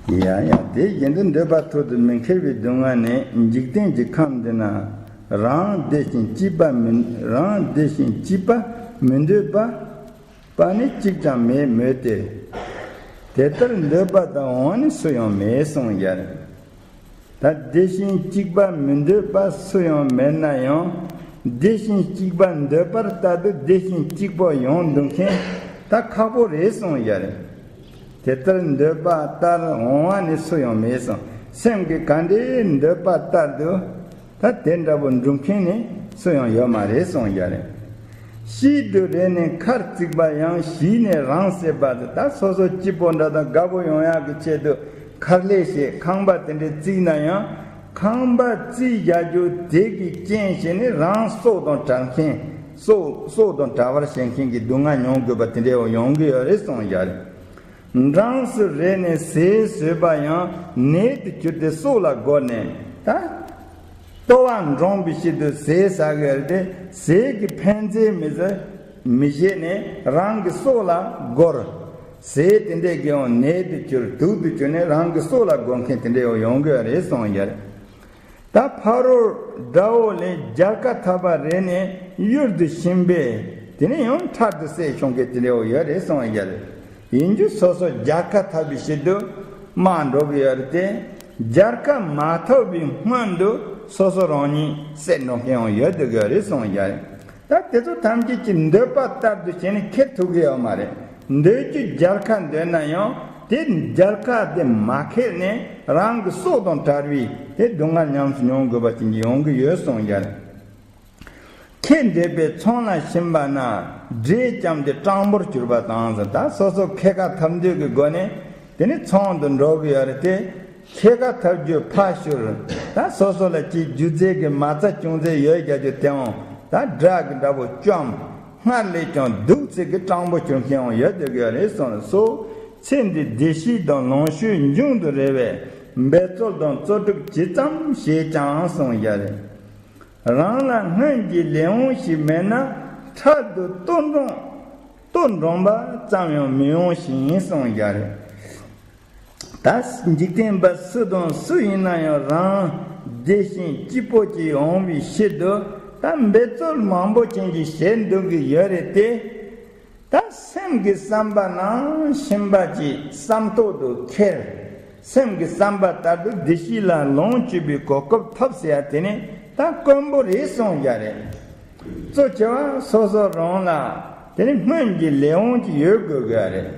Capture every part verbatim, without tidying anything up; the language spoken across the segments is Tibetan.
ཡ་ཡ། དེ་བཞིན་དུ་འདོད་པ་ཐོག་ཏུ་མི་འཁེལ་བའི་སྡུག་བསྔལ་ནི་འཇིག་རྟེན་གྱི་ཁམས་འདི་ན་རང་བདེ་ཞིང་སྐྱིད་པ་མི་རང་བདེ་ཞིང་སྐྱིད་པ་མི་འདོད་པ་པ་ནི་གཅིག་ཀྱང་མེད་མོད་དེ། དེ་ལྟར་འདོད་པ་དང་འོང་བ་ནི་སུ་ཡང་མེད་གསུངས་ཡ་རེད། ད་བདེ་ཞིང་སྐྱིད་པ་མི་འདོད་པ་སུ་ཡང་མེད་ན་ཡང་། བདེ་ཞིང་སྐྱིད་པ་འདོད་པར་ལྟ་དུས་བདེ་ཞིང་སྐྱིད་པོ་ཡོང་འདུག་མཁན་ད་ཁག་པོ་རེད་གསུངས་ཡ་རེད། དེ་ལྟར་འདོད་པ་ལྟར་འོང་བ་ནི་སུ་ཡང་མེད་གསུངས། སེམས་ཀྱི་ག་འདྲའི་འདོད་པ་ལྟར་དུ་ད་དེ་འདྲ་པོ་འགྲུབ་མཁན་ནི་སུ་ཡང་ཡོད་མ་རེད་གསུངས་ཡ་རེད། ཤིག་ཏུ་རེ་ནས་མཁར་བརྩིགས་པ་ཡང་ཞིག་ནས་རང་བསད་པ་དེ། ད་སོ་སོ་སྐྱིད་པོ་འདྲ་དང་དགའ་པོ་ཡོང་ཡག་གི་ཆེད་དུ་མཁར་ལས་བྱེད་ཁང་པ་དེ་འདྲའི་བརྩིགས་ན་ཡང་། ཁང་པ་བརྩིགས་བཞག་རྒྱུ་དེ་གི་རྐྱེན་བྱས་ནས་རང་སྲོག་དང་བྲལ་མཁན། སྲོག་སྲོག་དང་བྲལ་བར་བྱེད་མཁན་གྱི་སྡུག་བསྔལ་མྱོང་དགོས་པ་དེ་འདྲའི་ཡོང་གི་ཡོད་རེད་གསུངས་ཡ་རེད། འབྲངས་སུ་རེ་ནས་ཟས་ཟོས་པ་ཡང་ནད་དུ་གྱུར་ཏེ་སྲོག་ལ་རྒོལ་ནས་ད། ལྟོ་བ་འགྲངས་པའི་ཕྱིར་དུ་ཟས་ཟ་དགོས་རེད་དེ། ཟས་ཀྱི་ཕན་མཛེས་མི་ཟ་མི་བྱེད་ནས་རང་གི་སྲོག་ལ་རྒོལ། ཟས་དེ་འདྲས་ཀྱི་ཡང་ནད་དུ་གྱུར་དུག་ཏུ་གྱུར་ནས་རང་གི་སྲོག་ལ་རྒོལ་མཁན་དེ་འདྲས་ཡང་ཡོང་གི་རེད་གསུངས་ཡ་རེད། ད་ཕ་རོལ་དགྲ་བོ་ལས་རྒྱལ་ཁ་ཐོབ་པ་རེ་ནས་གཡུལ་དུ་ཕྱིན་པས་དེ་ནས་ཡང་ཕྲལ་དུ་བསད་ཆོག་མཁན་དེ་འདྲས་ཡང་ཡོད་རེད་གསུངས་ཡ་རེད། ཡིན་རྒྱུ་སོ་སོ་རྒྱལ་ཁ་ཐོབ་པའི་ཕྱིར་དུ་དམག་འགྲོ་གི་ཡོད་རེད་དེ། རྒྱལ་ཁ་མ་ཐོབ་པའི་སྔོན་དུ་སོ་སོ་རང་ཉིད་བསད་འགྲོ་མཁན་ཡང་ཡོད་འདུག་གི་རེད་གསུངས་ཡ་རེད། ད་དེ་ཚོ་ཐམས་ཅད་ཀྱི་འདོད་པ་ལྟར་དུ་བྱས་ནས་འཁྱེར་ཐུབ་ཀྱི་ཡོད་མ་རེད། འདོད་རྒྱུ་རྒྱལ་ཁ་འདོད་ན་ཡང་དེ་རྒྱལ་ཁ་དེ་མ་འཁྱེར་ནས་རང་གི་སྲོག་དང་བྲལ་བའི་དེ་སྡུག་བསྔལ་ཉམས་སུ་མྱོང་དགོས་པ་ཅན་གྱི་ཡོང་གི་ཡོད་གསུངས་ཡ་རེད། ཁེ་འདོད་པས་ཚོང་ལ་ཕྱིན་པ་ན་འདྲེས་བཅོམ་སྟེ་སྤྲང་པོར་གྱུར་པ་དང་ཟེར། ད་སོ་སོ་ཁེ་ཁ་ཐོབ་འདོད་ཀྱི་སྒོ་ནས་དེ་ནི་ཚོང་དུ་འགྲོ་གི་ཡོད་རེད་དེ། ཁེ་ཁ་ཐོབ་རྒྱུ་ཕར་ཞོག་ད་སོ་སོ་ལ་ཅིག་རྒྱུ་རྫས་ཀྱི་མ་རྩ་ཅུང་ཟད་ཡོད་རྒྱག་རྒྱུ་དེའང་ད་ཌྲག་གི་འདྲ་པོ་བཅོམ། སྔར་ལས་ཀྱང་སྡུག་ཚད་ཀྱི་སྤྲང་པོ་གྱུར་མཁན་ཡང་ཡོད་འདོད་ཀྱི་ཡོད་རེད་གསུངས་སོ། ཚེ་འདི་བདེ་སྐྱིད་དང་ལོངས་སྤྱོད་འབྱུང་དུ་རེ་བས་འབད་རྩོལ་དང་རྩོལ་སྒྲུབ་ཇི་ཙམ་བྱས་ཀྱང་གསུངས་ཡ་རེད། རང་ལ་སྔོན་གྱི་ལས་དབང་ཞིག་མེད་ན་འཕྲལ་དུ་ལྟོ་འགྲངས་ལྟོ་འགྲངས་པ་ཙམ་ཡང་མི་འོང་ཞིང་གསུངས་ཡ་རེད། ད་འཇིག་རྟེན་པ་སུ་དང་སུ་ཡིན་ན་ཡང་རང་བདེ་ཞིང་སྐྱིད་པོ་ཅིག་འོང་བའི་ཕྱིར་དུ་ད་འབད་རྩོལ་མང་པོ་ཅན་ཅིག་བྱེད་འདོད་ཀྱི་ཡོད་རེད་དེ། ད་སེམས་ཀྱི་བསམ་པ་ནང་བཞིན་པ་ཅིག་བསམ་ཐོག་ཏུ་འཁྱེར། སེམས་ཀྱི་བསམ་པ་ལྟར་དུ་བདེ་སྐྱིད་ལ་ལོངས་སྤྱོད་པའི་གོ་སྐབས་ཐོབ་ཟེར་ཡ་དེ་ནི་ད་དཀོན་པོ་རེད་གསུངས་ཡ་རེད། གཙོ་ཆེ་བ་སོ་སོ་རང་ལ་དེ་ནི་སྔོན་གྱི་ལས་དབང་ཅིག་ཡོད་དགོས་ཀྱི་ཡ་རེད།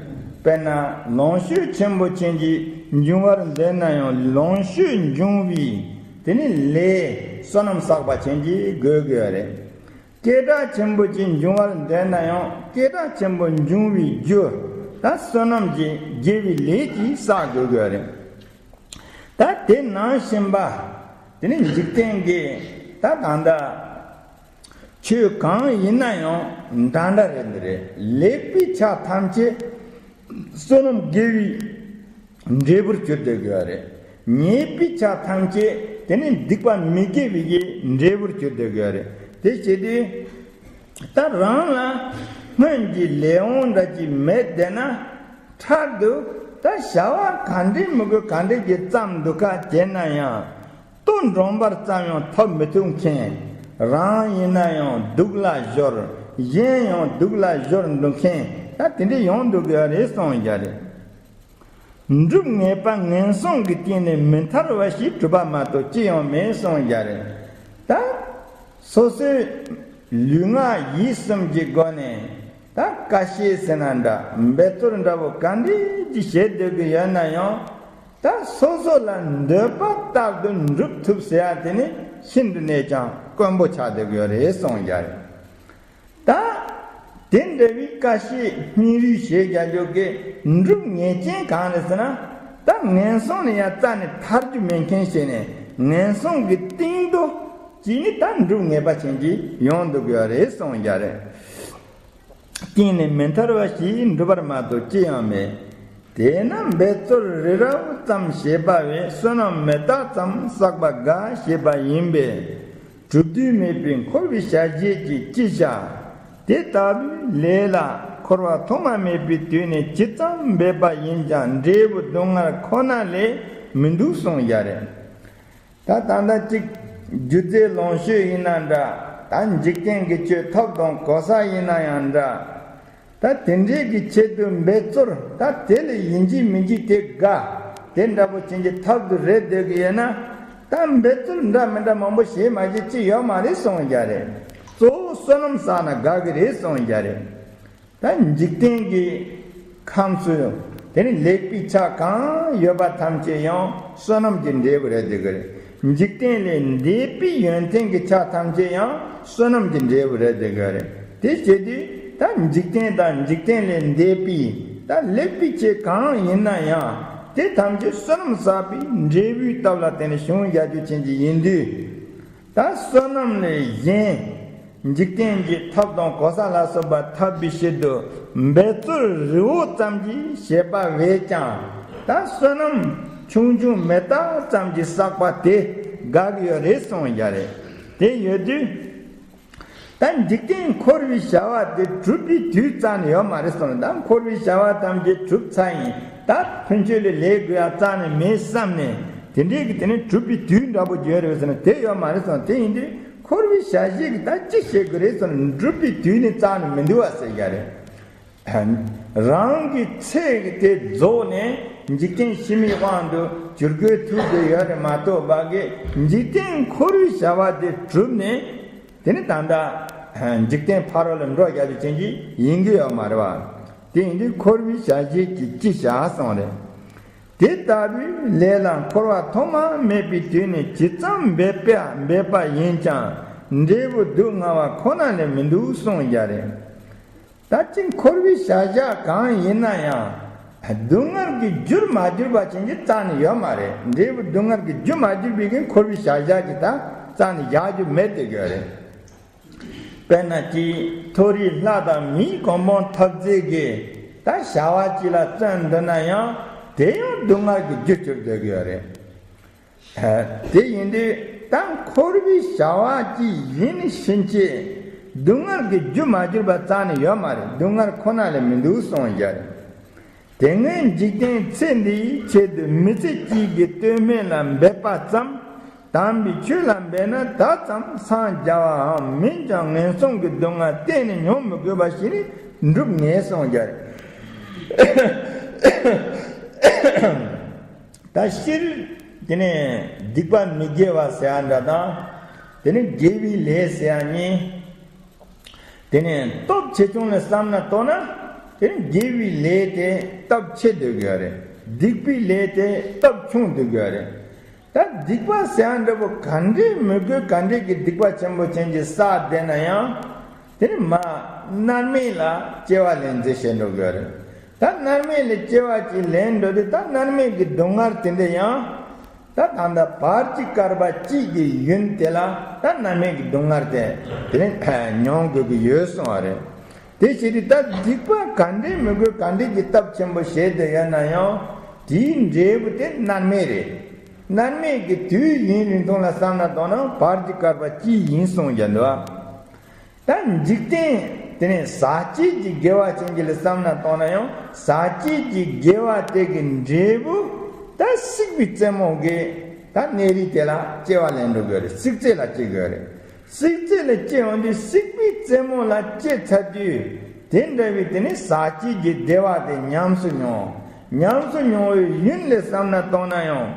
དཔེར་ན་ལོངས་སྤྱོད་ཆེན་པོ་ཅན་གྱི་འབྱུང་བར་འདོད་ན་ཡང་ལོངས་སྤྱོད་འབྱུང་བའི་དེ་ནི་ལས་བསོད་ནམས་བསགས་པ་ཅན་གྱི་དགོས་ཀྱི་ཡ་རེད། སྐད་གྲགས་ཆེན་པོ་ཅིག་འབྱུང་བར་འདོད་ན་ཡང་སྐད་གྲགས་ཆེན་པོ་འབྱུང་བའི་རྒྱུ་ད་བསོད་ནམས་ཀྱི་དགེ་བའི་ལས་ཀྱིས་བསགས་དགོས་ཀྱི་རེད། ད་དེ་ནང་བཞིན་པ་དེ་ནི་འཇིག་རྟེན་གྱི་ད་ད་ལྟ་ཆོས་གང་ཡིན་ན་ཡང་འདྲ་འདྲ་རེད་འདི་རེད། ལེགས་པའི་ཆ་ཐམས་ཅད་བསོད་ནམས་དགེ་བའི་འབྲས་བུར་གྱུར་བསྡད་དགོས་པ་རེད། ཉེས་པའི་ཆ་ཐམས་ཅད་དེ་ནི་སྡིག་པ་མི་དགེ་བའི་གི་འབྲས་བུར་གྱུར་བསྡད་དགོས་པ་རེད། དེ་བྱེད་དུས་ད་རང་ལ་སྔོན་གྱི་ལས་དབང་འདྲ་ཅིག་མེད་བསྡད་ན་འཕྲལ་དུ་ད་བྱ་བ་ག་འདྲའི་མི་དགོས་ག་འདྲའི་གི་བརྩམས་འདུག་ག་བྱས་ན་ཡང་ལྟོ་འགྲངས་པར་ཙམ་ཡང་ཐོབ་མི་ཐུབ་མཁན། རང་ཡིན་ན་ཡང་སྡུག་ལ་སྦྱོར། གཞན་ཡང་སྡུག་ལ་སྦྱོར་འདུག་མཁན་ད་དེ་འདྲའི་ཡོང་འདུག་གི་རེད་གསུངས་ཡ་རེད། སྒྲུབ་ངེས་པ་ངན་སོང་གི་སྟེང་ནས་མི་ཐར་བ་ཞིག་གྲུབ་པ་མ་གཏོགས་ཅི་ཡང་མེད་གསུངས་ཡ་རེད། ད་སོ་སོའི་ལུས་ངག་ཡིད་གསུམ་གྱི་སྒོ་ནས་ད་ཀ་ཤེད་ཟེར་ན་འདྲ་འབད་རྩོལ་འདྲ་བོ་ག་འདྲ་ཅིག་བྱེད་སྡོད་ཀྱི་ཡོད་ན་ཡང་། ད་སོ་སོ་ལ་འདོད་པ་ལྟར་དུ་འགྲུབ་ཐུབ་ཟེར་ཡ་དེ་ནི་ཤིན་ཏུ་ནས་ཀྱང་དཀོན་པོ་ཆགས་བསྡད་ཀྱི་ཡོད་རེད་གསུངས་ཡ་རེད། ད་དེ་འདྲ་བའི་ཀ་ཤེད་སྙིང་རུས་བྱེད་རྒྱག་རྒྱུ་གི་སྒྲུབ་ངེས་ཅན་གང་རེད་ཟེར་ན། ད་ངན་སོང་ནས་ཡང་རྩ་ནས་ཐར་རྒྱུ་མེད་མཁན་བྱས་ནས་ངན་སོང་གི་སྟེང་དུ་ཅིག་ནི་ད་སྒྲུབ་ངེས་པ་ཅན་གྱི་ཡོང་འདུག་ཡོད་རེད་གསུངས་ཡ་རེད། སྟེང་ནས་མི་ཐར་བ་ཞིག་འགྲུབ་པར་མ་གཏོགས་ཅི་ཡང་མེད། དེས་ན་འབད་རྩོལ་རི་རབ་ཙམ་བྱེད་པ་བས་བསོད་ནམས་མི་རྟག་ཙམ་བསགས་པ་དགའ་ཞེས་པ་ཡིན་པས། གྲུབ་དུས་མེད་པའི་འཁོར་བའི་བྱ་བྱེད་ཀྱིས་ཅི་བྱ། དེ་ལྟ་བུའི་ལས་ལ་ འཁོར་བ་ཐོག་མ་མེད་པའི་དུས་ནས་ཇི་ཙམ་འབད་པ་ཡིན་ཀྱང་འབྲས་བུ་སྡུག་བསྔལ་ཁོ་ན་ལས་མི་འདུག་གསུངས་ཡ་རེད། ད་ད་ལྟ་གཅིག་རྒྱུ་རྫས་ལོངས་སྤྱོད་ཡིན་ན་འདྲ། ད་འཇིག་རྟེན་གྱི་ཆོས་ཐོབ་དང་གོ་ས་ཡིན་ན་ཡང་འདྲ། ད་དེ་འདྲའི་གི་ཆེད་དུ་འབད་རྩོལ་ད་དེ་ལས་ཡིན་གཅིག་མིན་གཅིག་དེ་དགའ། དེ་འདྲ་པོ་ཅན་གྱི་ཐབས་དུ་རེད་སྡོད་གི་ཡོད་ན། ད་འབད་རྩོལ་འདྲ་མི་འདྲ་མང་པོ་བྱེད་མ་བྱེད་ཅི་ཡོད་མ་རེད་གསུངས་ཡ་རེད། གཙོ་བོ་བསོད་ནམས་བསགས་ན་དགའ་གི་རེད་གསུངས་ཡ་རེད། ད་འཇིག་རྟེན་གྱི་ཁམས་སུ་དེ་ནི་ལེགས་པའི་ཆ་གང་ཡོད་པ་ཐམས་ཅད་ཡང་བསོད་ནམས་ཀྱི་འབྲས་བུ་རེད་འདུག་གི་རེད། འཇིག་རྟེན་ལས་འདས་པའི་ཡོན་ཏན་གྱི་ཆ་ཐམས་ཅད་ཡང་བསོད་ནམས་ཀྱི་འབྲས་བུ་རེད་འདུག་གི་རེད། དེ་བྱེད་དུས་ད་འཇིག་རྟེན་དང་འཇིག་རྟེན་ལས་འདས་པའི་ད་ལེགས་པའི་ཆ་གང་ཡིན་ན་ཡང་དེ་ཐམས་ཅད་བསོད་ནམས་བསགས་པའི་འབྲས་བུའི་སྟབས་ལ་བརྟེན་ནས་བྱུང་ཡ་རྒྱུ་ཅན་གྱི་ཡིན་དུས། ད་བསོད་ནམས་ལས་གཞན། འཇིག་རྟེན་གྱི་ཐབས་དང་གོ་ས་ལ་སོགས་པ་ཐོབ་པའི་ཕྱིར་དུ་འབད་རྩོལ་རི་བོ་ཙམ་གྱིས་བྱེད་པ་བས་ཀྱང་ད་བསོད་ནམས་ཆུང་ཆུང་མེ་སྟག་ཙམ་གྱིས་བསགས་པ་དེ་དགའ་གི་ཡོད་རེད་གསུངས་ཡ་རེད། དེ་ཡོད་དུས། ད་འཇིག་རྟེན་འཁོར་བའི་བྱ་བ་དེ་གྲུབ་པའི་དུས་རྩ་ནས་ཡོད་མ་རེད་གསུངས། ད་འཁོར་བའི་བྱ་བ་ཐམས་ཅད་གྲུབ་ཚར་ཡིན། ད་ཕན་ཆོད་ལས་ལས་དགོས་ཡ་རྩ་ནས་མེད་བསམ་ནས་དེ་འདྲའི་གི་དེ་ནི་གྲུབ་པའི་དུས་འདྲ་པོ་ཡོད་རེད་ཟེར་ན་དེ་ཡོད་མ་རེད་གསུངས། དེ་ཡིན་དུས་འཁོར་བའི་བྱ་བྱེད་ཀྱི་ད་ཅི་བྱེད་དགོས་རེད་གསུངས་ན་གྲུབ་པའི་དུས་ནི་རྩ་ནས་མི་འདུག་བ་ཟེར་ཡ་རེད། རང་གི་ཚེ་དེ་རྫོགས་ནས་འཇིག་རྟེན་ཕྱི་མའི་དབང་དུ་བསྒྱུར་དགོས་ཐུག་དགོས་ཡོད་རེད་མ་གཏོགས་པ་གི་འཇིག་རྟེན་འཁོར་བའི་བྱ་བ་དེ་གྲུབ་ནས། དེ་ནི་ད་ལྟ་འཇིག་རྟེན་ཕ་རོལ་ལ་འགྲོ་རྒྱག་རྒྱུ་ཅན་གྱི་ཡིན་གྱི་ཡོད་མ་རེད་བ། དེ་ཡིན་དུས་འཁོར་བའི་བྱ་བྱེད་ཀྱི་ཅི་བྱ་གསུངས་རེད། དེ་ལྟ་བུའི་ལས་ལ་འཁོར་བ་ཐོག་མ་མེད་པའི་དུས་ནས་ཇི་ཙམ་འབད་པ་འབད་པ་ཡིན་ཀྱང་འབྲས་བུ་སྡུག་བསྔལ་བ་ཁོ་ན་ལས་མི་འདུག་གསུངས་ཡ་རེད། ད་ཅི་འཁོར་བའི་བྱ་བྱེད་གང་ཡིན་ན་ཡང་། སྡུག་བསྔལ་གྱི་རྒྱུར་མ་གྱུར་པ་ཅན་གྱི་རྩ་ནས་ཡོད་མ་རེད། འབྲས་བུ་སྡུག་བསྔལ་གྱི་རྒྱུ་མ་གྱུར་པའི་གི་འཁོར་བའི་བྱ་བྱེད་ཀྱི་ད་རྩ་ནས་བཞག་རྒྱུ་མེད་དེ་གི་རེད། དཔེར་ན་ཅི་མཐོ་རིས་ལྷ་དང་མིའི་གོ་འཕང་ཐོབ་ཚད་ཀྱི་ད་བྱ་བ་ཅིག་ལ་བརྩོན་འདུག་ན་ཡང་དེ་ཡང་སྡུག་བསྔལ་གྱི་རྒྱུར་གྱུར་སྡོད་ཀྱི་ཡོད་རེད། དེ་ཡིན་དུས་ད་འཁོར་བའི་བྱ་བ་ཅིག་ཡིན་ཕྱིན་ཆད་སྡུག་བསྔལ་གྱི་རྒྱུ་མ་གྱུར་པ་རྩ་ནས་ཡོད་མ་རེད། སྡུག་བསྔལ་ཁོ་ན་ལས་མི་འདུག་གསུངས་ཡ་རེད། དེ་སྔའི་འཇིག་རྟེན་ཚེ་འདིའི་ཆེད་དུ་མི་ཚེ་གཅིག་གི་ལྟོས་མེད་ལ་འབད་པ་ཙམ་དམ་པའི་ཆོས་ལ་འབད་ན་ད་ཙམ་སངས་རྒྱ་བའམ་མིན་ཀྱང་ངན་སོང་གི་སྡུག་བསྔལ་གཏན་ནས་མྱོང་མི་དགོས་པ་ཞིག་ནི་འགྲུབ་ངེས་གསུངས་ཡ་རེད། ད་སྤྱིར་དེ་ནས་སྡིག་པ་མི་དགེ་བ་ཟེར་ཡ་འདྲ་དང་། དེ་ནས་དགེ་བའི་ལས་ཟེར་ཡ་གཉིས། དེ་ནས་སྟོབས་ཆེ་ཆུང་ལ་བསམ་ན་ལྟོས་ན། དེ་ནས་དགེ་བའི་ལས་དེ་སྟོབས་ཆེ་སྡོད་ཀྱི་ཡོད་རེད། སྡིག་པའི་ལས་དེ་སྟོབས་ཆུང་སྡོད་ཀྱི་ཡོད་རེད། ད་སྡིག་པ་ཟེར་ཡ་འདྲ་པོ་ག་འདྲའི་མི་དགོས་ག་འདྲའི་གི་སྡིག་པ་ཆེན་པོ་ཅན་གྱི་བསགས་བསྡད་ན་ཡང་། དེ་ནི་མ་མནར་མེད་ལ་སྐྱེ་བ་ལེན་རྩིས་བྱེད་འགྲོ་གི་ཡོད་རེད། ད་མནར་མེད་ལ་སྐྱེ་བ་ཅིག་ལེན་འགྲོ་དུས་ད་མནར་མེད་ཀྱི་སྡུག་བསྔལ་དེ་འདྲ་ཡང་། ད་ད་ལྟ་བར་གྱི་བསྐལ་པ་གཅིག་གི་ཡུན་དེ་ལ་ད་མནར་མེད་ཀྱི་སྡུག་བསྔལ་དེ་དེ་ནི་མྱོང་དགོས་ཀྱི་ཡོད་གསུངས་པ་རེད། དེ་བྱེད་དུས་ད་སྡིག་པ་ག་འདྲའི་མི་དགོས་ག་འདྲའི་གི་སྟོབས་ཆེན་པོ་བྱས་ཏེ་ཡོད་ན་ཡང་དེའི་འབྲས་བུ་དེ་མནར་མེད་རེད། མནར་མེད་ཀྱི་དུས་ཡུན་རིང་ཐུང་ལ་བསམ་ན་ལྟོས་ན་བར་གྱི་བསྐལ་པ་གཅིག་ཡིན་གསུངས་ཀྱང་འདུག་ཨ། ད་འཇིག་རྟེན་དེ་ནས་ཟག་བཅས་ཀྱི་དགེ་བ་ཅན་གྱི་ལ་བསམ་ན་ལྟོས་ན་ཡང་ཟག་བཅས་ཀྱི་དགེ་བ་དེ་གི་འབྲས་བུ་ད་བསྲེགས་པའི་རྩེ་མོ་གི་ད་གནས་རིས་དེ་ལ་སྐྱེ་བ་ལེན་འགྲོ་གི་རེད། བསྲེགས་རྩེ་ལ་སྐྱེ་གི་རེད། བསྲེགས་རྩེ་ལ་སྐྱེ་འོང་དུས་བསྲེགས་པའི་རྩེ་མོ་ལ་སྐྱེ་ཚར་དུས་དེ་འདྲ་བའི་དེ་ནས་ཟག་བཅས་ཀྱི་བདེ་བ་དེ་ཉམས་སུ་མྱོང་། ཉམས་སུ་མྱོང་བའི་ཡུན་ལ་བསམ་ན་ལྟོས་ན་ཡང་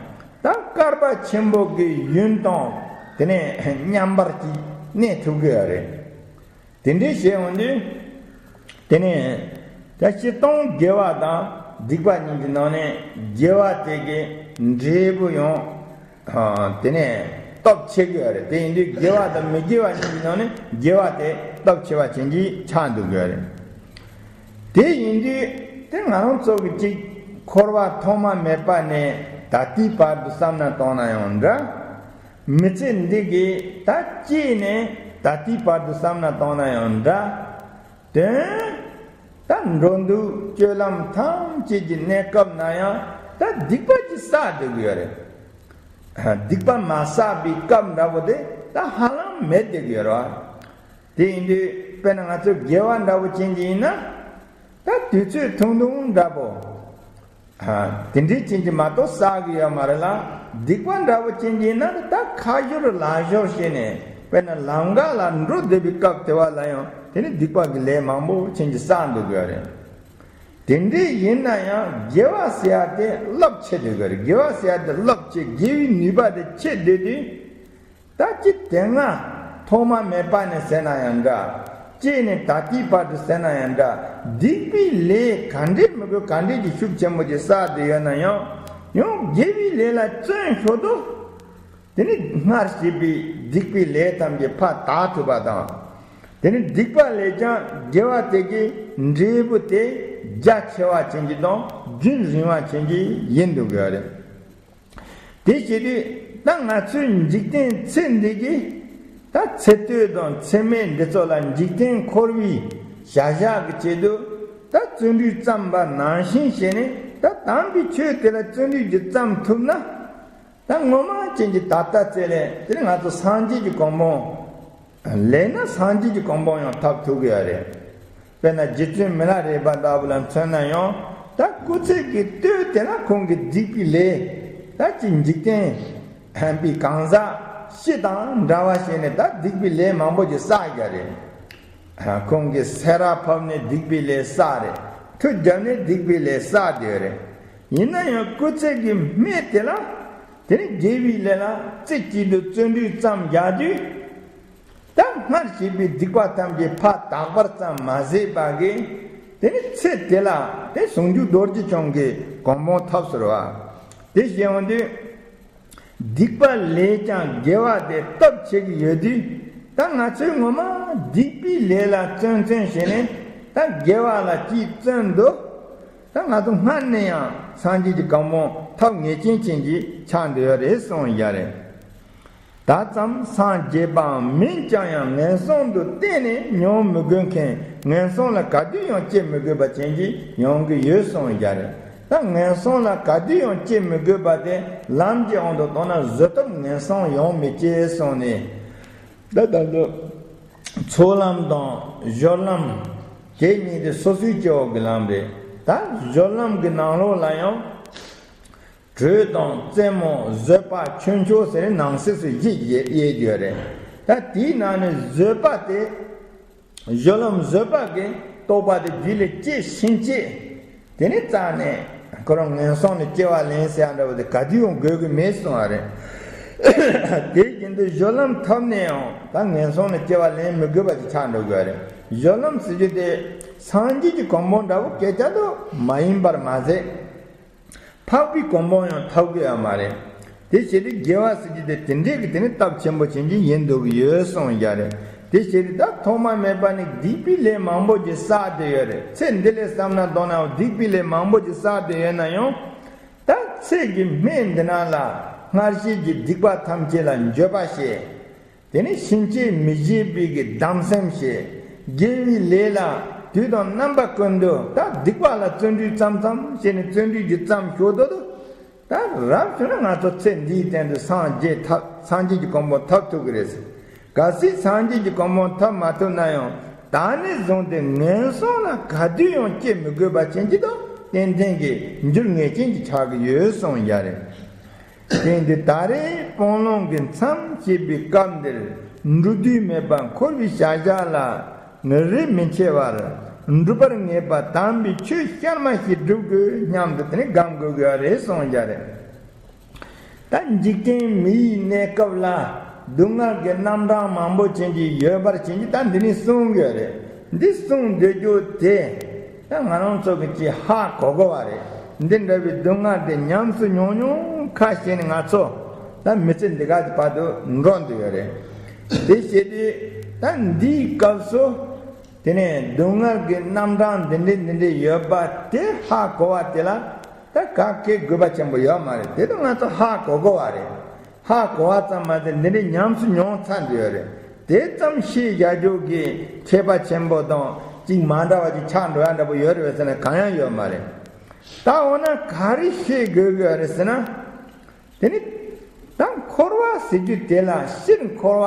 ད་བསྐལ་པ་ཆེན་པོ་གི་ཡུན་དང་དེ་ནས་མཉམ་པར་གྱིས་གནས་ཐུབ་ཀྱི་ཡོད་རེད། དེ་འདྲའི་བྱས་འོང་དུས། དེ་ནས་ད་སྤྱིར་བཏང་དགེ་བ་དང་སྡིག་པ་གཉིས་ཀྱི་ནང་ནས་དགེ་བ་དེ་གི་འབྲས་བུ་ཡང་དེ་ནས་སྟོབས་ཆེ་གི་ཡོད་རེད། དེ་ཡིན་དུས་དགེ་བ་དང་མི་དགེ་བ་གཉིས་ཀྱི་ནང་ནས་དགེ་བ་དེ་སྟོབས་ཆེ་བ་ཅན་གྱི་ཆགས་འདུག་གི་ཡོད་རེད། དེ་ཡིན་དུས་དེ་ང་རང་ཚོ་གི་གཅིག་འཁོར་བ་ཐོག་མ་མེད་པ་ནས་ད་ལྟའི་བར་དུ་བསམ་ན་ལྟོས་ན་ཡང་འདྲ། མི་ཚེ་འདི་གི་ད་སྐྱེས་ནས་ད་ལྟའི་བར་དུ་བསམ་ན་ལྟོས་ན་ཡང་འདྲ། དོན་ད་འགྲོ་འདུག་སྤྱོད་ལམ་ཐམས་ཅད་ཀྱི་གནས་སྐབས་ན་ཡང་ད་སྡིག་པ་ཅིག་བསགས་བསྡད་ཀྱི་ཡོད་རེད། སྡིག་པ་མ་བསགས་པའི་སྐབས་འདྲ་པོ་དེ་ད་ཧ་ལམ་མེད་བསྡད་ཀྱི་ཡོད་རེད་བ། དེ་ཡིན་དུས་དཔེར་ན་ང་ཚོ་དགེ་བ་འདྲ་པོ་ཅན་གྱི་ཡིན་ན། ད་དུས་ཚོད་ཐུང་ཐུང་འདྲ་པོ། ཨ། དེ་འདྲའི་ཅན་གྱི་མ་གཏོགས་བསགས་ཀྱི་ཡོད་མ་རེད་ལ། སྡིག་པ་འདྲ་པོ་ཅན་གྱི་ཡིན་ན་ད་ཁ་ཞོར་ལག་ཞོར་བྱས་ནས། དཔེར་ན་ལམ་ཁ་ལ་འགྲོ་བསྡད་པའི་སྐབས་དེ་བ་ལ་ཡང་དེ་ནི་སྡིག་པ་གི་ལས་མང་པོ་ཅན་གྱི་བསགས་འདུག་གི་རེད། དེ་འདྲའི་ཡིན་ན་ཡང་དགེ་བ་ཟེར་ཡ་དེ་རླབས་ཆེ་འདུག་གི་རེད། དགེ་བ་ཟེར་ཡ་དེ་རླབས་ཆེ། དགེ་བའི་ནུས་པ་དེ་ཆེ་བསྡད་དུས། ད་ཅི་དེ་སྔ་ཐོག་མ་མེད་པ་ནས་ཟེར་ན་ཡང་འདྲ། སྐྱེས་ནས་ད་ལྟའི་བར་དུ་ཟེར་ན་ཡང་འདྲ། སྡིག་པའི་ལས་ག་འདྲས་མི་དགོས། ག་འདྲས་ཀྱི་ཤུགས་ཆེན་པོ་ཅིག་བསགས་ཏེ་ཡོད་ན་ཡང་། ཡང་དགེ་བའི་ལས་ལ་བརྩོན་ཤོག་དོ། དེ་ནི་སྔར་བྱས་པའི་སྡིག་པའི་ལས་ཐམས་ཅད་ཕར་དག་ཐུབ་པ་དང་། དེ་ནི་སྡིག་པ་ལས་ཀྱང་དགེ་བ་དེ་གི་འབྲས་བུ་དེ་རྒྱ་ཆེ་བ་ཅན་གྱི་དང་རྒྱུན་རིང་བ་ཅན་གྱི་ཡིན་འདུག་གི་རེད། དེ་བྱེད་དུས་ད་ང་ཚོའི་འཇིག་རྟེན་ཚེ་འདི་གི་ད་ཚེ་སྟོད་དང་ཚེ་སྨད་འདི་ཚོ་ལ་འཇིག་རྟེན་འཁོར་བའི་བྱ་བཞག་གི་ཆེད་དུ། ད་བརྩོན་འགྲུས་བརྩམས་པ་ནང་བཞིན་བྱས་ནས། ད་དམ་པའི་ཆོས་དེ་ལ་བརྩོན་འགྲུས་ཀྱིས་བརྩམས་ཐུབ་ན། ད་ངོ་མ་ཅན་གྱི་ད་ལྟ་ཚེ་ལས་དེ་ནི་ང་ཚོ་སངས་རྒྱས་ཀྱི་གོ་འཕང་། ལས་ན་སངས་རྒྱས་ཀྱི་གོ་འཕང་ཡང་ཐོབ་ཐུབ་ཀྱི་ཡོད་རེད། དཔེར་ན་རྗེ་བཙུན་མི་ལ་རས་པ་ལྟ་བུ་ལ་མཚོན་ན་ཡང་། ད་སྐུ་ཚེ་གི་སྟོད་དེ་ལ་ཁོང་གི་སྡིག་པའི་ལས། ད་ཅི་འཇིག་རྟེན་ཕན་པའི་གང་ཟག་སྤྱི་དང་འདྲ་བ་བྱས་ནས་ད་སྡིག་པའི་ལས་མང་པོ་ཅིག་བསགས་ཀྱི་རེད། ཁོང་གིས་སེ་ར་ཕབ་ནས་སྡིག་པའི་ལས་བསགས་རེད། མཐུ་བརྒྱབ་ནས་སྡིག་པའི་ལས་བསགས་བསྡད་ཡོད་རེད། ཡིན་ན་ཡང་སྐུ་ཚེ་གི་སྨད་དེ་ལ་དེ་ནི་དགེ་བའི་ལས་ལ་རྩེ་གཅིག་ཏུ་བརྩོན་འགྲུས་བརྩམས་རྒྱག་དུས། ད་སྔར་བྱས་པའི་སྡིག་པ་ཐམས་ཅད་ཕར་དག་པར་ཙམ་མ་ཟད་པ་གི། དེ་ནི་ཚེ་དེ་ལ་དེ་ཟུང་འཇུག་རྡོ་རྗེ་འཆང་གི་གོ་འཕང་ཐོབ་ཟེར་བ། དེ་བྱས་འོང་དུས། སྡིག་པ་ལས་ཀྱང་དགེ་བ་དེ་སྟོབས་ཆེ་གི་ཡོད་དུས། ད་ང་ཚོས་ངོ་མ་སྡིག་པའི་ལས་ལ་བརྩོན་བརྩོན་བྱས་ནས། ད་དགེ་བ་ལ་ཅིག་བརྩོན་འདུག་ད་ང་ཚོ་སྔར་ནས་ཡང་སངས་རྒྱས་ཀྱི་གོ་འཕང་ཐོབ་ངེས་ཅན་ཅན་གྱི་ཆགས་འདོད་ཡོད་རེད་གསུངས་ཡ་རེད། ད་ཙམ་སངས་རྒྱས་པའང་མིན་ཀྱང་ཡང་། ངན་སོང་དུ་གཏན་ནས་མྱོང་མི་དགོས་མཁན། ངན་སོང་ལ་ག་དུས་ཡང་སྐྱེ་མི་དགོས་པ་ཅན་གྱི་ཡོང་གི་ཡོད་གསུངས་ཡ་རེད། ད་ངན་སོང་ལ་ག་དུས་ཡང་སྐྱེ་མི་དགོས་པ་དེ་ལམ་གྱི་དབང་དུ་བཏང་ན་བཟོད་ཐབས་ངན་སོང་ཡོང་མི་སྐྱེ་གསུངས་ནས། ད་ད་ལོ་ཚོགས་ལམ་དང་སྦྱོར་ལམ་དེ་གཉིས་དེ་སོ་སོའི་སྐྱེ་བོ་གི་ལམ་རེད། ད་སྦྱོར་ལམ་གི་ནང་ལོགས་ལ་ཡང་། དྲོད་དང་རྩེ་མོ་བཟོད་པ་ཆོས་མཆོག་ཟེར་ནས་ནང་གསེས་སུ་བཞི་དབྱེ་དབྱེ་རྒྱུ་རེད། ད་དེའི་ནང་ནས་བཟོད་པ་དེ། སྦྱོར་ལམ་བཟོད་པ་གི་རྟོགས་པ་དེ་རྒྱུད་ལ་སྐྱེས་ཕྱིན་ཆད། དེ་ནས་རྩ་ནས་ཁོ་རང་ངན་སོང་ལ་སྐྱེ་བ་ལེན་ཟེར་ཡ་འདྲ་བོ་དེ་ག་དུས་ཡང་དགོས་ཀྱི་མེད་གསུངས་པ་རེད། དེ་བཞིན་དུ་སྦྱོར་ལམ་ཐོབ་ནས་ཡང་ད་ངན་སོང་ལ་སྐྱེ་བ་ལེན་མི་དགོས་པ་ཅིག་ཆགས་འགྲོ་དགོས་པ་རེད། སྦྱོར་ལམ་ཟེར་རྒྱུ་དེ་སངས་རྒྱས་ཀྱི་གོ་འཕང་འདྲ་བོ་སྐད་ཆ་དུ་མ་ཡིན་པར་མ་ཟད། འཕགས་པའི་གོ་འཕང་ཡང་ཐོབ་ཀྱི་ཡོད་མ་རེད། དེ་བྱེད་དུས་དགེ་བ་ཟེར་རྒྱུ་དེ་དེ་འདྲས་ཀྱི་དེ་ནི་སྟོབས་ཆེན་པོ་ཅན་གྱི་ཡིན་འདུག་གི་ཡོད་གསུངས་ཡ་རེད། དེ་བྱེད་དུས་ད་ཐོག་མ་མེད་པ་ནས་སྡིག་པའི་ལས་མང་པོ་ཅིག་བསགས་བསྡད་ཡོད་རེད། ཚེ་འདི་ལས་བསམ་ན་མདོར་ན་སྡིག་པའི་ལས་མང་པོ་ཅིག་བསགས་བསྡད་ཡོད་ན་ཡང་། ད་ཚེ་གི་སྨད་འདི་ན་ལ་སྔར་བྱས་ཀྱི་སྡིག་པ་ཐམས་ཅད་ལ་འགྱོད་པ་བྱེད། དེ་ནས་ཕྱིན་ཆད་མི་བྱེད་པའི་གི་སྡོམ་སེམས་བྱེད། དགེ་བའི་ལས་ལ་དུས་དང་རྣམ་པ་ཀུན་ཏུ་ད་སྡིག་པ་ལ་བརྩོན་འགྲུས་ཙམ་ཙམ་བྱས་ནས་བརྩོན་འགྲུས་ཀྱིས་ཙམ་ཞོག་དོ་དོ། ད་རབ་བྱུང་ན་ང་ཚོ་ཚེ་འདིའི་སྟེང་དུ་སངས་རྒྱས་ཐབས་སངས་རྒྱས་ཀྱི་གོ་འཕང་ཐོབ་ཐུབ་ཀྱི་རེད། གལ་སྲིད་སངས་རྒྱས་ཀྱི་གོ་འཕང་ཐོབ་མ་ཐུབ་ན་ཡང་ད་ནས་བཟུང་སྟེ་ངན་སོང་ལ་ག་དུས་ཡང་སྐྱེ་མི་དགོས་པ་ཅན་གྱི་དང་ཏན་ཏན་གྱི་འགྱུར་ངེས་ཅན་གྱི་ཆགས་ཀྱི་ཡོད་གསུངས་ཡ་རེད། དེ་འདི་ད་རེས་སྤོང་ལོང་གི་མཚམས་བཅད་པའི་སྐབས་འདིར་འགྲོ་དུས་མེད་པ་འཁོར་བའི་བྱ་བཞག་ལ་ངལ་རེ་མི་འཆེ་བར་འགྲུབ་པར་ངེས་པ་དམ་པའི་ཆོས་ཤར་མ་ཞིག་སྒྲུབ་དགོས་སྙམ་དུ་དེ་ནི་སྒོམ་དགོས་ཀྱི་རེད་གསུངས་ཀྱི་རེད། ད་འཇིག་རྟེན་མི་ཡི་གནས་སྐབས་ལ་སྡུག་བསྔལ་གྱི་རྣམ་གྲངས་མང་པོ་ཅན་གྱི་ཡོད་པར་བྱིན་གྱིས་ད་འདི་ནི་གསུང་གི་རེད། འདི་གསུང་འདོད་རྒྱུ་དེ། ད་ང་རང་ཚོ་གི་ཅིག་ཧ་གོ་གོ་བ་རེད། འདི་འདྲ་བའི་སྡུག་བསྔལ་དེ་ཉམས་སུ་མྱོང་མྱོང་ཁ་ཤས་ནི་ང་ཚོ་ད་མི་ཚེ་འདི་ག་གི་བར་དུ་འགྲོ་འདོད་ཡོད་རེད། དེ་བྱེད་དུས་ད་འདིའི་སྐབས་སུ་དེ་ནས་སྡུག་བསྔལ་གྱི་རྣམ་གྲངས་འདི་འདྲའི་འདི་འདྲའི་ཡོད་པ་དེ་ཧ་གོ་བ་དེ་ལ་ད་ག་གེ་དགོས་པ་ཆེན་པོ་ཡོད་མ་རེད། དེ་ད་ང་ཚོ་ཧ་གོ་གོ་བ་རེད། ཧ་གོ་བ་ཙམ་མ་ཟད་འདི་འདྲའི་ཉམས་སུ་མྱོང་ཚར་འདི་ཡོད་རེད། དེ་ཙམ་ཤེས་བཞག་རྒྱུ་གི་ཁྱད་པར་ཆེན་པོ་དང་གཅིག་མ་འདྲ་བ་ཅིག་ཆགས་འགྲོ་ཡ་འདྲ་པོ་ཡོད་རེད་ཟེར་ན་གང་ཡང་ཡོད་མ་རེད། ད་འོ་ན་ག་རེ་ཤེས་དགོས་ཀྱི་ཡོད་རེད་ཟེར་ན། དེ་ནི་ད་འཁོར་བ་ཟེར་རྒྱུ་དེ་ལ་སྤྱིར་འཁོར་བ་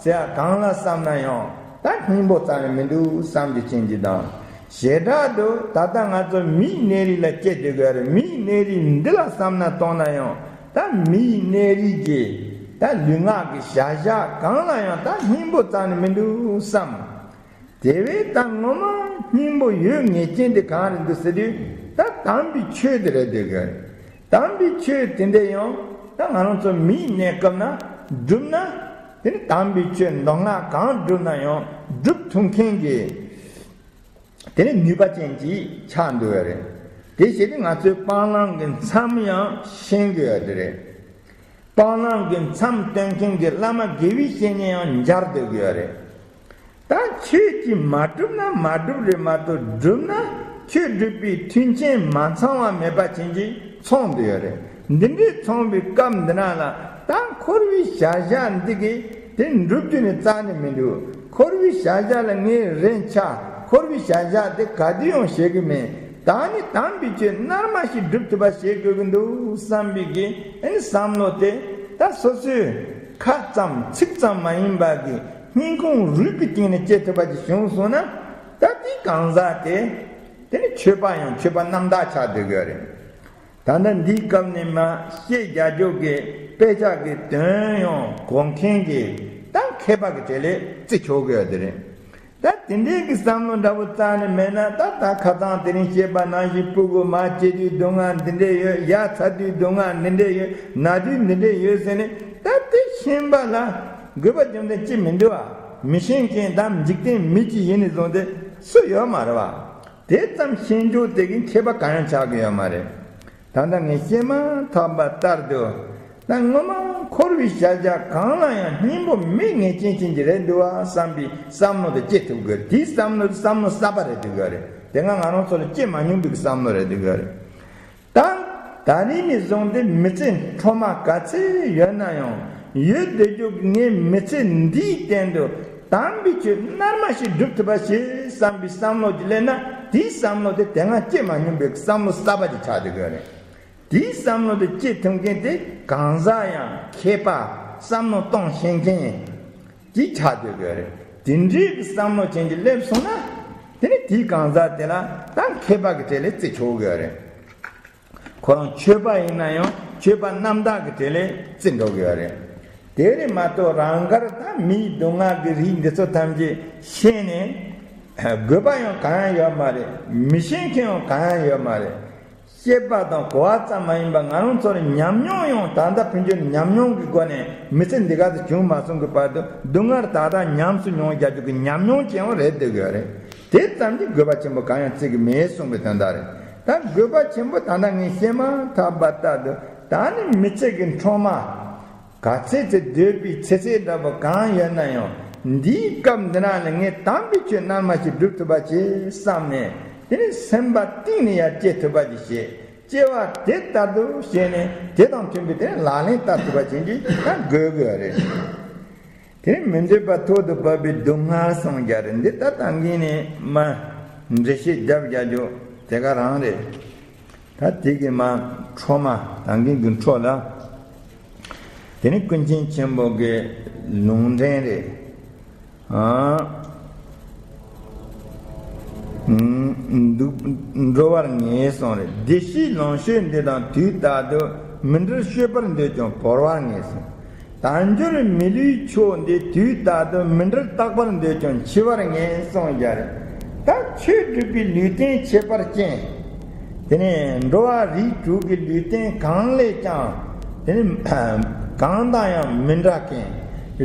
ཟེར་ཡ་གང་ལ་བསམ་ན་ཡང་ད་སྙིང་པོ་རྩ་ནས་མི་འདུག་བསམ་རྒྱུ་ཅན་གྱི་དང་། བྱེ་བྲག་ཏུ་ད་ལྟ་ང་ཚོ་མིའི་གནས་རིགས་ལ་སྐྱེས་བསྡད་དགོས་རེད། མིའི་གནས་རིགས་འདི་ལ་བསམ་ན་གཏོང་ན་ཡང་ད་མིའི་གནས་རིགས་ཀྱི་ད་ལུས་ངག་གི་བྱ་བཞག་གང་ལ་ཡང་ད་སྙིང་པོ་རྩ་ནས་མི་འདུག་བསམ། དེ་བས་ད་ངོ་མ་སྙིང་པོ་ཡོད་ངེས་ཅན་དེ་གང་རེད་འདུག་ཟེར་དུས་ད་དམ་པའི་ཆོས་དེ་རེད་འདུག་གི། དམ་པའི་ཆོས་དེ་འདྲ་ཡང་ད་ང་རང་ཚོ་མིའི་གནས་སྐབས་ན་བསྒྲུབ་ན་དེ་ནི་དམ་པའི་ཆོས་མདོ་སྔགས་གང་བསྒྲུབ་ན་ཡང་སྒྲུབ་ཐུབ་མཁན་གྱི་དེ་ནི་ནུས་པ་ཅན་ཅིག་ཆགས་འདུག་གི་རེད། དེ་བྱས་ཏེ་ང་ཚོའི་སྤང་བླང་གི་མཚམས་ཡང་ཤེས་དགོས་ཡ་དེ་རེད། སྤང་བླང་གི་མཚམས་སྟོན་མཁན་གྱི་བླ་མ་དགེ་བའི་བཤེས་གཉེན་ཡང་མཇལ་སྡོད་དགོས་ཡོད་རེད། ད་ཆོས་ཀྱིས་མ་བསྒྲུབས་ན་མ་བསྒྲུབས་རེད་མ་གཏོགས་བསྒྲུབས་ན་ཆོས་སྒྲུབ་པའི་མཐུན་རྐྱེན་མ་ཚང་བ་མེད་པ་ཅན་གྱི་ཚོགས་འདུ་ཡོད་རེད། འདི་འདྲའི་ཚོགས་པའི་སྐབས་འདི་ན་ལ་ད་འཁོར་བའི་བྱ་བཞག་འདི་གི་དེ་འགྲུབ་རྒྱུ་ནི་རྩ་ནས་མི་འདུག་འཁོར་བའི་བྱ་བཞག་ལ་ངས་རན་ཆ། འཁོར་བའི་བྱ་བཞག་དེ་ག་དུས་ཡང་བྱེད་གི་མེད། ད་ནི་དམ་པའི་ཆོས་རྣལ་མ་ཞིག་སྒྲུབ་ཐུབ་པ་བྱེད་དགོས་ཀྱི་འདུག་བསམ་པའི་གི་ཨ་ནི་བསམ་བློ་དེ་ད་སོ་སོའི་ཁ་ཙམ་ཚིག་ཙམ་མ་ཡིན་པ་གི་སྙིང་ཁུང་རུས་ཀྱི་གཏིང་ནས་སྐྱེ་ཐུབ་པ་ཅིག་བྱུང་སོང་ན་ད་དེའི་གང་ཟག་དེ་དེ་ནི་ཆོས་པ་ཡང་ཆོས་པ་རྣམ་དག་ཆགས་སྡོད་དགོས་རེད། ད་ལྟ་འདིའི་སྐབས་ནས་མ་བཤད་རྒྱ་ཇོག་གི་དཔེ་ཆ་གི་དོན་ཡང་གོ་མཁན་གྱི་ད་མཁས་པ་གི་གྲས་ལས་བརྩི་ཆོག་གི་ཡོད་དེ་རེད། ད་དེ་འདྲའི་གི་བསམ་བློ་འདྲ་པོ་རྩ་ནས་མེད་ན་ད་ད་ཁ་སང་དེ་རིང་བཤད་པ་ནང་བཞིན་སྤུ་གུ་མ་སྐྱེ་དུས་སྡུག་བསྔལ་འདི་འདྲས་ཡོད། ཡ་ཚ་དུས་སྡུག་བསྔལ་འདི་འདྲས་ཡོད། ན་དུས་འདི་འདྲས་ཡོད་ཟེར་ནས་ད་དེ་ཤེས་པ་ལ་དགོས་པ་རྒྱུ་མཚན་ཅི་མི་འདུག་བ། མི་ཤེས་མཁན་དང་འཇིག་རྟེན་མི་གཅིག་ཡིན་ནས་བཟུང་སྟེ་སུ་ཡོད་མ་རེད་བ། དེ་ཙམ་ཤེས་འཇོག་དེ་གི་མཁས་པ་གང་ཡང་ཆགས་ཀྱི་ཡོད་མ་རེད། ད་ལྟ་ངས་བཤད་མ་ཐག་པ་ལྟར་དུ་ད་ངོ་མ་འཁོར་བའི་བྱ་བཞག་གང་ལ་ཡང་སྙིང་པོ་མེད་ངེས་ཅན་ཅན་གྱི་རེད་འདུག་བ་བསམ་པའི་བསམ་བློ་དེ་སྐྱེ་ཐུབ་དགོས། དེའི་བསམ་བློ་དེ་བསམ་བློ་གསར་པ་རེད་འདུག་གི་རེད། དེ་སྔ་ང་རང་ཚོ་ལ་སྐྱེ་མ་མྱོང་པའི་བསམ་བློ་རེད་འདུག་གི་རེད། ད་ད་རིང་ནས་བཟུང་སྟེ་མི་ཚེ་འཕྲོ་མ་ག་ཚད་ཡོད་ན་ཡང་ཡོད་བསྡད་རྒྱུ་གི་ངའི་མི་ཚེ་འདིའི་སྟེང་དུ་དམ་པའི་ཆོས་རྣལ་མ་ཞིག་སྒྲུབ་ཐུབ་པ་ཞིག་བསམ་པའི་བསམ་བློ་ཅིག་སླེབས་ན་དེའི་བསམ་བློ་དེ་དེ་སྔ་སྐྱེ་མ་མྱོང་པའི་བསམ་བློ་གསར་པ་ཅིག་ཆགས་བསྡད་ཀྱི་ཡོད་རེད། དེའི་བསམ་བློ་དེ་སྐྱེ་ཐུབ་མཁན་དེ་གང་ཟག་ཡང་མཁས་པ་བསམ་བློ་གཏོང་ཤེས་མཁན་ཅིག་ཆགས་བསྡད་ཀྱི་ཡོད་རེད། དེ་འདྲའི་གི་བསམ་བློ་ཅན་ཅིག་སླེབས་སོང་ན་དེ་ནི་དེའི་གང་ཟག་དེ་ལ་ད་མཁས་པ་གི་གྲས་ལས་བརྩི་ཆོག་གི་ཡོད་རེད། ཁོ་རང་ཆོས་པ་ཡིན་ན་ཡང་ཆོས་པ་རྣམ་དག་གི་གྲས་ལས་བརྩི་འགྲོ་གི་ཡོད་རེད། དེ་རེད་མ་གཏོགས་རང་དགར་ད་མིའི་སྡུག་བསྔལ་གྱི་རིགས་འདི་ཚོ་ཐམས་ཅད་ཤེས་ནས་དགོས་པ་ཡང་གང་ཡང་ཡོད་མ་རེད། མི་ཤེས་མཁན་ཡང་གང་ཡང་ཡོད་མ་རེད། ཤེས་པ་དང་གོ་བ་ཙམ་མ་ཡིན་པ་ང་རང་ཚོར་ཉམས་མྱོང་ཡང་ད་ལྟ་ཕན་ཆད་ཉམས་མྱོང་གི་སྒོ་ནས་མི་ཚེ་འདི་ག་ཚོད་བྱུང་མ་སོང་གི་བར་དུ་སྡུག་བསྔལ་ད་ལྟ་ཉམས་སུ་མྱོང་རྒྱག་རྒྱུ་གི་ཉམས་མྱོང་ཅན་ཡང་རེད་འདོད་གི་ཡོད་རེད། དེ་ཙམ་གྱིས་དགོས་པ་ཆེན་པོ་གང་ཡང་བརྩི་གི་མེད་གསུངས་པའི་དོན་དག་རེད། ད་དགོས་པ་ཆེན་པོ་ད་ལྟ་ངས་བཤད་མ་ཐག་པ་ལྟར་དུ་ད་ནི་མི་ཚེ་གི་འཕྲོ་མ་ག་ཚད་ཚེ་སྡོད་པའི་ཚེ་ཚད་འདྲ་པོ་གང་ཡོད་ན་ཡང་འདིའི་སྐབས་འདི་ན་ནི་ངས་དམ་པའི་ཆོས་རྣལ་མ་ཞིག་སྒྲུབ་ཐུབ་པ་བྱེད་བསམ་ནས་དེ་ནི་སེམས་པ་གཏིང་ནས་ཡར་སྐྱེ་ཐུབ་པ་ཅིག་བྱེད། སྐྱེ་བ་དེ་ལྟར་དུ་བྱས་ནས་དེ་དང་མཐུན་པའི་དེ་ནི་ལག་ལེན་བསྟར་ཐུབ་པ་བྱེད་ཀྱི་ད་དགོས་དགོས་རེད། དེ་ནི་མི་འདོད་པ་ཐོག་ཏུ་བབས་པའི་སྡུག་བསྔལ་གསུངས་རྒྱུ་རེད། འདི་ལྟ་སྟངས་ཀྱིས་ནི་མ་འགྲེལ་བཤད་རྒྱབ་རྒྱག་རྒྱུ་དེ་ག་རང་རེད། ད་དེ་གི་མ་འཕྲོ་མ་ད་གིན་གྱི་འཕྲོ་ལ་དེ་ནི་ཀུན་མཁྱེན་ཆེན་པོ་གི་ལུང་འདྲེན་རེད། ཨ། འདུག་འགྲོ་བར་ངེས་གསུངས་རེད། བདེ་སྐྱིད་ལོངས་སྤྱོད་འདི་དང་དུས་རྟག་ཏུ་མི་འབྲལ་སྤྱོད་པར་འདོད་ཀྱང་བོར་བར་ངེས་གསུངས། དལ་འབྱོར་མི་ལུས་མཆོག་འདི་དུས་རྟག་ཏུ་མི་འབྲལ་རྟག་པར་འདོད་ཀྱང་འཆི་བར་ངེས་གསུངས་རྒྱུ་རེད། ད་ཆོས་སྒྲུབ་པའི་ལུས་རྟེན་ཁྱད་པར་ཅན། དེ་ནས་འགྲོ་བ་རིགས་དྲུག་གི་ལུས་རྟེན་གང་ལས་ཀྱང་དེ་ནི་གང་དང་ཡང་མི་འདྲ་མཁན།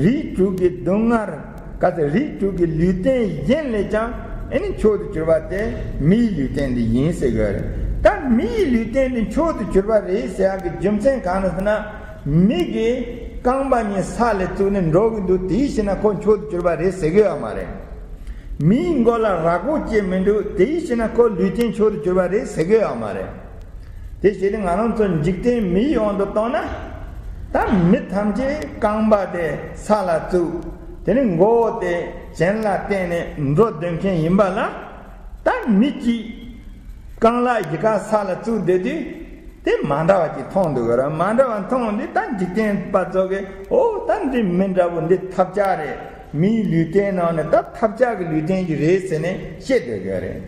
རིགས་དྲུག་གི་སྡུག་བསྔལ་ག་ཚོད་རིགས་དྲུག་གི་ལུས་རྟེན་གཞན་ལས་ཀྱང་ཨེ་ནི་མཆོག་ཏུ་གྱུར་པ་དེ་མིའི་ལུས་རྟེན་འདི་ཡིན་ཟེར་གི་རེད། ད་མིའི་ལུས་རྟེན་འདི་མཆོག་ཏུ་གྱུར་པ་རེད་ཟེར་ཡག་གི་རྒྱུ་མཚན་གང་རེད་ཟེར་ན། མི་གི་རྐང་པ་གཉིས་ས་ལ་བཙུགས་ནས་འགྲོ་གི་འདུག་དེའི་ཕྱིར་ན་ཁོ་མཆོག་ཏུ་གྱུར་པ་རེད་ཟེར་གི་ཡོད་མ་རེད། མིའི་མགོ་ལ་རྭ་ཅོ་ཅིག་མི་འདུག་དེའི་ཕྱིར་ན་ཁོ་ལུས་རྟེན་མཆོག་ཏུ་གྱུར་པ་རེད་ཟེར་གི་ཡོད་མ་རེད། དེ་བྱས་ཏེ་ང་རང་ཚོ་འཇིག་རྟེན་མིའི་དབང་དུ་བཏང་ན། ད་མི་ཐམས་ཅད་རྐང་པ་དེ་ས་ལ་བཙུགས། དེ་ནས་མགོ་བོ་དེ་གྱེན་ལ་བསྟན་ནས་འགྲོ་སྡོད་མཁན་ཡིན་པ་ལ། ད་མི་གཅིག་རྐང་ལག་བཞི་ཀ་ས་ལ་བཙུགས་བསྡད་དུས། དེ་མ་འདྲ་བ་ཅིག་མཐོང་འདུག་ག་ར། མ་འདྲ་བ་མཐོང་དུས་ད་འཇིག་རྟེན་པ་ཚོ་གིས་ཨོ་ད་འདི་མི་འདྲ་བོ་འདི་ཐབས་ཆག་རེད། མིའི་ལུས་རྟེན་ནང་ནས་ད་ཐབས་ཆག་གི་ལུས་རྟེན་ཅིག་རེད་ཟེར་ནས་བཤད་སྡོད་ཀྱི་རེད།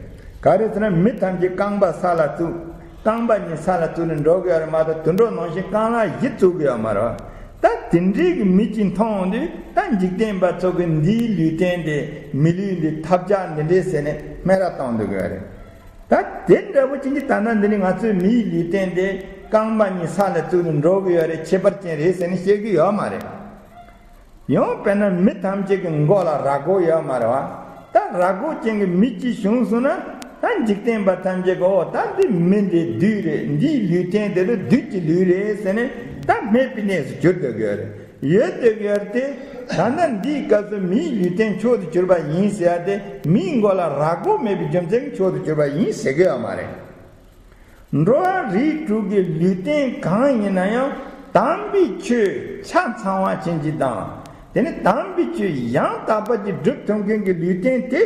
ག་རེ་ཟེར་ན་མི་ཐམས་ཅད་རྐང་པ་ས་ལ་བཙུགས། རྐང་པ་གཉིས་ས་ལ་བཙུགས་ནས་འགྲོ་གི་ཡོད་རེད་མ་གཏོགས་དུད་འགྲོ་ནང་བཞིན་རྐང་ལག་བཞི་བཙུགས་གི་ཡོད་མ་རེད་བ། ད་དེ་འདྲའི་གི་མི་གཅིག་མཐོང་ཡོང་དུས་ད་འཇིག་རྟེན་པ་ཚོ་གི་འདིའི་ལུས་རྟེན་དེ་མི་ལུས་འདི་ཐབས་ཆག་འདི་འདྲས་ཟེར་ནས་སྨད་ར་གཏོང་འདུག་གི་ཡོད་རེད། ད་དེ་འདྲ་བོ་ཅན་གྱི་ད་ལྟ་འདི་ནི་ང་ཚོའི་མིའི་ལུས་རྟེན་དེ་རྐང་པ་གཉིས་ས་ལ་བཙུགས་ནས་འགྲོ་གི་ཡོད་རེད། ཁྱད་པར་ཅན་རེད་ཟེར་ནས་བཤད་གི་ཡོད་མ་རེད། ཡང་དཔེར་ན་མི་ཐམས་ཅད་ཀྱི་མགོ་ལ་རྭ་མགོ་ཡོད་མ་རེད་བ། ད་རྭ་མགོ་ཅན་གྱི་མི་གཅིག་བྱུང་སོང་ན་ད་འཇིག་རྟེན་པ་ཐམས་ཅད་ཀྱིས་ཨོ་ད་འདི་མི་འདི་བདུད་རེད། འདིའི་ལུས་རྟེན་དེ་ལ་བདུད་ཀྱི་ལུས་རེད་ཟེར་ནས་ད་སྨད་པའི་གནས་སུ་གྱུར་སྡོད་ཀྱི་ཡོད་རེད། ཡོད་སྡོད་ཀྱི་ཡོད་རེད་དེ། ད་ལྟ་འདིའི་སྐབས་སུ་མིའི་ལུས་རྟེན་མཆོག་ཏུ་གྱུར་པ་ཡིན་ཟེར་ཡ་དེ་མིའི་མགོ་ལ་རྭ་མགོ་མེད་པའི་རྒྱུ་མཚན་གྱིས་མཆོག་ཏུ་གྱུར་པ་ཡིན་ཟེར་གི་ཡོད་མ་རེད། འགྲོ་བ་རིགས་དྲུག་གི་ལུས་རྟེན་གང་ཡིན་ན་ཡང་དམ་པའི་ཆོས་ཆ་ཚང་བ་ཅན་གྱི་དང་། དེ་ནི་དམ་པའི་ཆོས་ཡང་དག་པ་ཅིག་སྒྲུབ་ཐུབ་མཁན་གྱི་ལུས་རྟེན་དེ་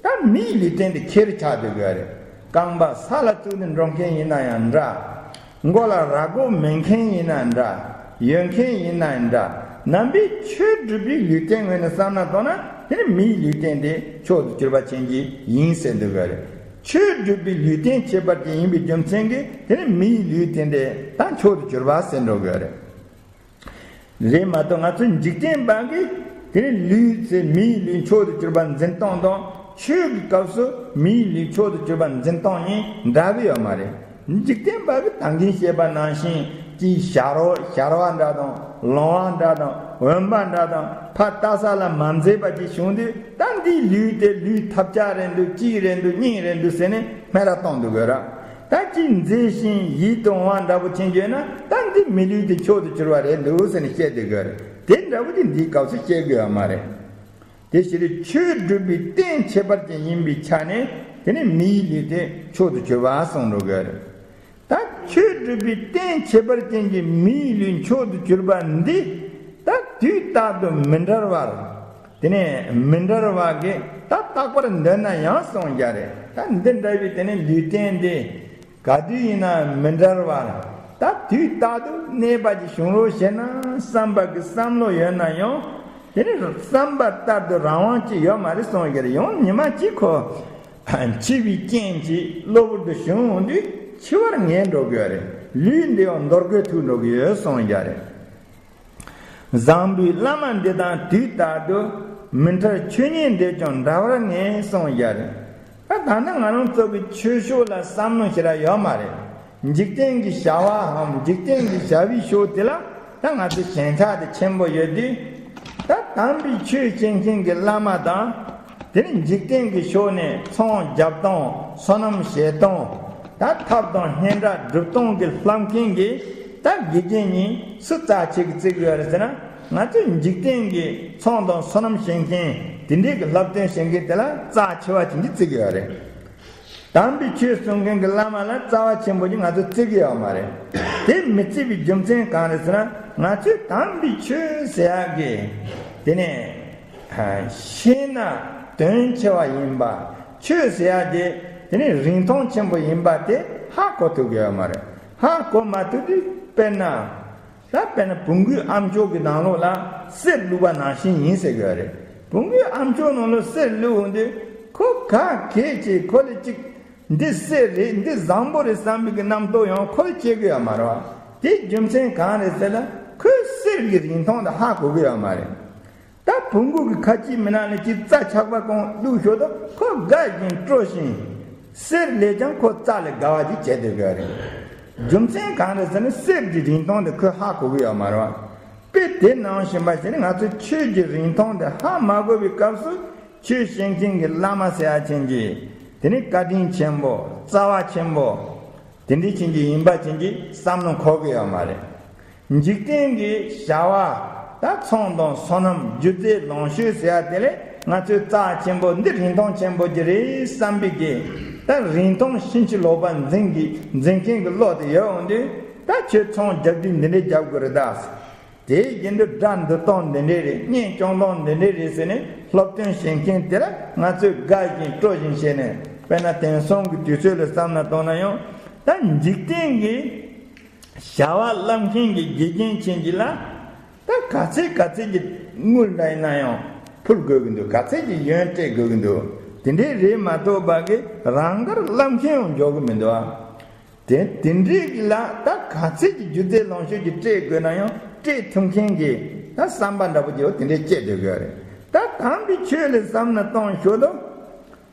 ད་མིའི་ལུས་རྟེན་དེ་ཁེ་རུ་ཆགས་སྡོད་དགོས་རེད། རྐང་པ་ས་ལ་བཙུགས་ནས་འགྲོ་མཁན་ཡིན་ན་ཡང་འདྲ། མགོ་ལ་རྭ་མགོ་མེད་མཁན་ཡིན་ན་འདྲ། ཡོད་མཁན་ཡིན་ན་འདྲ། ནང་པའི་ཆོས་སྒྲུབ་པའི་ལུས་རྟེན་ངོས་ནས་བསམ་བློ་བཏང་ན་དེ་ནི་མིའི་ལུས་རྟེན་དེ་མཆོག་ཏུ་གྱུར་པ་ཅན་གྱི་ཡིན་ཟེར་འདུག་ག་རེད། ཆོས་སྒྲུབ་པའི་ལུས་རྟེན་ཁྱད་པར་ཅན་ཡིན་པའི་རྒྱུ་མཚན་གྱིས་དེ་ནི་མིའི་ལུས་རྟེན་དེ་ད་མཆོག་ཏུ་གྱུར་པ་ཟེར་འགྲོ་གི་རེད། རེད་མ་གཏོགས་ང་ཚོ་འཇིག་རྟེན་པ་གིས་དེ་ནི་ལུས་ཚེ་མིའི་ལུས་མཆོག་ཏུ་གྱུར་པ་འཛིན་སྟངས་དང་ཆོས་ཀྱི་སྐབས་སུ་མིའི་ལུས་མཆོག་ཏུ་གྱུར་པ་འཛིན་སྟངས་གཉིས་འདྲ་གི་ཡོད་མ་རེད། འཇིག་རྟེན་པ་གིས་ད་གིན་བཤད་པ་ནང་བཞིན་གྱི་ཞར་བ་ཞར་བ་འདྲ་དང་ལོང་བ་འདྲ་དང་འོན་པ་འདྲ་དང་ཕར་ལྟ་ས་ལ་མ་མཛེས་པ་ཅིག་བྱུང་དུས་ད་འདིའི་ལུས་དེ་ལུས་ཐབས་ཆག་རེད་འདུག་གཅིག་རེད་འདུག་གཉིས་རེད་འདུག་ཟེར་ནས་སྨད་ར་གཏོང་འདུག་གི་ར། ད་ཅིག་མཛེས་ཤིང་ཡིད་དུ་འོང་བ་འདྲ་པོ་ཅན་ཡོད་ན་ད་འདི་མི་ལུས་དེ་མཆོག་ཏུ་གྱུར་པ་རེད་འདུག་ཟེར་ནས་བཤད་འདུག་གི་ར། དེ་འདྲ་པོ་དེ་འདིའི་སྐབས་སུ་བཤད་དགོས་ཡོད་མ་རེད། དེ་ཕྱིར་ཆོས་སྒྲུབ་པའི་རྟེན་ཁྱད་པར་ཅན་ཡིན་པའི་ཆ་ནས་དེ་ནི་མིའི་ལུས་དེ་མཆོག་ཏུ་གྱུར་པ་གསུངས་འགྲོ་གི་རེད། ད་ཆོས་སྒྲུབ་པའི་རྟེན་ཁྱད་པར་ཅན་གྱི་མིའི་ལུས་མཆོག་ཏུ་གྱུར་པ་འདི་ད་དུས་རྟག་ཏུ་མི་འབྲལ་བར། དེ་ནས་མི་འབྲལ་བ་གིས་ད་རྟག་པར་འདོད་ན་ཡང་གསུངས་ཀྱང་རེད། ད་འདི་འདྲ་བའི་དེ་ནས་ལུས་རྟེན་འདི་ག་དུས་ཡིན་ན་མི་འབྲལ་བར་ད་དུས་རྟག་ཏུ་གནས་པ་ཅིག་བྱུང་རོགས་ཞེ་ན་བསམ་པ་གི་བསམ་བློ་ཡོད་ན་ཡང་དེ་ནི་བསམ་པ་ལྟར་དུ་རང་དབང་ཅིག་ཡོད་མ་རེད་གསུངས་ཀྱང་རེད། ཡང་ཉི་མ་གཅིག་ཁོ་འཆི་བའི་རྐྱེན་གྱིས་གློ་བུར་དུ་བྱུང་འོང་དུས་འཆི་བར་ངེས་འགྲོ་གི་ཡོད་རེད། ལུས་འདི་ཡང་འདོར་དགོས་ཐུག་འགྲོ་གི་ཡོད་གསུངས་ཀྱང་རེད། བཟང་པོའི་བླ་མ་འདི་དང་དུས་རྟག་ཏུ་མི་འབྲལ་ཆོས་ཉིད་འདི་ཀྱང་འདྲ་བར་ངེས་གསུངས་ཀྱང་རེད། ད་ད་ནི་ང་རང་ཚོ་གི་ཆོས་ཕྱོགས་ལ་བསམ་བློ་ཞེ་དྲག་ཡོད་མ་རེད། འཇིག་རྟེན་གྱི་བྱ་བའམ་འཇིག་རྟེན་གྱི་བྱ་བའི་ཕྱོགས་དེ་ལ་ད་ང་ཚོ་ཞེན་ཆགས་དེ་ཆེན་པོ་ཡོད་དུས། ད་དམ་པའི་ཆོས་བྱེད་མཁན་གྱི་བླ་མ་དང་། དེ་ནི་འཇིག་རྟེན་གྱི་ཕྱོགས་ནས་ཚོང་རྒྱབ་སྟངས་སོ་ནམ་བྱེད་སྟངས། ད་ཐབས་དང་སྙན་གྲགས་སྒྲུབ་སྟངས་ཀྱི་བསླབ་མཁན་གྱི་ད་དགེ་རྒན་གཉིས་སུ་རྩ་ཆེ་གི་བརྩི་གི་ཡོད་རེད་ཟེར་ན། ང་ཚོས་འཇིག་རྟེན་གྱི་ཚོང་དང་སོ་ནམ་བྱེད་མཁན་དེ་འདྲའི་གི་བསླབ་སྟོན་བྱེད་མཁན་དེ་ལ་རྩ་ཆེ་བ་ཅན་གྱི་བརྩི་གི་ཡོད་རེད། དམ་པའི་ཆོས་གསུང་མཁན་གྱི་བླ་མ་ལ་རྩ་བ་ཆེན་པོ་ཅིག་ང་ཚོས་བརྩི་གི་ཡོད་མ་རེད། དེ་མི་བརྩི་བའི་རྒྱུ་མཚན་གང་རེད་ཟེར་ན། ང་ཚོས་དམ་པའི་ཆོས་ཟེར་ཡག་གི་དེ་ནས་ཤེས་ན་དོན་ཆེ་བ་ཡིན་པ། ཆོས་ཟེར་ཡག་དེ་དེ་ནས་རིན་ཐང་ཆེན་པོ་ཡིན་པ་དེ་ཧ་གོ་ཐུབ་ཀྱི་ཡོད་མ་རེད། ཧ་གོ་མ་ཐུབ་དུས་དཔེར་ན། ད་དཔེར་ན་བོང་གུའི་ཨ་མཆོག་གི་ནང་ལོགས་ལ་གསེར་བླུགས་པ་ནང་བཞིན་ཡིན་ཟེར་གི་ཡོད་རེད། བོང་གུའི་ཨ་མཆོག་ནང་ལོགས་གསེར་བླུགས་འོང་དུས་ཁོ་ག་གེ་ཅིག་ཁོ་ལ་ཅིག་འདི་གསེར་རེད། འདི་བཟང་པོ་རེད་བསམ་པའི་གི་རྣམ་རྟོག་ཡང་ཁོ་ལ་སྐྱེ་གི་ཡོད་མ་རེད་བ། དེའི་རྒྱུ་མཚན་གང་རེད་ཟེར་ན། ཁོས་གསེར་གྱི་རིན་ཐང་དེ་ཧ་གོ་གི་ཡོད་མ་རེད། ད་བོང་གུ་གི་ཁ་ལྕེ་མི་ནང་ལ་ཅིག་རྩྭ་ཆག་པ་གང་བླུགས་ཞོར་དུ་ཁོ་དགའ་བཞིན་སྤྲོ་བཞིན། གསེར་ལས་ཀྱང་ཁོ་རྩྭ་ལས་དགའ་བ་ཅིག་བྱས་སྡོད་གི་ཡོད་རེད། རྒྱུ་མཚན་གང་རེད་ཟེར་ན། གསེར་གྱི་རིན་ཐང་དེ་ཁོས་ཧ་གོ་གི་ཡོད་མ་རེད་བ། དཔེ་དེ་ནང་བཞིན་པ་ཞིག་ནི་ང་ཚོས་ཆོས་ཀྱི་རིན་ཐང་དེ་ཧ་མ་གོ་བའི་སྐབས་སུ། ཆོས་བྱེད་མཁན་གྱི་བླ་མ་ཟེར་ཡ་ཅན་གྱི་དེ་ནི་བཀའ་དྲིན་ཆེན་པོ་རྩ་བ་ཆེན་པོ་དེ་འདྲའི་ཅན་གྱི་ཡིན་པ་ཅན་གྱི་བསམ་བློ་འཁོར་གི་ཡོད་མ་རེད། འཇིག་རྟེན་གྱི་བྱ་བ་ད་ཚོང་དང་སོ་ནམ་སྒྱུ་རྩལ་ལོངས་སྤྱོད་ཟེར་ཡ་དེ་ལས་ང་ཚོས་རྩ་ཆེན་པོ་འདི་རིན་ཐང་ཆེན་པོ་ཅིག་རེད་བསམ་པའི་གི་ད་རིན་ཐང་ཕྱིན་ཅི་ལོག་པ་འཛིན་གི་འཛིན་མཁན་གྱི་བློ་དེ་ཡོད་འོང་དུས། ད་ཁྱོད་ཚོང་རྒྱག་དུས་འདི་འདྲས་རྒྱག་དགོས་རེད་ད། དེའི་རྒྱུན་དུ་དགྲ་འདུལ་སྟངས་འདི་འདྲས་རེད། གཉེན་སྐྱོང་སྟངས་འདི་འདྲས་རེད་ཟེར་ནས་སློབ་སྟོན་བྱེད་མཁན་དེ་ལ་ང་ཚོས་དགའ་བཞིན་སྤྲོ་བཞིན་བྱས་ནས། དཔེར་ན་དེང་སང་གི་དུས་ཚོད་ལ་བསམ་བློ་བཏང་ན་ཡང་། ད་འཇིག་རྟེན་གྱི་བྱ་བ་བསླབ་མཁན་གྱི་དགེ་རྒན་ཅན་གྱི་ལ་ད་ག་ཚད་ག་ཚད་ཀྱི་དངུལ་འདྲ་ཡིན་ན་ཡང་ཕུལ་དགོས་ཀྱི་འདུག་ག་ཚད་ཀྱི་ཡོན་སྤྲད་དགོས་ཀྱི་འདུག་དེ་འདྲའི་རེད་མ་གཏོགས་པ་གི་རང་དགར་བསླབ་མཁན་ཡང་འཇོག་གི་མི་འདུག་ཨ། དེ་དེ་འདྲའི་གི་ལ་ད་ག་ཚད་ཀྱི་སྒྱུ་རྩལ་ལོངས་སྤྱོད་ཀྱི་སྤྲད་དགོས་ན་ཡང་སྤྲད་ཐུབ་མཁན་གྱི་ད་བསམ་པ་འདྲ་པོ་ཅིག་དེ་འདྲའི་སྐྱེ་སྡོད་དགོས་རེད། ད་དམ་པའི་ཆོས་ལ་བསམ་ན་གཏོང་ཞོར་དུ།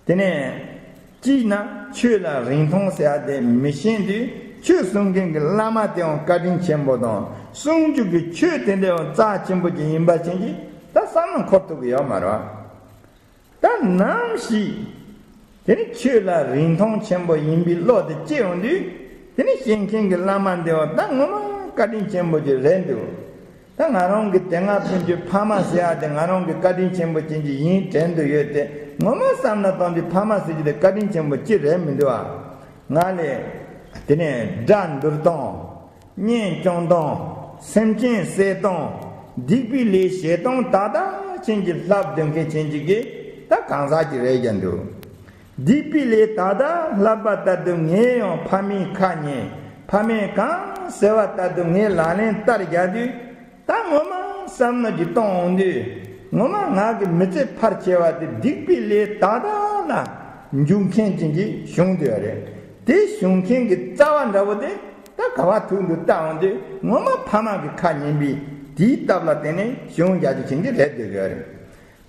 དེ་ནས་གཅིག་ན་ཆོས་ལ་རིན་ཐང་ཟེར་ཡ་དེ་མི་ཤེས་དུས་ཆོས་གསུང་མཁན་གྱི་བླ་མ་དེའང་བཀའ་དྲིན་ཆེན་པོ་དང་གསུང་རྒྱུ་གི་ཆོས་དེ་འདྲའང་རྩ་ཆེན་པོ་ཅིག་ཡིན་པ་ཅན་གྱི་ད་བསམ་བློ་འཁོར་ཐུབ་ཀྱི་ཡོད་མ་རེད། ད་ནམ་ཞིག་དེ་ནི་ཆོས་ལ་རིན་ཐང་ཆེན་པོ་ཡིན་པའི་བློ་དེ་སྐྱེ་ཡོང་དུས། དེ་ནི་ཤེས་མཁན་གྱི་བླ་མ་འདི་བ་ད་ངོ་མ་བཀའ་དྲིན་ཆེན་པོ་ཅིག་རེད་འདུག་ད་ང་རང་གི་དེ་སྔ་ཕན་ཆོད་ཕ་མ་ཟེར་ཡ་དེ་ང་རང་གི་བཀའ་དྲིན་ཆེན་པོ་ཅན་ཅིག་ཡིན་དྲན་དུ་ཡོད་དེ། ངོ་མ་བསམ་ན་གཏོང་དུས་ཕ་མ་ཟེར་རྒྱུ་དེ་བཀའ་དྲིན་ཆེན་པོ་ཅིག་རེད་མི་འདུག་ཨ། ང་ལས་དེ་ནས་དགྲ་འདུལ་སྟངས། གཉེན་སྐྱོང་སྟངས། སེམས་ཅན་བསད་སྟངས། སྡིག་པའི་ལས་བྱེད་སྟངས་ད་ལྟ་ཕྱིན་གྱི་བསླབ་སྡོད་མཁན་ཕྱིན་གྱི་གི་ད་གང་ཟག་ཅིག་རེད་ཀྱང་འདུག་སྡིག་པའི་ལས་ད་ལྟ་བསླབ་པ་ལྟར་དུ་ངས་ཡང་ཕ་མའི་ཁ་ཉན། ཕ་མས་གང་ཟེར་བ་ལྟར་དུ་ངས་ལག་ལེན་བསྟར་བཞག་དུས། ད་ངོ་མ་བསམ་བློ་ཅིག་གཏོང་འོང་དུས། ངོ་མ་ང་གི་མི་ཚེ་ཕལ་ཆེ་བ་དེ་སྡིག་པའི་ལས་ད་ལྟ་ལ་འཇུག་མཁན་ཅན་གྱི་བྱུང་སྡོད་རེད། དེ་བྱུང་མཁན་གྱི་རྩ་བ་འདྲ་བོ་དེ་ད་ག་བ་ཐུག་འདུག་ལྟ་འོང་དུས། ངོ་མ་ཕ་མ་གི་ཁ་ཉན་པའི་དེའི་སྟབས་ལ་བརྟེན་ནས་བྱུང་རྒྱུ་ཅན་གྱི་རེད་སྡོད་ཀྱི་རེད།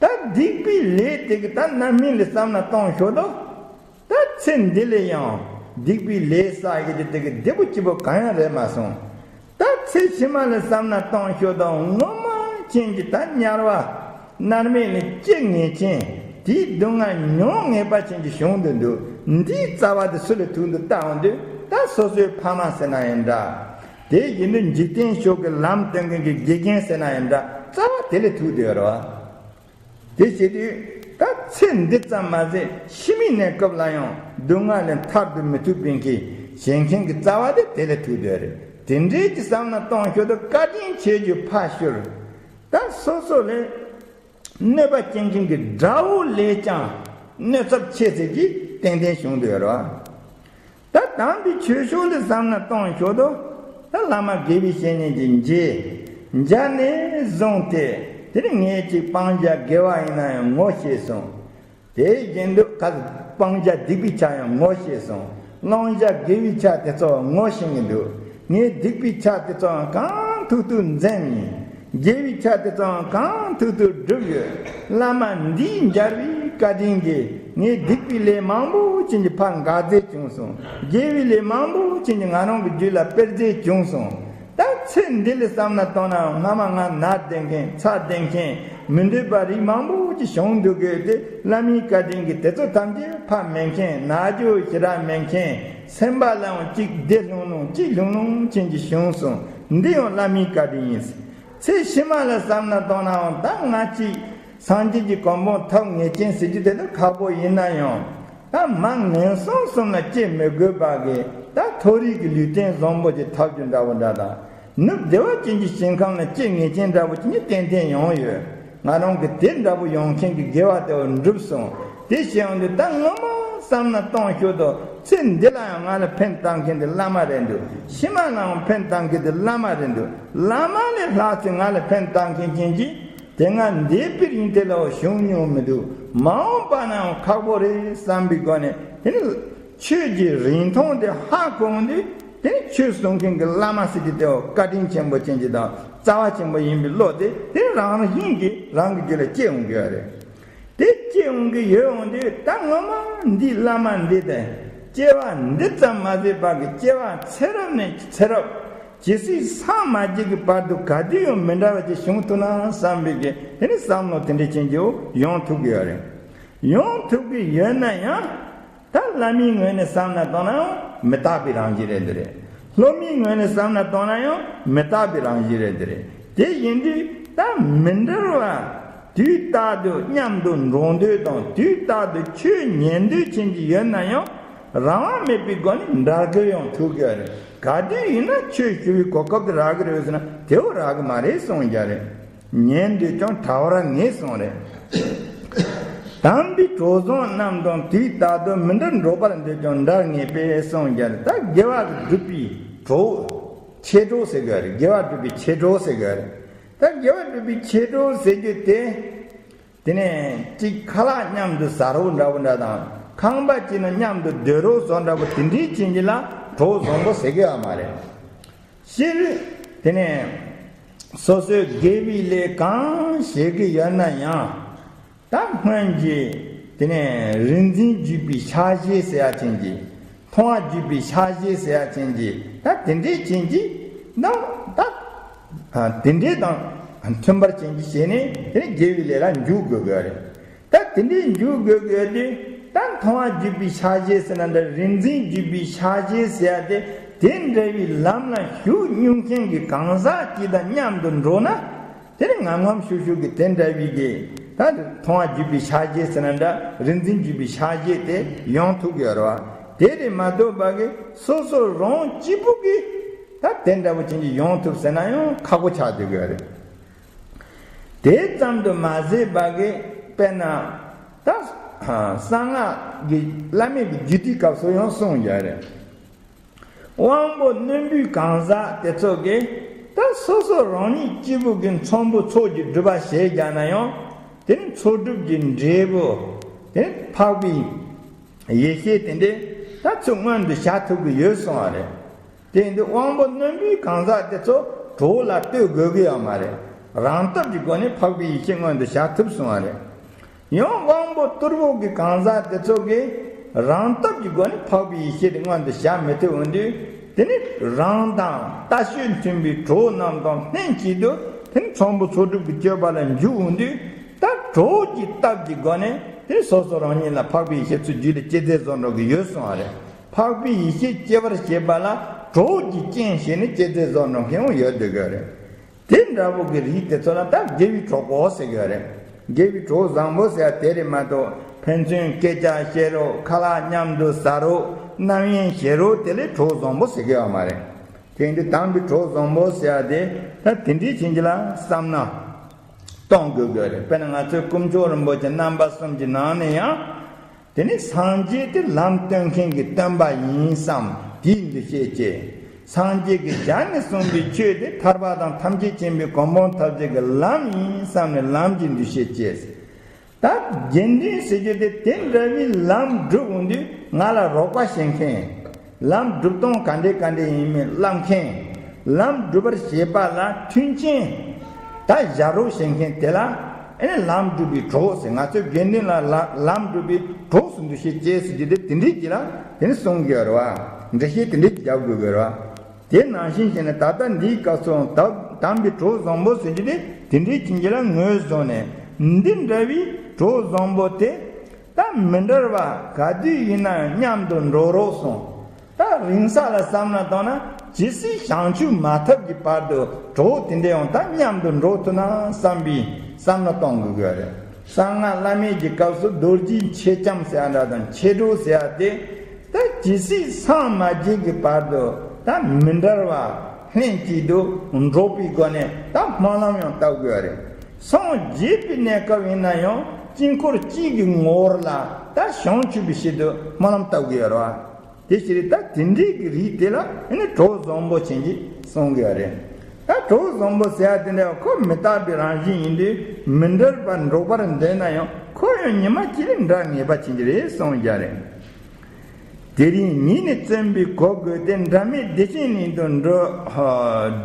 ད་སྡིག་པའི་ལས་དེ་གི་ད་རྣམ་སྨིན་ལ་བསམ་ན་གཏོང་ཞོར་དུ། ད་ཚེ་འདི་ལས་ཡང་སྡིག་པའི་ལས་བསགས་ཡོད་དེ་དེ་གི་བདེ་པོ་སྐྱིད་པོ་གང་ཡང་རེད་མ་སོང་། ད་ཚེ་ཕྱི་མ་ལ་བསམ་ན་གཏོང་ཞོར་དུ་ངོ་མ་ཅན་གྱི་ད་དམྱལ་བ་མནར་མེད་ལ་སྐྱེ་ངེས་ཅན། དེའི་སྡུག་བསྔལ་མྱོང་ངེས་པ་ཅན་གྱི་བྱུང་དུ་འདུག་འདིའི་རྩ་བ་དེ་སུ་ལ་ཐུག་འདུག་ལྟ་འོང་དུས། ད་སོ་སོའི་ཕ་མ་ཟེར་ན་ཡང་འདྲ། དེ་བཞིན་དུ་འཇིག་རྟེན་ཕྱོགས་ཀྱི་ལམ་སྟོན་མཁན་གྱི་དགེ་རྒན་ཟེར་ན་ཡང་འདྲ། རྩ་བ་དེ་ལ་ཐུག་བསྡད་ཡོད་རེད་བ། དེ་བྱེད་དུས་ད་ཚེ་འདི་ཙམ་མ་ཟད་ཕྱི་མའི་གནས་སྐབས་ལ་ཡང་སྡུག་བསྔལ་ལས་ཐར་དུ་མི་ཐུབ་པའི་གི་བྱེད་མཁན་གྱི་རྩ་བ་དེ་དེ་ལ་ཐུག་བསྡད་རེད། དེ་འདྲའི་གི་བསམ་ན་གཏོང་ཞོར་དུ་བཀའ་དྲིན་ཆེ་རྒྱུ་ཕར་ཞོར། ད་སོ་སོ་ལས་གནོད་པ་སྐྱེལ་མཁན་གྱི་དགྲ་བོ་ལས་ཀྱང་གནོད་ཚབས་ཆེ་ཟེར་གྱི་ཏན་ཏན་བྱུང་བསྡད་ཡོད་རེད་བ། ད་དམ་པའི་ཆོས་ཕྱོགས་ལ་བསམ་ན་གཏོང་ཞོར་དུ། ད་བླ་མ་དགེ་བའི་བཤེས་གཉེན་གྱི་མཇལ། མཇལ་ནས་བཟུང་སྟེ་དེ་ནི་ངས་ཅིག་སྤང་བྱ་དགེ་བ་ཡིན་ན་ཡང་ངོ་ཤེས་སོང་། དེ་བཞིན་དུ་ཁ་སྤང་བྱ་སྡིག་པའི་ཆ་ཡང་ངོ་ཤེས་སོང་། བླང་བྱ་དགེ་བའི་ཆ་དེ་ཚོ་ངོ་ཤེས་ཀྱི་འདུག་ངས་སྡིག་པའི་ཆ་དེ་ཚོའང་གང་ཐུབ་ཐུབ་འཛེམ་ཡིན། དགེ་བའི་ཆ་དེ་ཚོའང་གང་ཐུབ་ཐུབ་བསྒྲུབས་ཡོད། བླ་མ་འདིའི་མཇལ་བའི་བཀའ་དྲིན་གྱིས་ངས་སྡིག་པའི་ལས་མང་པོ་ཅན་གྱི་ཕར་འགག་རྫས་བྱུང་སོང་། དགེ་བའི་ལས་མང་པོ་ཅན་གྱི་ང་རང་གི་རྒྱུད་ལ་སྤེལ་རྫས་བྱུང་སོང་། ད་ཚེ་འདི་ལ་བསམ་ན་གཏོང་ན་སྔ་མ་ང་ན་བསྡད་མཁན་ཚ་བསྡད་མཁན་མི་འདོད་པ་རིགས་མང་པོ་ཅིག་བྱུང་འདུག་གི་དེ་བླ་མའི་བཀའ་དྲིན་གྱིས་དེ་ཚོ་ཐམས་ཅད་ཕ་མེད་མཁན་ན་རྒྱུ་ཞེ་དྲག་མེད་མཁན་སེམས་པ་ལའང་གཅིག་བདེ་ལྷུང་ལྷུང་གཅིག་ལྷུང་ལྷུང་ཅན་གྱི་བྱུང་སོང་། འདི་ཡང་བླ་མའི་བཀའ་དྲིན་ཡིན། ཚེ་ཕྱི་མ་ལ་བསམ་ན་གཏོང་ནའང་ད་ང་གཅིག་སངས་རྒྱས་ཀྱི་གོ་འཕང་ཐོབ་ངེས་ཅན་ཟེར་རྒྱུ་དེ་ལ་ཁག་པོ་ཡིན་ན་ཡང་། ད་མ་ངན་སོང་གསུམ་ལ་སྐྱེ་མི་དགོས་པ་གི་ད་མཐོ་རིས་ཀྱི་ལུས་རྟེན་བཟང་པོ་ཅིག་ཐོབ་རྒྱུ་འདྲ་བོ་འདྲ་དང་། ནུབ་བདེ་བ་ཅན་གྱི་ཞིང་ཁམས་ལ་སྐྱེ་ངེས་ཅན་འདྲ་བོ་ཅིག་ནི་ཏན་ཏན་ཡོང་ཡོད། ང་རང་གི་དེ་འདྲ་བོ་ཡོང་མཁན་གྱི་དགེ་བ་དེ་བ་འགྲུབ་སོང་། དེ་བྱས་ཡོང་དུས་ད་ངོ་མ་བསམ་ན་གཏོང་ཞོར་དུ་ཚེ་འདི་ལ་ཡང་ང་ལ་ཕན་བཏགས་མཁན་དེ་བླ་མ་རེད་འདུག་ཕྱི་མ་ལའང་ཕན་བཏགས་མཁན་དེ་བླ་མ་རེད་འདུག་བླ་མ་ལས་ལྷག་ཚེ་ང་ལ་ཕན་བཏགས་མཁན་ཅན་གྱི་དེ་སྔ་འདས་པའི་རིང་དེ་ལ་བྱུང་མྱོང་མི་འདུག་མ་འོངས་པ་ན་ཡང་ཁག་པོ་རེད་བསམ་པའི་སྒོ་ནས། དེ་ནི་ཆོས་ཀྱི་རིན་ཐང་དེ་ཧ་གོ་འོང་དུས། དེ་ནི་ཆོས་གསུང་མཁན་གྱི་བླ་མ་ཟེར་གྱི་དེ་བ་བཀའ་དྲིན་ཆེན་པོ་ཅན་གྱི་དང་རྩ་བ་ཆེན་པོ་ཡིན་པའི་བློ་དེ་དེ་རང་བཞིན་གྱིས་རང་གི་རྒྱུད་ལ་སྐྱེ་འོང་གི་ཡོད་རེད། དེ་སྐྱེ་འོང་གི་ཡོད་འོང་དུས་ད་ངོ་མ་འདི་བླ་མ་འདི་དང་སྐྱེ་བ་འདི་ཙམ་མ་ཟད་པ་གི་སྐྱེ་བ་ཚེ་རབས་ནས་ཚེ་རབས། ཇི་སྲིད་སངས་མ་རྒྱས་ཀྱི་བར་དུ་ག་དུས་ཡང་མི་འདྲ་བ་ཅིག་བྱུང་ཐུབ་ན་བསམ་པའི་གི་དེ་ནི་བསམ་བློ་དེ་འདྲ་ཅན་གྱི་ཡོང་ཐུབ་ཀྱི་ཡོད་རེད། ཡོང་ཐུབ་ཀྱི་ཡོད་ན་ཡང་། ད་བླ་མའི་ངོས་ནས་བསམ་ན་གཏོང་ན་ཡང་མི་རྟག་པའི་རང་བཞིན་རེད་འདི་རེད། སློབ་མའི་ངོས་ནས་བསམ་ན་གཏོང་ན་ཡང་མི་རྟག་པའི་རང་བཞིན་རེད་འདི་རེད། དེ་ཡིན་དུས་ད་མི་འབྲལ་བ། དུས་རྟག་ཏུ་མཉམ་དུ་འགྲོགས་འདོད་དང་དུས་རྟག་ཏུ་ཆོས་ཉན་འདོད་ཅན་གྱི་ཡོད་ན་ཡང་རང་དབང་མེད་པའི་སྒོ་ནས་འབྲལ་དགོས་ཡང་ཐུག་གི་རེད། ག་དུས་ཡིན་ན་ཆོས་ཞུ་བའི་གོ་སྐབས་དེ་རག་གི་རེད་ཟེར་ན་དེ་བོ་རག་གི་མ་རེད་གསུངས་ཀྱི་རེད། ཉན་འདོད་ཀྱང་བྲལ་བར་ངེས་གསུངས་རེད། དམ་པའི་གྲོགས་བཟང་རྣམས་དང་དུས་རྟག་ཏུ་མི་འབྲལ་འགྲོགས་པར་འདོད་ཀྱང་འབྲལ་ངེས་པས་གསུངས་ཀྱི་རེད། ད་དགེ་བ་སྒྲུབ་པའི་གྲོགས། མཆེད་གྲོགས་ཟེར་གི་རེད། དགེ་བ་སྒྲུབ་པའི་མཆེད་གྲོགས་ཟེར་གི་རེད། ད་དགེ་བ་སྒྲུབ་པའི་མཆེད་གྲོགས་ཟེར་རྒྱུ་དེ། དེ་ནས་གཅིག་ཁ་ལག་མཉམ་དུ་ཟ་རོགས་འདྲ་བོ་འདྲ་དང་། ཁང་པ་གཅིག་ན་མཉམ་དུ་སྡོད་རོགས་བཟོ་འདྲ་བོ་དེ་འདྲའི་ཅན་གྱི་ལ་གྲོགས་བཟང་པོ་ཟེར་གི་ཡོད་མ་རེད། སྤྱིར་དེ་ནས་སོ་སོའི་དགེ་བའི་ལས་གང་བྱེད་ཀྱི་ཡོད་ན་ཡང་། ད་སྔོན་གྱི་དེ་ནས་རིག་འཛིན་བརྒྱུད་པའི་ཕྱག་བཞེས་ཟེར་ཡ་ཅན་གྱི། མཐོང་བ་བརྒྱུད་པའི་ཕྱག་བཞེས་ཟེར་ཡ་ཅན་གྱི། ད་དེ་འདྲའི་ཅན་གྱི་ནང་ད་དེ་འདྲའི་དང་མཐུན་པར་ཅན་གྱི་བྱས་ནས་དེ་ནས་དགེ་བའི་ལས་ལ་འཇུག་དགོས་དགོས་རེད། ད་དེ་འདྲའི་འཇུག་དགོས་དགོས་དུས། ད་མཐོང་བ་བརྒྱུད་པའི་ཕྱག་བཞེས་ཟེར་ན་འདྲ། རིག་འཛིན་བརྒྱུད་པའི་ཕྱག་བཞེས་ཟེར་ཡ་དེ། དེ་འདྲ་བའི་ལམ་ལ་ཞུགས་མྱོང་མཁན་གྱི་གང་ཟག་ཅིག་དང་མཉམ་དུ་འགྲོགས་ན། དེ་ནི་ངམ་ངམ་ཤུགས་ཤུགས་ཀྱིས་དེ་འདྲ་བའི་གི། ད་མཐོང་བ་བརྒྱུད་པའི་ཕྱག་རྗེས་ཟེར་ན་འདྲ། རིག་འཛིན་བརྒྱུད་པའི་ཕྱག་རྗེས་དེ་ཡོང་ཐུབ་ཀྱི་ཡོད་རེད་བ། དེ་རེད་མ་གཏོགས་པ་གི་སོ་སོ་རང་གཅིག་པུ་གིས་ད་དེ་འདྲ་བོ་ཅན་གྱི་ཡོང་ཐུབ་ཟེར་ན་ཡང་ཁག་པོ་ཆགས་འདུག་གི་ཡོད་རེད། དེ་ཙམ་དུ་མ་ཟད་པ་གི། དཔེར་ན་ད་གསང་སྔགས་ཀྱི་བླ་མེད་ཀྱི་རྒྱུད་སྡེའི་སྐབས་སུ་ཡང་གསུངས་ཡོད་རེད། དབང་པོ་རྣོན་པོའི་གང་ཟག་དེ་ཚོ་གིས་ད་སོ་སོ་རང་ཉིད་སྐྱེས་བུ་གི་ཚོམ་བུ་ཚོགས་ཀྱི་སྒྲུབ་པ་བྱས་རྒྱག་ན་ཡང་། དེ་ནི་ཚོགས་སྒྲུབ་ཀྱི་འབྲས་བུ། དེ་ནི་འཕགས་པའི་ཡེ་ཤེས་དེ་འདྲས་ད་ཚུར་མངོན་དུ་བྱ་ཐུབ་ཀྱི་ཡོད་གསུངས་པ་རེད། དེ་ཡིན་དུས་དབང་པོ་རྣོན་པོའི་གང་ཟག་དེ་ཚོ་གྲོགས་ལ་ལྟོས་དགོས་ཀྱི་ཡོད་མ་རེད། རང་སྟོབས་ཀྱི་སྒོ་ནས་འཕགས་པའི་ཡེ་ཤེས་མངོན་དུ་བྱ་ཐུབ་གསུངས་པ་རེད། ཡང་དབང་པོ་རྟུལ་པོ་གི་གང་ཟག་དེ་ཚོ་གིས་རང་སྟོབས་ཀྱི་སྒོ་ནས་འཕགས་པའི་ཡེ་ཤེས་དེ་མངོན་དུ་བྱ་མི་ཐུབ་འོང་དུས། དེ་ནི་རང་དང་ལྟ་སྤྱོད་མཐུན་པའི་གྲོགས་རྣམས་དང་ལྷན་ཅིག་ཏུ་དེ་ནི་ཚོམ་བུ་ཚོགས་སྒྲུབ་ཀྱི་སྤྱོད་པ་ལ་འཇུག་འོང་དུས། ད་གྲོགས་ཀྱི་སྟོབས་ཀྱི་སྒོ་ནས་དེ་ནི་སོ་སོ་རང་ཉིད་ལ་འཕགས་པའི་ཡེ་ཤེས་ཚུར་རྒྱུད་ལ་སྐྱེ་ཚད་བཟོ་འགྲོ་གི་ཡོད་གསུངས་པ་རེད། འཕགས་པའི་ཡེ་ཤེས་སྐྱེ་བར་བྱེད་པ་ལ་གྲོགས་ཀྱི་རྐྱེན་བྱས་ནས་སྐྱེ་ཚད་བཟོ་འགྲོ་མཁན་ཡང་ཡོད་འདུག་གི་རེད། དེ་འདྲ་བོ་གི་རིགས་དེ་ཚོ་ལ་ད་དགེ་བའི་གྲོགས་པོ་ཟེར་གྱི་ཡོད་རེད། དགེ་བའི་གྲོགས་བཟང་པོ་ཟེར་བ་དེ་རེད་མ་གཏོགས། ཕན་ཚུན་སྐད་ཆ་བཤད་རོགས། ཁ་ལག་མཉམ་དུ་ཟ་རོགས། རྣམ་གཡེང་བྱེད་རོགས། དེ་ལས་གྲོགས་བཟང་པོ་ཟེར་གྱི་ཡོད་མ་རེད། དེ་ཡིན་དུས་དམ་པའི་གྲོགས་བཟང་པོ་ཟེར་བ་དེ་ད་དེ་འདྲའི་ཕྱིན་ཅི་ལ་བསམ་ན་གཏོང་དགོས་དགོས་རེད། དཔེར་ན་ང་ཚོའི་དཀོན་མཆོག་རིན་པོ་ཆེ་རྣམ་པ་གསུམ་གྱི་ནང་ནས་ཡང་། དེ་ནི་སངས་རྒྱས་དེ་ལམ་སྟོན་མཁན་གྱི་སྟོན་པ་ཡིན་བསམ་དེའི་འདུ་ཤེས་བསྐྱེད། སངས་རྒྱས་ཀྱི་ཞལ་ནས་གསུངས་པའི་ཆོས་དེ་ཐར་པ་དང་ཐམས་ཅད་མཁྱེན་པའི་གོ་འཕང་ཐོབ་བྱེད་ཀྱི་ལམ་ཡིན་བསམ་ནས་ལམ་གྱི་འདུ་ཤེས་བསྐྱེད། ད་དགེ་འདུན་ཟེར་རྒྱུ་དེ་དེ་འདྲ་བའི་ལམ་སྒྲུབ་འོང་དུས་ང་ལ་རོགས་པ་བྱེད་མཁན། ལམ་སྒྲུབ་སྟངས་ག་འདྲས་ག་འདྲས་ཡིན་མིན་བསླབ་མཁན། ལམ་སྒྲུབ་པར་བྱེད་པ་ལ་མཐུན་རྐྱེན་ད་བཞག་རོགས་བྱེད་མཁན་དེ་ལ་ཨེ་ནི་ལམ་སྒྲུབ་པའི་གྲོགས་ཟེར། ང་ཚོའི་དགེ་འདུན་ལ་ལ་ལམ་སྒྲུབ་པའི་གྲོགས་སུ་འདུ་ཤེས་བསྐྱེད་ཟེར་རྒྱུ་དེ་དེ་འདྲའི་གྱི་ལ་དེ་ནི་གསུང་གི་ཡོད་རེད་བ། འགྲེལ་བཤད་དེ་འདྲའི་རྒྱབ་དགོས་ཀྱི་རེད་བ། དེ་ནང་བཞིན་བྱས་ནས་ད་ལྟ་འདིའི་སྐབས་སུའང་དམ་དམ་པའི་གྲོགས་བཟང་པོ་ཟེར་རྒྱུ་དེ་དེ་འདྲའི་ཅན་གྱི་ལ་ངོས་བཟུང་ནས། འདི་འདྲ་བའི་གྲོགས་བཟང་པོ་དེ་ད་མི་འབྲལ་བ་ག་དུས་ཡིན་ན་ཡང་མཉམ་དུ་འགྲོགས་རོགས་གསུངས། ད་རིང་ས་ལ་བསམ་བློ་བཏང་ན་ཇི་སྲིད་བྱང་ཆུབ་མ་ཐོབ་ཀྱི་བར་དུ་གྲོགས་དེ་འདྲ་ཡང་ད་མཉམ་དུ་འགྲོགས་ཐུབ་ན་བསམ་པའི་བསམ་བློ་གཏོང་དགོས་ཀྱི་རེད། གསང་སྔགས་བླ་མེད་ཀྱི་སྐབས་སུ་རྡོ་རྗེ་མཆེད་ལྕམ་ཟེར་ཡ་འདྲ་དང་མཆེད་གྲོགས་ཟེར་ཡ་དེ། ད་ཇི་སྲིད་སངས་མ་རྒྱས་ཀྱི་བར་དུ་ད་མི་འབྲལ་བ་ལྷན་ཅིག་ཏུ་འགྲོགས་པའི་སྒོ་ནས་ད་སྨོན་ལམ་ཡང་བཏབ་དགོས་རེད། སངས་རྒྱས་པའི་གནས་སྐབས་ཡིན་ན་ཡང་དཀྱིལ་འཁོར་གཅིག་གི་ངོ་བོ་ལ་ད་བྱང་ཆུབ་པའི་ཆེད་དུ་སྨོན་ལམ་བཏབ་དགོས་རེད་བ། དེ་ཕྱིར་ད་དེ་འདྲའི་གི་རིགས་དེ་ལ་ཨ་ནི་གྲོགས་བཟང་པོ་ཅན་གྱི་གསུང་གི་ཡོད་རེད། ད་གྲོགས་བཟང་པོ་ཟེར་ཡ་དེ་འདྲ་ཁོ་མི་རྟག་པའི་རང་བཞིན་ཡིན་དུས་མི་འབྲལ་བར་འགྲོགས་པར་འདོད་ན་ཡང་ཁོ་ཡང་ཉི་མ་གཅིག་ལ་འབྲལ་ངེས་པ་ཅན་གྱི་རེད་གསུང་གི་ཡོད་རེད། དེ་རིང་ཉིད་ནི་བརྩོན་པས་གོ་བགོས་ཏེ། འབྲལ་མེད་བདེ་ཆེན་གླིང་དུ་འགྲོ་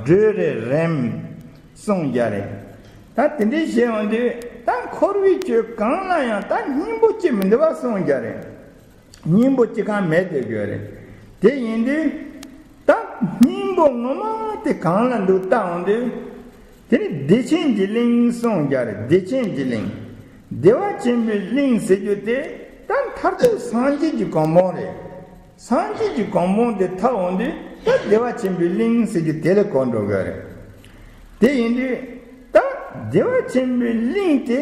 བགྲོད་རན་རམ་གསུངས་རྒྱ་རེད། ད་དེ་འདྲའི་བཤད་འོང་དུས་ད་འཁོར་བའི་ཆོས་གང་ལ་ཡང་ད་སྙིང་པོ་ཅི་མི་འདུག་པ་གསུངས་རྒྱ་རེད། སྙིང་པོ་ཅི་གང་མེད་དེ་དགོས་རེད། དེ་ཡིན་དུས་ད་སྙིང་པོ་ངོ་མ་དེ་གང་ལ་འདུག་ལྟ་འོང་དུས། དེ་ནི་བདེ་ཆེན་གྱི་གླིང་གསུངས་རྒྱ་རེད། བདེ་ཆེན་གྱི་གླིང་། བདེ་བ་ཆེན་པོའི་གླིང་ཟེར་རྒྱུ་དེ་ད་མཐར་ཐུག་སངས་རྒྱས་ཀྱི་གོ་འཕང་རེད། སངས་རྒྱས་ཀྱི་གོ་འཕང་དེ་ཐོབ་འོང་དུས་ད་བདེ་བ་ཆེན་པོའི་གླིང་ཟེར་རྒྱུ་དེ་ལ་གོ་འགྲོ་གི་རེད། དེ་ཡིན་དུས་ད་བདེ་བ་ཆེན་པོའི་གླིང་དེ་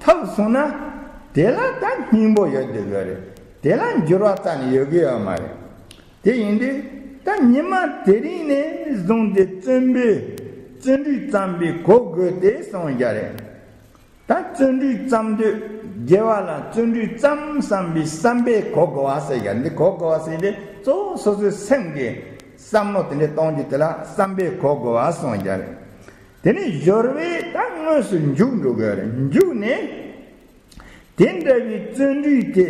ཐོབ་སོང་ན་དེ་ལ་ད་སྙིང་པོ་ཡོད་དེ་གི་རེད། དེ་ལ་འགྱུར་བ་རྩ་ནས་ཡོད་གི་ཡོད་མ་རེད། དེ་ཡིན་དུས་ད་ཉི་མ་དེ་རིང་ནས་བཟུང་སྟེ་བརྩོན་པས་བརྩོན་འགྲུས་བརྩམས་པས་གོ་བགོས་ཏེ་གསུངས་རྒྱ་རེད། ད་བརྩོན་འགྲུས་བརྩམས་དུས་དགེ་བ་ལ་བརྩོན་འགྲུས་བརྩམས་བསམ་པའི་བསམ་པས་གོ་དགོས་པ་ཟེར་ཡ། འདི་གོ་དགོས་པ་ཟེར་ཏེ་གཙོ་བོ་སོ་སོའི་སེམས་ཀྱི་བསམ་བློ་དེ་འདྲ་གཏོང་རྒྱུ་དེ་ལ་བསམ་པས་གོ་དགོས་པ་གསུངས་ཀྱང་རེད། དེ་ནས་སྦྱོར་བས་ད་དངོས་སུ་འཇུག་འགྲོ་དགོས་རེད། འཇུག་ནས་ དེ་འདྲ་བའི་བརྩོན་འགྲུས་དེ་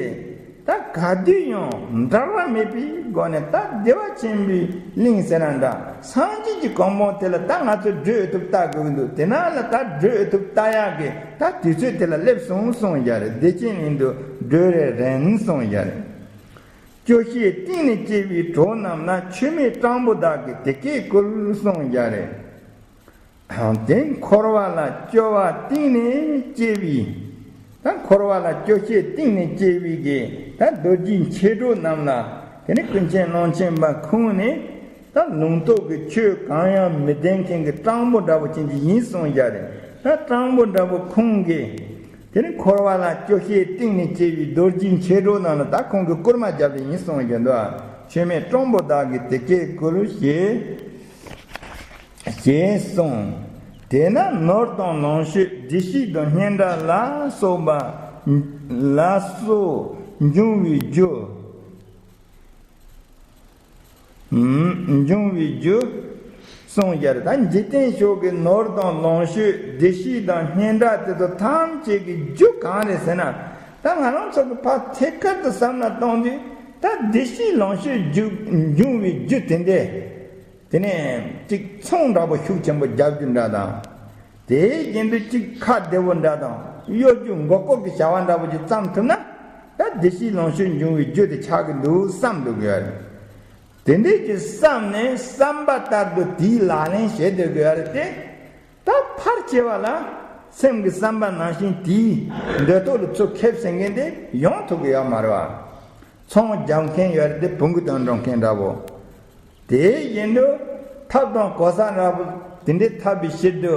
ད་ག་དུས་ཡང་འབྲལ་བ་མེད་པའི་སྒོ་ནས། ད་བདེ་བ་ཆེན་པོའི་གླིང་ཟེར་ན་འདྲ། སངས་རྒྱས་ཀྱི་གོ་འཕང་དེ་ལ་ད་ང་ཚོས་བགྲོད་ཐུབ་ལྟ་དགོས་ཀྱི་འདུག་དེ་ན་ལ་ད་བགྲོད་ཐུབ་ལྟ་ཡག་གི་ད་དུས་ཚོད་དེ་ལ་སླེབས་སོང་གསུངས་བཞག་རེད། བདེ་ཆེན་གླིང་དུ་བགྲོད་རེ་རན་གསུངས་བཞག་རེད། སྐྱོ་ཤས་གཏིང་ནས་སྐྱེས་པའི་གྲོགས་རྣམས་ལ། མཆི་མས་སྤྲང་པོ་བདག་གིས་དེ་སྐད་བསྐུལ་གསུངས་བཞག་རེད། དེ་འཁོར་བ་ལ་སྐྱོ་བ་གཏིང་ནས་སྐྱེས་པའི། ད་འཁོར་བ་ལ་སྐྱོ་ཤས་གཏིང་ནས་སྐྱེས་པའི་གི་ད་རྡོ་རྗེའི་མཆེད་གྲོགས་རྣམས་ལ། དེ་ནི་ཀུན་མཁྱེན་ཀློང་ཆེན་པ་ཁོང་ནི་ད་ལུང་རྟོགས་ཀྱི་ཆོས་གང་ཡང་མི་ལྡན་མཁན་གྱི་སྤྲང་པོ་འདྲ་པོ་ཅན་ཅིག་ཡིན་གསུངས་བཞག་རེད། ད་སྤྲང་པོ་འདྲ་པོ་ཁོང་གིས་དེ་ནི་འཁོར་བ་ལ་སྐྱོ་ཤས་གཏིང་ནས་སྐྱེས་པའི་རྡོ་རྗེའི་མཆེད་གྲོགས་རྣམས་ལ་ད་ཁོང་གིས་བསྐུལ་མ་བརྒྱབ་པ་ཡིན་གསུངས་བཞག་འདུག་མཆི་མས་སྤྲང་པོ་བདག་གིས་དེ་སྐད་བསྐུལ་ཞེས། ཞེས་གསུངས། དེས་ན་ནོར་དང་ལོངས་སྤྱོད་བདེ་སྐྱིད་དང་སྙན་གྲགས་ལ་སོགས་པ། ལ་སོགས་འབྱུང་བའི་རྒྱུ། འབྱུང་བའི་རྒྱུ་གསུངས་བཞག་རེད། ད་འཇིག་རྟེན་ཕྱོགས་ཀྱི་ནོར་དང་ལོངས་སྤྱོད་བདེ་སྐྱིད་དང་སྙན་གྲགས་དེ་ཚོ་ཐམས་ཅད་ཀྱི་རྒྱུ་གང་རེད་ཟེར་ན། ད་ང་རང་ཚོ་གི་ཕར་ཐད་ཀར་དུ་བསམ་བློ་གཏོང་དུས་ད་བདེ་སྐྱིད་ལོངས་སྤྱོད་རྒྱུ་འབྱུང་བའི་རྒྱུ་དེ་འདྲས། དེ་ནས་གཅིག་ཚོང་འདྲ་པོ་ཤུགས་ཆེན་པོ་རྒྱག་རྒྱུ་འདྲ་དང་། དེའི་རྒྱུན་དུ་གཅིག་ཁ་བདེ་པོ་འདྲ་དང་གཡོ་སྒྱུ་མགོ་སྐོར་གྱི་བྱ་བ་འདྲ་པོ་ཅིག་བརྩམས་ཐུབ་ན། ད་བདེ་སྐྱིད་ལོངས་སྤྱོད་འབྱུང་བའི་རྒྱུ་དེ་ཆགས་ཀྱི་འདུག་བསམ་འདུག་གི་ཡོད་རེད། དེ་འདྲས་ཀྱི་བསམ་ནས་བསམ་པ་ལྟར་དུ་དེའི་ལག་ལེན་བྱེད་སྡོད་ཀྱི་ཡོད་རེད་དེ། ད་ཕར་སྐྱེ་བ་ལ་སེམས་ཀྱི་བསམ་པ་ནང་བཞིན་དེའི་འདོད་ཐོག་ལ་ཚུར་ཁེབས་ཟིན་མཁན་དེ་ཡོང་ཐུབ་ཀྱི་ཡོད་མ་རེད་བ། ཚོང་རྒྱག་མཁན་ཡོད་རེད་དེ་བོང་གུ་དོན་འགྲོ་མཁན་འདྲ་པོ། དེ་བཞིན་དུ་ཐབ་དང་གོ་ས་འདྲ་པོ་དེ་འདྲའི་ཐབས་པའི་ཕྱིར་དུ་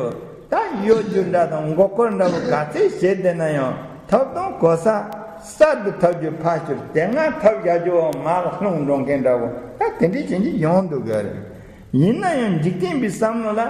ད་གཡོ་སྒྱུ་འདྲ་དང་མགོ་སྐོར་འདྲ་པོ་ག་ཚད་བྱེད་བསྡད་ན་ཡང་ཐབ་དང་གོ་ས་གསར་དུ་ཐབས་རྒྱུ་ཕར་ཞོར་དེ་སྔ་ཐབས་བཞག་རྒྱུ་བ་མར་ལྷུང་འགྲོ་མཁན་འདྲ་པོ་ད་དེ་འདྲའི་བྱེད་ཀྱི་ཡོང་འདུག་གི་རེད། ཡིན་ན་ཡང་འཇིག་རྟེན་པའི་བསམ་བློ་ལ་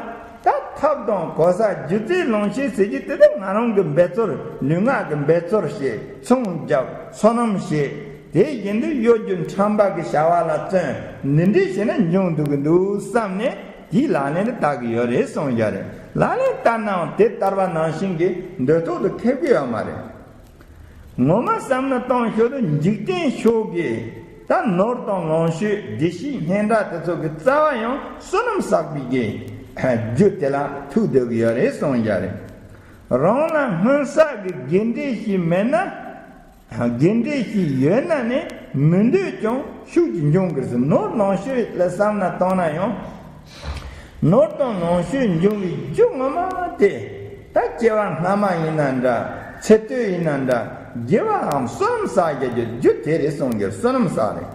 ད་ཐབ་དང་གོ་ས་རྒྱུ་རྫས་ལོངས་སྤྱོད་ཟེར་རྒྱུ་དེ་ད་ང་རང་གི་འབད་རྩོལ་ལུས་ངག་གི་འབད་རྩོལ་བྱེད། ཚོང་རྒྱག། སོ་ནམ་བྱེད། དེ་བཞིན་དུ་གཡོ་སྒྱུ་ཁྲམ་པ་གི་བྱ་བ་ལ་བརྩོན། འདི་འདྲས་བྱས་ན་འབྱུང་འདུག་གི་འདུག་བསམ་ནས་དེའི་ལག་ལེན་དུ་བསྟར་གི་ཡོད་རེད་གསུངས་བཞག་རེད། ལག་ལེན་བསྟར་ནའང་དེ་བསྟར་བ་ནང་བཞིན་གྱི་འདོད་ཐོག་ཏུ་ཁེབས་ཀྱི་ཡོད་མ་རེད། ངོ་མ་བསམ་བློ་གཏོང་ཞོར་དུ་འཇིག་རྟེན་ཕྱོགས་ཀྱི་ད་ནོར་དང་ལོངས་སྤྱོད་བདེ་སྐྱིད་སྙན་གྲགས་དེ་ཚོ་གི་རྩ་བ་ཡང་བསོད་ནམས་བསགས་པའི་གི་རྒྱུ་དེ་ལ་ཐུག་སྡོད་ཀྱི་ཡོད་རེད་གསུངས་བཞག་རེད། རང་ལ་སྔོན་བསགས་ཀྱི་དགེ་འབྲས་ཤིག་མེད་ན། དགེ་འབྲས་ཤིག་ཡོད་ན་ནི་མི་འདོད་ཀྱང་ཤུགས་ཀྱིས་འབྱུང་གི་རེད་ཟེར། ནོར་ལོངས་སྤྱོད་ལ་བསམ་ན་གཏོང་ན་ཡང་། ནོར་དང་ལོངས་སྤྱོད་འབྱུང་བའི་རྒྱུ་ངོ་མ་དེ། ད་སྐྱེ་བ་སྔ་མ་ཡིན་ན་འདྲ། ཚེ་སྟོད་ཡིན་ན་འདྲ། དགེ་བའམ་བསོད་ནམས་བསགས་རྒྱག་རྒྱུ་རྒྱུ་དེ་རེད་གསུངས་ཀྱི། བསོད་ནམས་བསགས་རེད།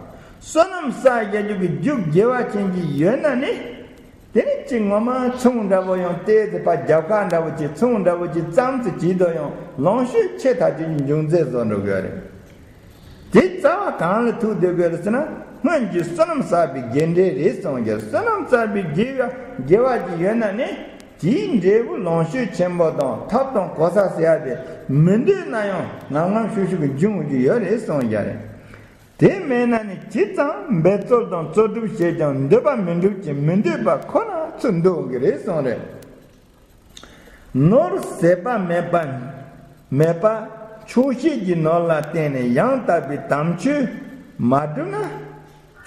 བསོད་ནམས་བསགས་རྒྱག་རྒྱུ་གི་རྒྱུ་དགེ་བ་ཅན་གྱི་ཡོད་ན་ནི། དེ་ནི་གཅིག་ངོ་མ་ཚོང་འདྲ་པོ་ཡང་བལྟས་ཚེ་ཕར་རྒྱབ་ཁ་འདྲ་པོ་ཅིག་ཚོང་འདྲ་པོ་ཅིག་བརྩམས་ཚེ་བྱེད་དོ་ཡང་ལོངས་སྤྱོད་ཆེ་ཐག་ཆོད་ཀྱི་འབྱུང་རྩལ་བཟོ་འགྲོ་དགོས་རེད། དེ་རྩ་བ་གང་ལ་ཐུག་སྡོད་དགོས་རེད་ཟེར་ན། སྔོན་གྱི་བསོད་ནམས་བསགས་པའི་དགེ་འབྲས་རེད་གསུངས་ཀྱི། བསོད་ནམས་བསགས་པའི་དགེ་བ་དགེ་བ་ཅིག་ཡོད་ན་ནི། དེའི་འབྲས་བུ་ལོངས་སྤྱོད་ཆེན་པོ་དང་ཐབ་དང་གོ་ས་ཟེར་ཡ་དེ་མི་འདོད་ན་ཡང་ངམ་ངམ་ཤུགས་ཤུགས་ཀྱིས་འབྱུང་རྒྱུ་ཡོད་རེད་གསུངས་ཀྱི་རེད། དེ་མེད་ན་ནི་ཇི་ཙམ་འབད་རྩོལ་དང་རྩོལ་སྒྲུབ་བྱས་ཀྱང་འདོད་པ་མི་འགྲུབ་ཅིང་མི་འདོད་པ་ཁོ་ན་ཚུར་འདུ་འོང་གི་རེད་གསུངས་རེད། ནོར་ཟད་པ་མེད་པ་མེད་པ་ཆོག་ཤེས་ཀྱི་ནོར་ལ་བརྟེན་ནས་ཡང་དག་པའི་དམ་ཆོས་མ་བསྒྲུབས་ན།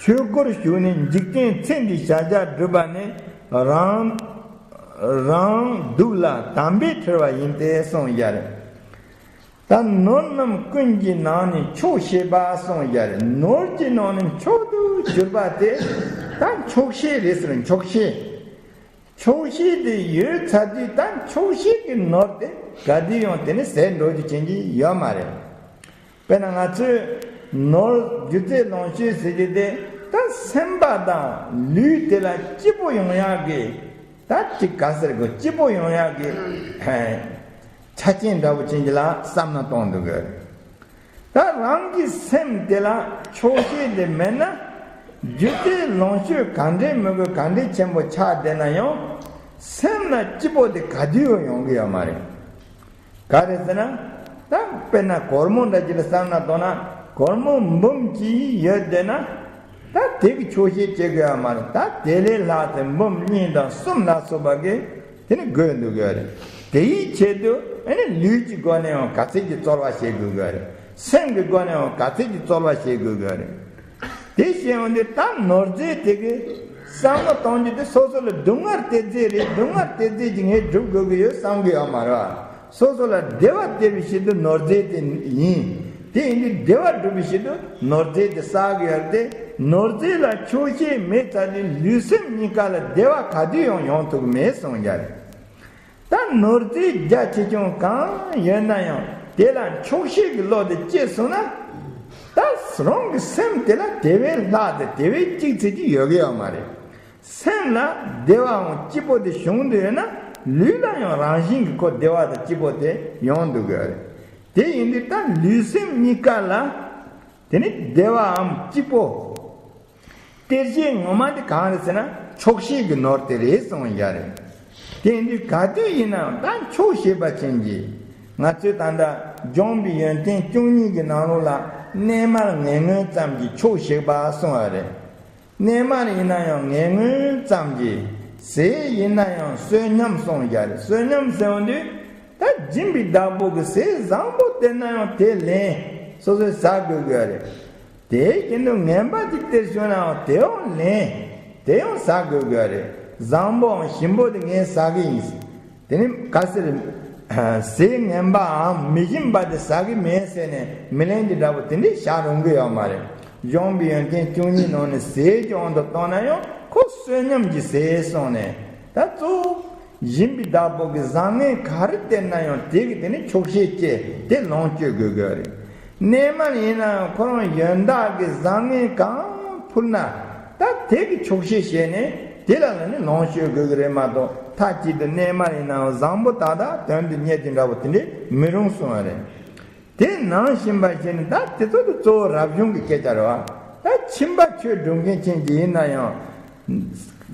ཆོས་སྒོར་ཞུགས་ནས་འཇིག་རྟེན་ཚེ་འདིའི་བྱ་བྱ་སྒྲུབ་པ་ནི་རང་རང་སྡུག་ལ་དམ་པའི་ཁྲེལ་བ་ཡིན་ཏེ་གསུངས་ཡ་རེད། ད་ནོར་རྣམས་ཀུན་གྱི་ནང་ནས་ཆོག་ཤེས་པ་གསུངས་ཡ་རེད། ནོར་གྱི་ནང་ནས་མཆོག་ཏུ་གྱུར་པ་དེ་ད་ཆོག་ཤེས་རེད་ཟེར། ཆོག་ཤེས། ཆོག་ཤེས་དེ་ཡོད་ཚར་དུས་ད་ཆོག་ཤེས་ཀྱི་ནོར་དེ་ག་དུས་ཡང་དེ་ནི་ཟད་འགྲོ་རྒྱུ་ཅན་གྱི་ཡོད་མ་རེད། དཔེར་ན་ང་ཚོས་ནོར་རྒྱུ་རྫས་ལོངས་སྤྱོད་ཟེར་རྒྱུ་དེ་ད་སེམས་པ་དང་ལུས་དེ་ལ་སྐྱིད་པོ་ཡོང་ཡག་གི། ད་ཅིག་ག་ཟེར་དགོས། སྐྱིད་པོ་ཡོང་ཡག་གི་ཆ་རྐྱེན་འདྲ་པོ་ཅན་གྱི་ལ་བསམ་ན་གཏོང་འདུག་གི། ད་རང་གི་སེམས་དེ་ལ་ཆོག་ཤེས་དེ་མེད་ན། རྒྱུ་རྫས་ལོངས་སྤྱོད་ག་འདྲའི་མི་དགོས། ག་འདྲའི་ཆེན་པོ་ཆགས་བསྡད་ན་ཡང་། སེམས་ལ་སྐྱིད་པོ་དེ་ག་དུས་ཡོང་གི་ཡོད་མ་རེད། ག་རེ་ཟེར་ན། ད་དཔེར་ན་སྒོར་མོ་འདྲ་ཅིག་ལ་བསམ་ན་གཏོང་ན། སྒོར་མོ་འབུམ་གཅིག་ཡོད་བསྡད་ན། ད་དེ་གི་ཆོག་ཤེས་བྱེད་དགོས་ཡ་མ་རེད། ད་དེ་ལས་ལྷག་སྟེ་འབུམ་གཉིས་དང་གསུམ་ལ་སོགས་པ་གི་དེ་ནི་དགོས་འདུག་གི་རེད། དེའི་ཆེད་དུ་ཨ་ནི་ལུས་ཀྱི་སྒོ་ནས་ཡང་ག་ཚད་ཀྱི་རྩོལ་བ་བྱེད་དགོས་ཀྱི་རེད། སེམས་ཀྱི་སྒོ་ནས་ཡང་ག་ཚད་ཀྱི་རྩོལ་བ་བྱེད་དགོས་ཀྱི་རེད། དེ་བྱས་ཡོང་དུས་ད་ནོར་རྫས་དེ་གི་བསམ་བློ་གཏོང་རྒྱུ་དེ་སོ་སོ་ལ་སྡུག་བསྔལ་སྟེར་རྫས་རེད། སྡུག་བསྔལ་སྟེར་རྫས་ཀྱི་ངས་སྒྲུབ་དགོས་ཀྱི་ཡོད་བསམ་གི་ཡོད་མ་རེད་བ། སོ་སོ་ལ་བདེ་བ་སྟེར་བའི་ཆེད་དུ་ནོར་རྫས་དེ་ཡིན། དེ་ཡིན་དུས་བདེ་བ་སྒྲུབ་པའི་ཆེད་དུ་ནོར་རྫས་དེ་བསགས་ཀྱི་ཡོད་དེ། ནོར་རྫས་ལ་ཆོག་ཤེས་མེད་ཙང་ནི་ལུས་སེམས་གཉིས་ཀ་ལ་བདེ་བ་ག་དུས་ཡང་ཡོང་ཐུབ་ཀྱི་མེད་གསུངས་ཀྱི་རེད། ད་ནོར་རྫས་རྒྱ་ཆེ་ཆུང་གང་ཡོད་ན་ཡང་དེ་ལ་ཆོག་ཤེས་ཀྱི་བློ་དེ་སྐྱེས་སོང་ན། ད་རང་གི་སེམས་དེ་ལ་དེ་བས་ལྷག་སྟེ་དེ་བས་གཅིག་ཙམ་གྱི་ཡོད་ཀྱི་ཡོད་མ་རེད། སེམས་ལ་བདེ་བའང་སྐྱིད་པོ་དེ་བྱུང་འདུག་ཡོད་ན་ལུས་ལ་ཡང་རང་བཞིན་གྱིས་ཁོ་བདེ་བ་དང་སྐྱིད་པོ་དེ་ཡོང་འདུག་གི་རེད། དེ་ཡིན་དུས་ད་ལུས་སེམས་གཉིས་ཀ་ལ་དེ་ནི་བདེ་བའམ་སྐྱིད་པོ། སྟེར་བྱེད་ངོ་མ་དེ་གང་རེད་ཟེར་ན་ཆོག་ཤེས་ཀྱི་ནོར་དེ་རེད་གསུངས་ཡ་རེད། དེ་ཡིན་དུས་ག་དུས་ཡིན་ནའང་ད་ཆོག་ཤེས་པ་ཅན་གྱིས། ང་ཚོས་ད་ལྟ་འབྱོངས་པའི་ཡོན་ཏན་བཅུ་གཉིས་ཀྱི་ནང་ལོགས་ལ་གནས་མལ་ངན་ངོན་ཙམ་གྱིས་ཆོག་ཤེས་པ་གསུངས་པ་རེད། གནས་མལ་ཡིན་ན་ཡང་ངན་ངོན་ཙམ་གྱིས། ཟས་ཡིན་ན་ཡང་བསོད་སྙོམས་གསུངས་ཡ་རེད། བསོད་སྙོམས་ཟེར་བ་འདི་ད་སྦྱིན་པའི་བདག་པོ་གི་ཟས་བཟང་པོ་སྟེར་ན་ཡང་དེ་ལེན། སོ་སོས་ཟ་དགོས་ཀྱི་ཡོད་རེད། དེའི་རྐྱེན་དུ་ངན་པ་ཅིག་སྟེར་བྱུང་ནའང་དེའང་ལེན། དེ་ཡང་ཟ་དགོས་ཀྱི་ཡོད་རེད། བཟང་པོའམ་ཞིམ་པོ་དེ་ངས་ཟ་གི་ཡིན། དེ་ནི་ག་ཟེར། ཟས་ངན་པའམ་མི་ཞིམ་པ་དེ་ཟ་གི་མེད་ཟེར་ནས་མི་ལེན་གྱི་འདྲ་པོ་དེ་འདྲས་བཞག་རུང་གི་ཡོད་མ་རེད། འབྱོངས་པའི་ཡོན་ཏན་བཅུ་གཉིས་ནང་ནས་ཟས་ཀྱི་དབང་དུ་བཏང་ན་ཡང་ཁོ་བསོད་སྙོམས་ཀྱི་ཟས་སོང་ནས་ད་གཙོ་བོ། སྦྱིན་པའི་བདག་པོ་གི་བཟང་ངན་ག་རེ་སྟེར་ན་ཡང་དེ་གི་དེ་ནི་ཆོག་ཤེས་སྐྱེས་དེ་ལོངས་སྤྱོད་དགོས་དགོས་རེད། གནས་མལ་ཡིན་ན་ཡང་ཁོ་རང་ཡོན་བདག་གི་བཟང་ངན་གང་ཕུལ་ན་ད་དེ་གི་ཆོག་ཤེས་བྱས་ནས་དེ་ལ་ལ་ནི་ལོངས་སྤྱོད་དགོས་ཀྱི་རེད་མ་གཏོགས་མཐའ་གཅིག་ཏུ་གནས་མལ་ཡིན་ན་ཡང་བཟང་པོ་དག་དག་དོན་དུ་གཉེར་གྱི་འདྲ་པོ་དེ་འདྲས་མི་རུང་གསུངས་པ་རེད། དེ་ནང་བཞིན་པ་བྱས་ནས་ད་དེ་ཚོ་དེ་གཙོ་བོ་རབ་བྱུང་གི་སྐད་ཆ་རེད་བ། ད་ཁྱིམ་པ་ཆོས་སྒྲུབ་མཁན་ཅན་གྱི་ཡིན་ན་ཡང་།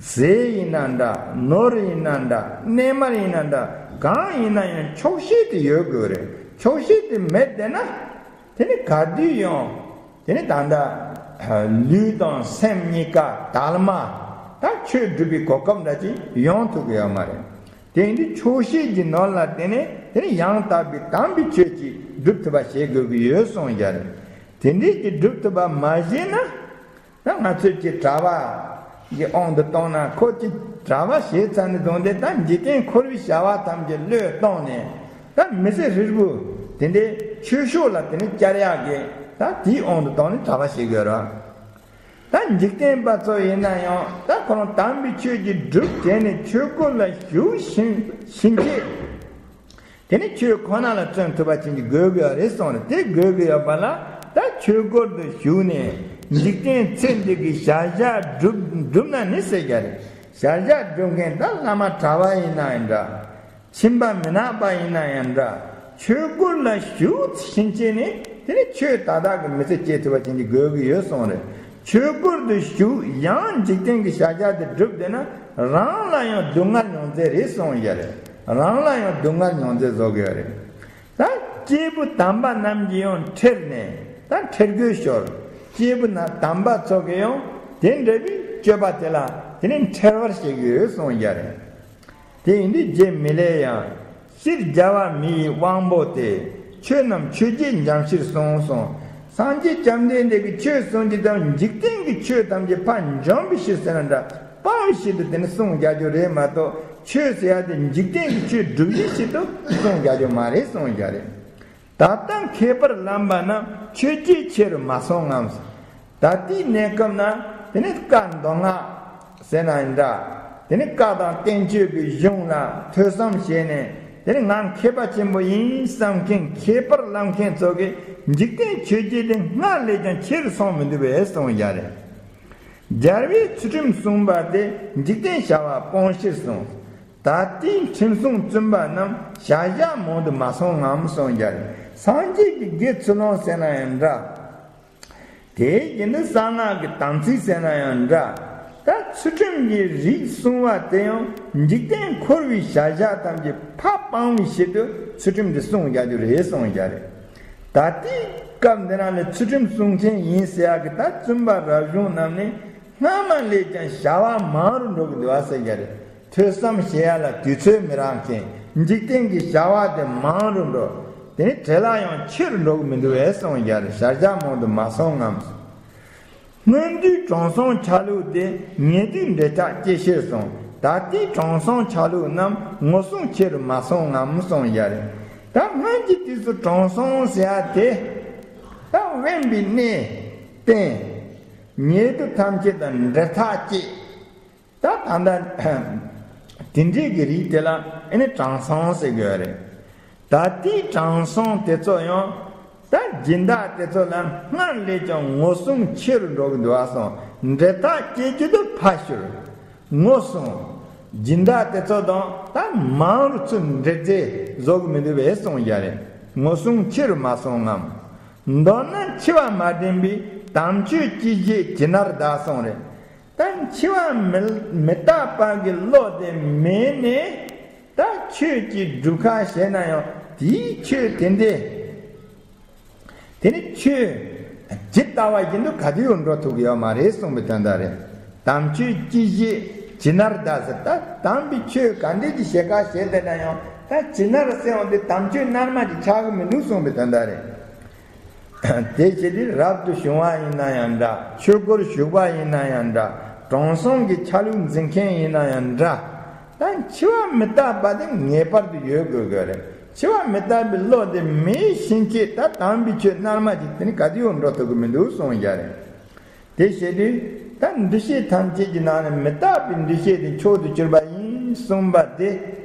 ཟས་ཡིན་ན་འདྲ། ནོར་ཡིན་ན་འདྲ། གནས་མལ་ཡིན་ན་འདྲ། གང་ཡིན་ན་ཡང་ཆོག་ཤེས་དེ་ཡོད་དགོས་རེད། ཆོག་ཤེས་དེ་མེད་བསྡད་ན། དེ་ནི་ག་དུས་ཡང་། དེ་ནི་ད་ལྟ་ལུས་དང་སེམས་གཉིས་ཀ་དལ་མ། ད་ཆོས་སྒྲུབ་པའི་གོ་སྐབས་འདྲ་ཅིག་ཡོང་ཐུབ་ཀྱི་ཡོད་མ་རེད། དེ་ཡིན་དུས་ཆོག་ཤེས་ཀྱི་ནོར་ལ་བརྟེན་ནས་དེ་ནི་ཡང་དག་པའི་དམ་པའི་ཆོས་ཀྱིས་སྒྲུབ་ཐུབ་པ་བྱེད་དགོས་ཀྱི་ཡོད་གསུངས་ཡ་རེད། དེ་འདྲས་ཀྱིས་སྒྲུབ་ཐུབ་པ་མ་བྱས་ན། ད་ང་ཚོས་ཀྱི་གྲྭ་པ་གི་དབང་དུ་བཏང་ན་ཁོ་ཀྱི་གྲྭ་པ་བྱས་ཚར་ནས་བཟུང་སྟེ་ད་འཇིག་རྟེན་འཁོར་བའི་བྱ་བ་ཐམས་ཅད་བློས་བཏང་ནས་ད་མི་ཚེ་ཧྲིལ་པོ་དེ་འདྲའི་ཆོས་ཕྱོགས་ལ་དེ་ནི་བསྐྱལ་ཡག་གི་ད་དེའི་དབང་དུ་བཏང་ནས་གྲྭ་པ་བྱེད་དགོས་ར། ད་འཇིག་རྟེན་པ་ཚོ་ཡིན་ན་ཡང་ད་ཁོ་རང་དམ་པའི་ཆོས་ཀྱི་སྒྲུབ་བྱས་ནས་ཆོས་སྐོར་ལ་ཞུགས་ཕྱིན་ཕྱིན་ཆད། དེ་ནི་ཆོས་ཁོ་ན་ལ་བརྩོན་ཐུབ་པ་ཅན་གྱི་དགོས་ཀྱི་ཡོད་རེད་གསུངས་རེད། དེ་དགོས་ཀྱི་ཡོད་པ་ལ་ད་ཆོས་སྐོར་དུ་ཞུགས་ནས་འཇིག་རྟེན་ཚེ་འདི་གི་བྱ་བཞག་སྒྲུབ་སྒྲུབ་ན་ནི་ཟེར་རྒྱུ་རེད། བྱ་བཞག་སྒྲུབ་མཁན་ད་བླ་མ་གྲྭ་པ་ཡིན་ན་ཡང་འདྲ། ཁྱིམ་པ་མི་ནག་པ་ཡིན་ན་ཡང་འདྲ། ཆོས་སྐོར་ལ་ཞུགས་ཕྱིན་ཆད་ནི་དེ་ནི་ཆོས་ད་དག་གི་མི་ཚེ་སྐྱེལ་ཐུབ་པ་ཅན་གྱི་དགོས་ཀྱི་ཡོད་གསུངས་རེད། ཆོས་སྐོར་དུ་ཞུགས་ཡང་འཇིག་རྟེན་གྱི་བྱ་བཞག་དེ་སྒྲུབ་བསྡད་ན་རང་ལ་ཡང་སྡུག་བསྔལ་མྱོང་རྩིས་རེད་གསུངས་ཡ་རེད། རང་ལ་ཡང་སྡུག་བསྔལ་མྱོང་རྩིས་བཟོ་གི་ཡོད་རེད། ད་སྐྱེས་བུ་དམ་པ་རྣམས་ཀྱིས་ཡང་ཁྲེལ་ནས་ད་ཁྲེལ་དགོད་ཤོར། སྐྱེས་བུ་ན་དམ་པ་ཚོ་གིས་ཡང་དེ་འདྲ་བའི་སྤྱོད་པ་དེ་ལ་དེ་ནི་ཁྲེལ་བར་བྱེད་ཀྱི་ཡོད་གསུངས་ཡ་རེད། དེ་ཡིན་དུས་རྗེ་མི་ལས་ཡང་། སྤྱིར་རྒྱལ་བ་མི་ཡི་དབང་པོ་སྟེ། ཆོས་རྣམས་ཆོས་བརྒྱད་འབྱམས་ཕྱིར་གསུངས་གསུངས། སངས་རྒྱས་བཅོམ་ལྡན་འདས་ཀྱིས་ཆོས་གསུངས་རྒྱུ་དང་འཇིག་རྟེན་གྱི་ཆོས་ཐམས་ཅད་ཕར་འཇོམས་པའི་ཕྱིར་ཟེར་ན་འདྲ། སྤང་བའི་ཕྱིར་དུ་དེ་ནི་གསུངས་རྒྱག་རྒྱུ་རེད་མ་གཏོགས་ཆོས་ཟེར་ཡ་དེ་འཇིག་རྟེན་གྱི་ཆོས་སྒྲུབ་བྱེད་ཕྱིར་དུ་གསུངས་རྒྱག་རྒྱུ་མ་རེད་གསུངས་རྒྱག་རེད། ད་ལྟ་མཁས་པར་ལམ་པ་རྣམས་ཆོས་བརྒྱད་ཆེ་རུ་མ་སོང་ངམ། ད་ལྟའི་གནས་སྐབས་ན་དེ་ནི་བཀའ་མདོ་སྔགས་ཟེར་ན་ཡང་འདྲ། དེ་ནི་བཀའ་དང་བསྟན་བཅོས་ཀྱི་གཞུང་ལ་ཐོས་བསམ་བྱས་ནས་དེ་ནི་ང་མཁས་པ་ཆེན་པོ་ཡིན་བསམ་མཁན་མཁས་པར་ལམ་མཁན་ཚོ་གིས་འཇིག་རྟེན་ཆོས་བརྒྱད་དེ་སྔར་ལས་ཀྱང་ཆེ་རུ་སོང་མི་འདུག་པས་གསུངས་ཡ་རེད། རྒྱལ་བས་ཚུལ་ཁྲིམས་བསྲུངས་པ་དེ་འཇིག་རྟེན་བྱ་བ་སྤོང་ཕྱིར་གསུངས། ད་ལྟའི་ཁྲིམས་སྲུང་བཙུན་པ་རྣམས་བྱ་བཞག་མང་དུ་མ་སོང་ངམ་གསུངས་ཀྱང་། སངས་རྒྱས་ཀྱི་དགེ་ཚུལ་སློང་ཟེར་ན་ཡང་འདྲ། དེའི་རྒྱུན་དུ་གསང་སྔགས་ཀྱི་དམ་ཚིག་ཟེར་ན་ཡང་འདྲ། ད་ཚུལ་ཁྲིམས་ཀྱི་རིགས་བསྲུང་བ་དེ་ཡང་འཇིག་རྟེན་འཁོར་བའི་བྱ་བཞག་ཐམས་ཅད་ཕར་སྤང་བའི་ཆེད་དུ་ཚུལ་ཁྲིམས་འདི་བསྲུང་རྒྱག་རྒྱུ་རེད་གསུངས་ཀྱང་རེད། ད་ལྟའི་སྐབས་འདི་རང་ལ་ཚུལ་ཁྲིམས་བསྲུང་མཁན་ཡིན་ཟེར་ཡག་གི་ད་བཙུན་པ་རབ་བྱུང་རྣམས་ནི། སྔ་མ་ལས་ཀྱང་བྱ་བ་མང་རུ་འགྲོ་གི་འདུག་ཟེར་རྒྱུ་རེད། ཐོས་བསམ་བྱེད་ཡ་ལ་དུས་ཚོད་མི་རག་མཁན། འཇིག་རྟེན་གྱི་བྱ་བ་དེ་མང་རུ་འགྲོ། དེ་ནི་བྲེལ་བ་ཡང་ཆེ་རུ་འགྲོ་གི་མི་འདུག་པས་གསུངས་ཡ་རེད། ཞར་བྱ་མང་དུ་མ་སོང་ངམ། སྔོན་དུས་དྲང་སྲོང་ཆ་ལུགས་དེ། ཉེ་དུས་འབྲེལ་ཐག་ཇེ་ཆེར་སོང་། ད་ལྟའི་དྲང་སྲོང་ཆ་ལུགས་རྣམས་ངོ་སྲུང་ཆེ་རུ་མ་སོང་ངམ་གསུངས་ཡ་རེད། ད་སྔོན་གྱི་དུས་སུ་དྲང་སྲོང་ཟེར་ཡ་དེ། ད་དབེན་པའི་གནས་བསྟེན། ཉེ་དུ་ཐམས་ཅད་དང་འབྲེལ་ཐག་བཅད། ད་ད་ལྟ་དེ་འདྲའི་གི་རིགས་དེ་ལ་ཨེ་ནི་དྲང་སྲོང་ཟེར་དགོས་རེད། ད་ལྟའི་དྲང་སྲོང་དེ་ཚོ་ཡང་ད་སྦྱིན་བདག་དེ་ཚོ་ལ་སྔར་ལས་ཀྱང་ངོ་སྲུང་ཆེ་རུ་འགྲོ་གི་འདུག་ཨ་སོང་། འབྲེལ་ཐག་བཅད་རྒྱུ་དུ་ཕར་ཞོར་ངོ་སྲུང་། སྦྱིན་བདག་དེ་ཚོ་དང་ད་མང་རུ་ཚུར་འབྲེལ་རྩེད་བཟོ་གི་མི་འདུག་པས་གསུངས་ཡ་རེད། ངོ་སྲུང་ཆེ་རུ་མ་སོང་ངམ། མདོར་ན་འཆི་བ་མ་དྲན་པའི་དམ་ཆོས་ཅི་བཞེད་ཇི་ནར་གདའ་གསུངས་རེད། ད་འཆི་བ་མི་མི་རྟག་པ་གི་བློ་དེ་མེད་ནས། ད་ཆོས་ཀྱི་སྒྲུབ་ཁ་བྱས་ན་ཡང་དེའི་ཆོས་དེ་འདྲས། དེ་ནི་ཆོས་ཇི་ལྟ་བ་བཞིན་དུ་ག་དུས་ཡང་འགྲོ་ཐུབ་ཀྱི་ཡོད་མ་རེད་གསུངས་པའི་དོན་དག་རེད། དམ་ཆོས་ཅི་བཞེད་ཇི་ནར་གདའ་ཟེར། ད་དམ་པའི་ཆོས་ག་འདྲས་ཀྱི་བྱེད་ཁ་བྱས་བསྡད་ན་ཡང་ད་ཇི་ནར་ཟེར་ཡང་དེ་དམ་ཆོས་ནར་མ་ཅིག་ཆགས་ཀྱི་མི་འདུག་གསུངས་པའི་དོན་དག་རེད། དེ་བྱས་ཏེ་རབ་ཏུ་བྱུང་བ་ཡིན་ན་ཡང་འདྲ། ཆོས་སྒོར་ཞུགས་པ་ཡིན་ན་ཡང་འདྲ། དྲང་སྲོང་གི་ཆ་ལུགས་འཛིན་མཁན་ཡིན་ན་ཡང་འདྲ། ད་འཆི་བ་མི་རྟག་པ་དེ་ངེས་པར་དུ་ཡོད་དགོས་དགོས་རེད། འཆི་བ་མི་རྟག་པའི་བློ་དེ་མེད་བཞིན་ཆེད་ད་དམ་པའི་ཆོས་ནར་མ་ཅིག་དེ་ནི་ག་དུས་ཡང་འགྲོ་ཐུབ་ཀྱི་མི་འདུག་གསུངས་ཡ་རེད། དེ་བྱས་དུས་ད་འདུ་ཤེས་ཐམས་ཅད་ཀྱི་ནང་ནས་མི་རྟག་པའི་འདུ་ཤེས་དེ་མཆོག་ཏུ་གྱུར་པ་ཡིན་གསུངས་པ་དེ།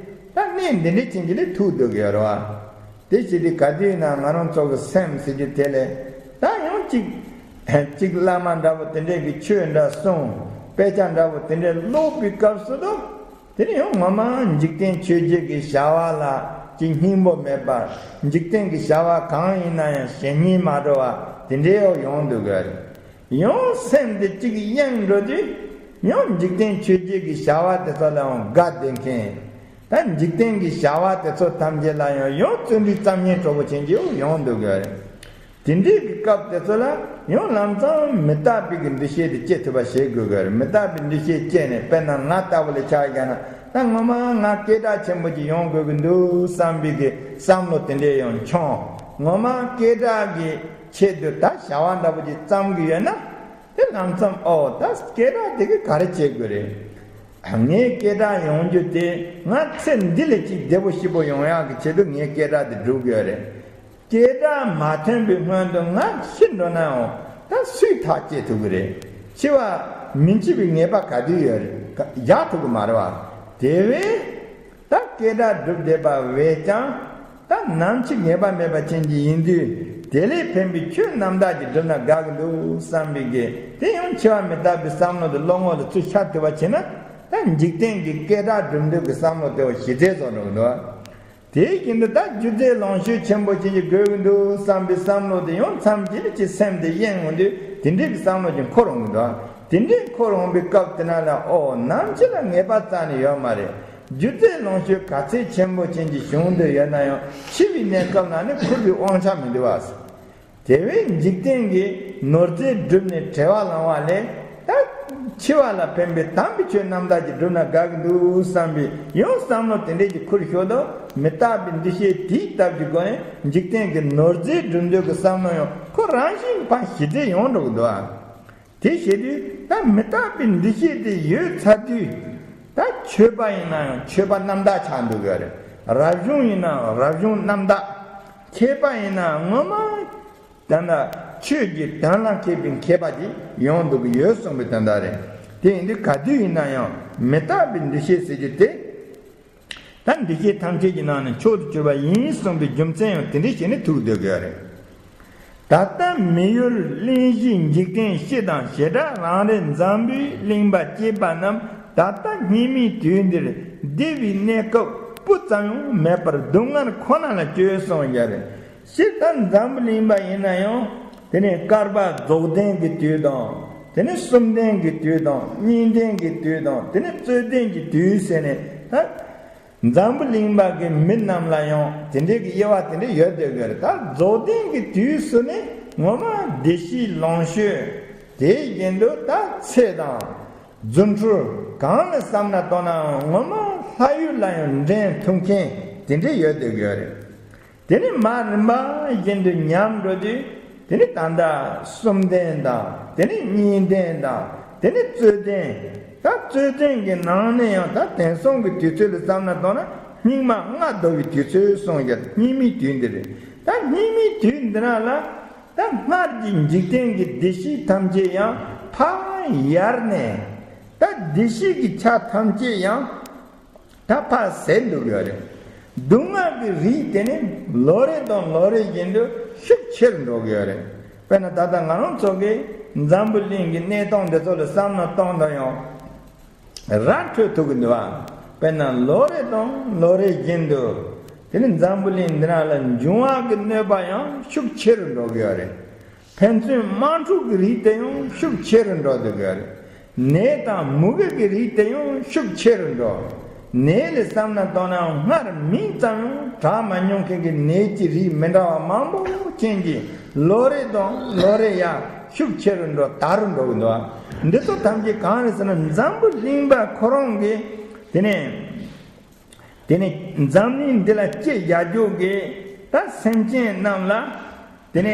ད་གནས་འདི་འདྲའི་ཅན་གྱི་ལས་ཐུག་འདུག་ཡོད་རེད་བ། དེ་བྱས་དུས་ག་དུས་ན་ང་རང་ཚོ་གི་སེམས་ཟེར་རྒྱུ་དེ་ལས་ད་ཡང་གཅིག་གཅིག་བླ་མ་འདྲ་པོ་དེ་འདྲས་ཀྱི་ཆོས་འདྲ་གསུངས། དཔེ་ཆ་འདྲ་པོ་དེ་འདྲས་ཀློག་པའི་སྐབས་སུ་དུ། དེ་ནི་ཡང་ངོ་མ་འཇིག་རྟེན་ཆོས་བརྒྱད་ཀྱི་བྱ་བ་ལ་ཅི་སྙིང་པོ་མེད་པར། འཇིག་རྟེན་གྱི་བྱ་བ་གང་ཡིན་ན་ཡང་ཞེ་སྙིང་མ་འདོར་བ་དེ་འདྲའི་ཡང་ཡོང་འདུག་གི་རེད། ཡང་སེམས་དེ་གཅིག་གཡེང་འགྲོ་དུས་ཡང་འཇིག་རྟེན་ཆོས་བརྒྱད་ཀྱི་བྱ་བ་དེ་ཚོ་ལ་ཡང་དགའ་བསྡད་མཁན། ད་འཇིག་རྟེན་གྱི་བྱ་བ་དེ་ཚོ་ཐམས་ཅད་ལ་ཡང་ཡང་བརྩོན་འགྲུས་བརྩམ་ཉེན་སྤྲོ་པོ་ཅན་གྱི་ཡང་ཡོང་འདུག་གི་རེད། དེ་འདྲའི་གི་སྐབས་དེ་ཚོ་ལ་ཡང་ལམ་སང་མི་རྟག་པའི་གི་འདུ་ཤེས་དེ་སྐྱེ་ཐུབ་པ་བྱེད་དགོས་གི་རེད། མི་རྟག་པའི་འདུ་ཤེས་སྐྱེས་ནས་དཔེར་ན་ང་ལྟ་བུ་ལ་ཆ་བཞག་ན་ད་ངོ་མ་ང་སྐད་གྲགས་ཆེན་པོ་ཅིག་ཡོང་དགོས་གི་འདུག་བསམ་པའི་གི་བསམ་བློ་དེ་འདྲས་ཡང་འཁྱོངས། ངོ་མ་སྐད་གྲགས་ཀྱི་ཆེད་དུ་ད་བྱ་བ་འདྲ་པོ་ཅིག་བརྩམ་གི་ཡོད་ན། དེ་ལམ་སང་ཨོ་ད་སྐད་གྲགས་དེ་གིས་ག་རེ་བྱེད་དགོས་རེད། ངའི་སྐད་གྲགས་ཡོང་རྒྱུ་དེ་ང་ཚེ་འདི་ལས་ཅིག་བདེ་པོ་སྐྱིད་པོ་ཡོང་ཡག་གི་ཆེད་དུ་ངའི་སྐད་གྲགས་དེ་སྒྲུབ་དགོས་རེད། སྐད་གྲགས་མ་ཐོན་པའི་སྔོན་དུ་ང་ཤི་འགྲོ་ནའང་ད་སུས་ཐག་བཅད་ཐུབ་ཀྱི་རེད། འཆི་བ་མི་འཆི་བའི་ངེས་པ་ག་དུས་ཡོད་རེད། བཞག་ཐུབ་ཀྱི་མ་རེད་བ། དེ་བས། ད་སྐད་གྲགས་སྒྲུབ་བསྡད་པ་བས་ཀྱང་ད་ནམ་འཆི་ངེས་པ་མེད་པ་ཅན་གྱི་ཡིན་དུས་དེ་ལས་ཕན་པའི་ཆོས་རྣམ་དག་ཅིག་བསྒྲུབ་ན་དགའ་གི་འདུག་བསམ་པའི་གི་དེ་ཡང་འཆི་བ་མི་རྟག་པའི་བསམ་བློ་དེ་བློ་ངོ་ལ་ཚུར་ཤར་ཐུབ་པ་བྱས་ན་ད་འཇིག་རྟེན་གྱི་སྐད་གྲགས་སྒྲུབ་འདོད་ཀྱི་བསམ་བློ་དེ་བ་ཞི་བདེ་བཟོ་འགྲོ་གི་འདུག་དེའི་རྐྱེན་དུ་ད་སྒྱུ་རྩལ་ལོངས་སྤྱོད་ཆེན་པོ་ཅན་ཅིག་དགོས་ཀྱི་འདུག་བསམ་པའི་བསམ་བློ་དེ་ཡང་མཚམས་ཅིག་ལ་ཅིག་སེམས་དེ་གཡེང་འོང་དུས་དེ་འདྲའི་གི་བསམ་བློ་ཅིག་འཁོར་འོང་གི་འདུག་དེ་འདྲའི་འཁོར་འོང་པའི་སྐབས་དེ་ན་ལ་ཨོ་ནམ་འཆི་ལ་ངེས་པ་རྩ་ནས་ཡོད་མ་རེད། སྒྱུ་རྩལ་ལོངས་སྤྱོད་ག་ཚད་ཆེན་པོ་ཅན་གྱི་བྱུང་འདོད་ཡོད་ན་ཡང་འཆི་བའི་གནས་སྐབས་ན་ནི་འཁོར་བའི་དབང་ཆ་མི་འདུག་བ། དེ་བས་འཇིག་རྟེན་གྱི་ནོར་རྫས་བསྒྲུབས་ནས་བྲེལ་བ་ལངས་པ་ལས་ད་འཆི་བ་ལ་ཕན་པའི་དམ་པའི་ཆོས་རྣམ་དག་ཅིག་བསྒྲུབས་ན་དགའ་གི་འདུག་བསམ་པའི་ཡང་བསམ་བློ་དེ་འདྲས་ཀྱི་ཁུར་ཤོར་དུ་མི་རྟག་པའི་འདུ་ཤེས་དེའི་སྟབས་ཀྱི་སྒོ་ནས་འཇིག་རྟེན་གྱི་ནོར་རྫས་བསྒྲུབ་འདོད་ཀྱི་བསམ་བློ་ཡང་ཁོ་རང་བཞིན་ཕར་ཞི་བདེ་ཡོང་འགྲོ་གི་འདུག་ཨ། དེ་བྱེད་དུས་ད་མི་རྟག་པའི་འདུ་ཤེས་དེ་ཡོད་ཚར་དུས་ད་ཆོས་པ་ཡིན་ན་ཡང་ཆོས་པ་རྣམ་དག་ཆགས་འདུག་གི་རེད། རབ་བྱུང་ཡིན་ན་རབ་བྱུང་རྣམ་དག་མཁས་པ་ཡིན་ན་ངོ་མ་ད་ལྟ་ཆོས་ཀྱི་དོན་ལ་མཁས་པའི་མཁས་པ་ཅིག་ཡོང་འདུག་གི་ཡོད་གསུངས་པའི་དོན་དག་རེད། དེ་ཡིན་དུས་ག་དུས་ཡིན་ན་ཡང་མི་རྟག་པའི་འདུ་ཤེས་ཟེར་རྒྱུ་དེ། ད་འདུ་ཤེས་ཐམས་ཅད་ཀྱི་ནང་ནས་མཆོག་ཏུ་གྱུར་པ་ཡིན་གསུངས་པའི་རྒྱུ་མཚན་ཡང་དེ་འདྲའི་བྱས་ནས་ཐུག་སྡོད་དགོས་རེད། ད་ལྟ་མི་ཡུལ་གླིང་བཞི་འཇིག་རྟེན་སྤྱི་དང་བྱེ་བྲག་རང་རེ་འཛམ་བུའི་གླིང་པ་སྐྱེས་པ་རྣམས་ད་ལྟ་སྙིགས་མའི་དུས་འདིར་བདེ་བའི་གནས་སྐབས་སྤུ་ཙམ་ཡང་མེད་པར་སྡུག་བསྔལ་ཁོ་ན་ལ་སྤྱོད་གསུངས་ཡ་རེད། སྤྱིར་ད་འཛམ་བུ་གླིང་པ་ཡིན་ན་ཡང་དེ་ནས་བསྐལ་པ་རྫོགས་ལྡན་གྱི་དུས་དང་དེ་ནས་གསུམ་ལྡན་གྱི་དུས་དང་གཉིས་ལྡན་གྱི་དུས་དང་དེ་ནས་རྩོད་ལྡན་གྱི་དུས་ཟེར་ནས་ད། འཛམ་བུ་གླིང་པ་གི་མི་རྣམས་ལ་ཡང་དེ་འདྲའི་གི་དབྱེ་བ་དེ་འདྲ་ཡོད་བསྡད་ཡོད་རེད། ད་རྫོགས་ལྡན་གྱི་དུས་སུ་ནི་ངོ་མ་བདེ་སྐྱིད་ལོངས་སྤྱོད་དེའི་རྒྱན་དུ་ད་ཚེ་དང་རྫུ་འཕྲུལ་གང་ལ་བསམ་ན་གཏོང་ནའང་ངོ་མ་ལྷ་ཡུལ་ལ་ཡང་འདྲེན་ཐུབ་མཁན་ དེ་འདྲ་ཡོད་སྡོད་ཀྱི་ཡོད་རེད། དེ་ནས་མར་རིམ་པ་བཞིན་དུ་ཉམས་འགྲོ་དུས། དེ་ནས་ད་ལྟ་གསུམ་ལྡན་དང་། དེ་ནས་གཉིས་ལྡན་དང་། དེ་ནས་རྩོད་ལྡན། ད་རྩོད་ལྡན་གྱི་ནང་ནས་ཡང་ད་དེང་སང་གི་དུས་ཚོད་ལ་བསམ་ན་མདོར་ན་སྙིགས་མ་ལྔ་བདོ་བའི་དུས་ཚོད་སོང་ཡ། སྙིགས་མའི་དུས་འདི་རེད། ད་སྙིགས་མའི་དུས་འདི་ན་ལ། ད་སྔར་གྱི་འཇིག་རྟེན་གྱི་བདེ་སྐྱིད་ཐམས་ཅད་ཡང་ཕར་ཡལ་ནས། ད་བདེ་སྐྱིད་ཀྱི་ཆ་ཐམས་ཅད་ཡང་ད་ཕར་ཟད་འགྲོ་གི་ཡོད་རེད། སྡུག་བསྔལ་གྱི་རིགས་དེ་ནི་ལོ་རེ་དང་ལོ་རེ་བཞིན་དུ་ཤུགས་ཆེ་རུ་འགྲོ་གི་ཡོད་རེད། དཔེར་ན་ད་ལྟ་ང་རང་ཚོ་གི་འཛམ་བུ་གླིང་གི་གནས་སྟངས་འདི་ཚོ་ལ་བསམ་བློ་གཏོང་དང་ཡང་ར་འཕྲོད་ཐུབ་ཀྱི་འདུག་བ། དཔེར་ན་ལོ་རེ་དང་ལོ་རེ་བཞིན་དུ་དེ་ནི་འཛམ་བུ་གླིང་འདི་ན་ལ་འབྱུང་བ་གི་གནོད་པ་ཡང་ཤུགས་ཆེ་རུ་འགྲོ་གི་ཡོད་རེད། ཕན་ཚུན་དམག་འཁྲུག་གི་རིགས་དེ་ཡང་ཤུགས་ཆེ་རུ་འགྲོ་འདུག་གི་རེད། ནད་དང་མུ་གེ་གི་རིགས་དེ་ཡང་ཤུགས་ཆེ་རུ་འགྲོ། ནད་ལ་བསམ་ན་མདོར་ན་སྔར་མིང་ཙམ་ཡང་གྲགས་མ་མྱོང་མཁན་གྱི་ནད་ཀྱི་རིགས་མི་འདྲ་བ་མང་པོ་ཅན་གྱིས་ལོ་རེ་དང་ལོ་རེ་ཡང་ཤུགས་ཆེ་རུ་འགྲོ། དར་རུ་འགྲོ་གི་འདུག་འདི་ཚོ་ཐམས་ཅད་གང་རེད་ཟེར་ན། འཛམ་བུ་གླིང་པ་ཁོ་རང་གིས་དེ་ནས། དེ་ནས་འཛམ་གླིང་འདི་ལ་སྐྱེ་བཞག་རྒྱུ་གི་ད་སེམས་ཅན་རྣམས་ལ། དེ་ནས་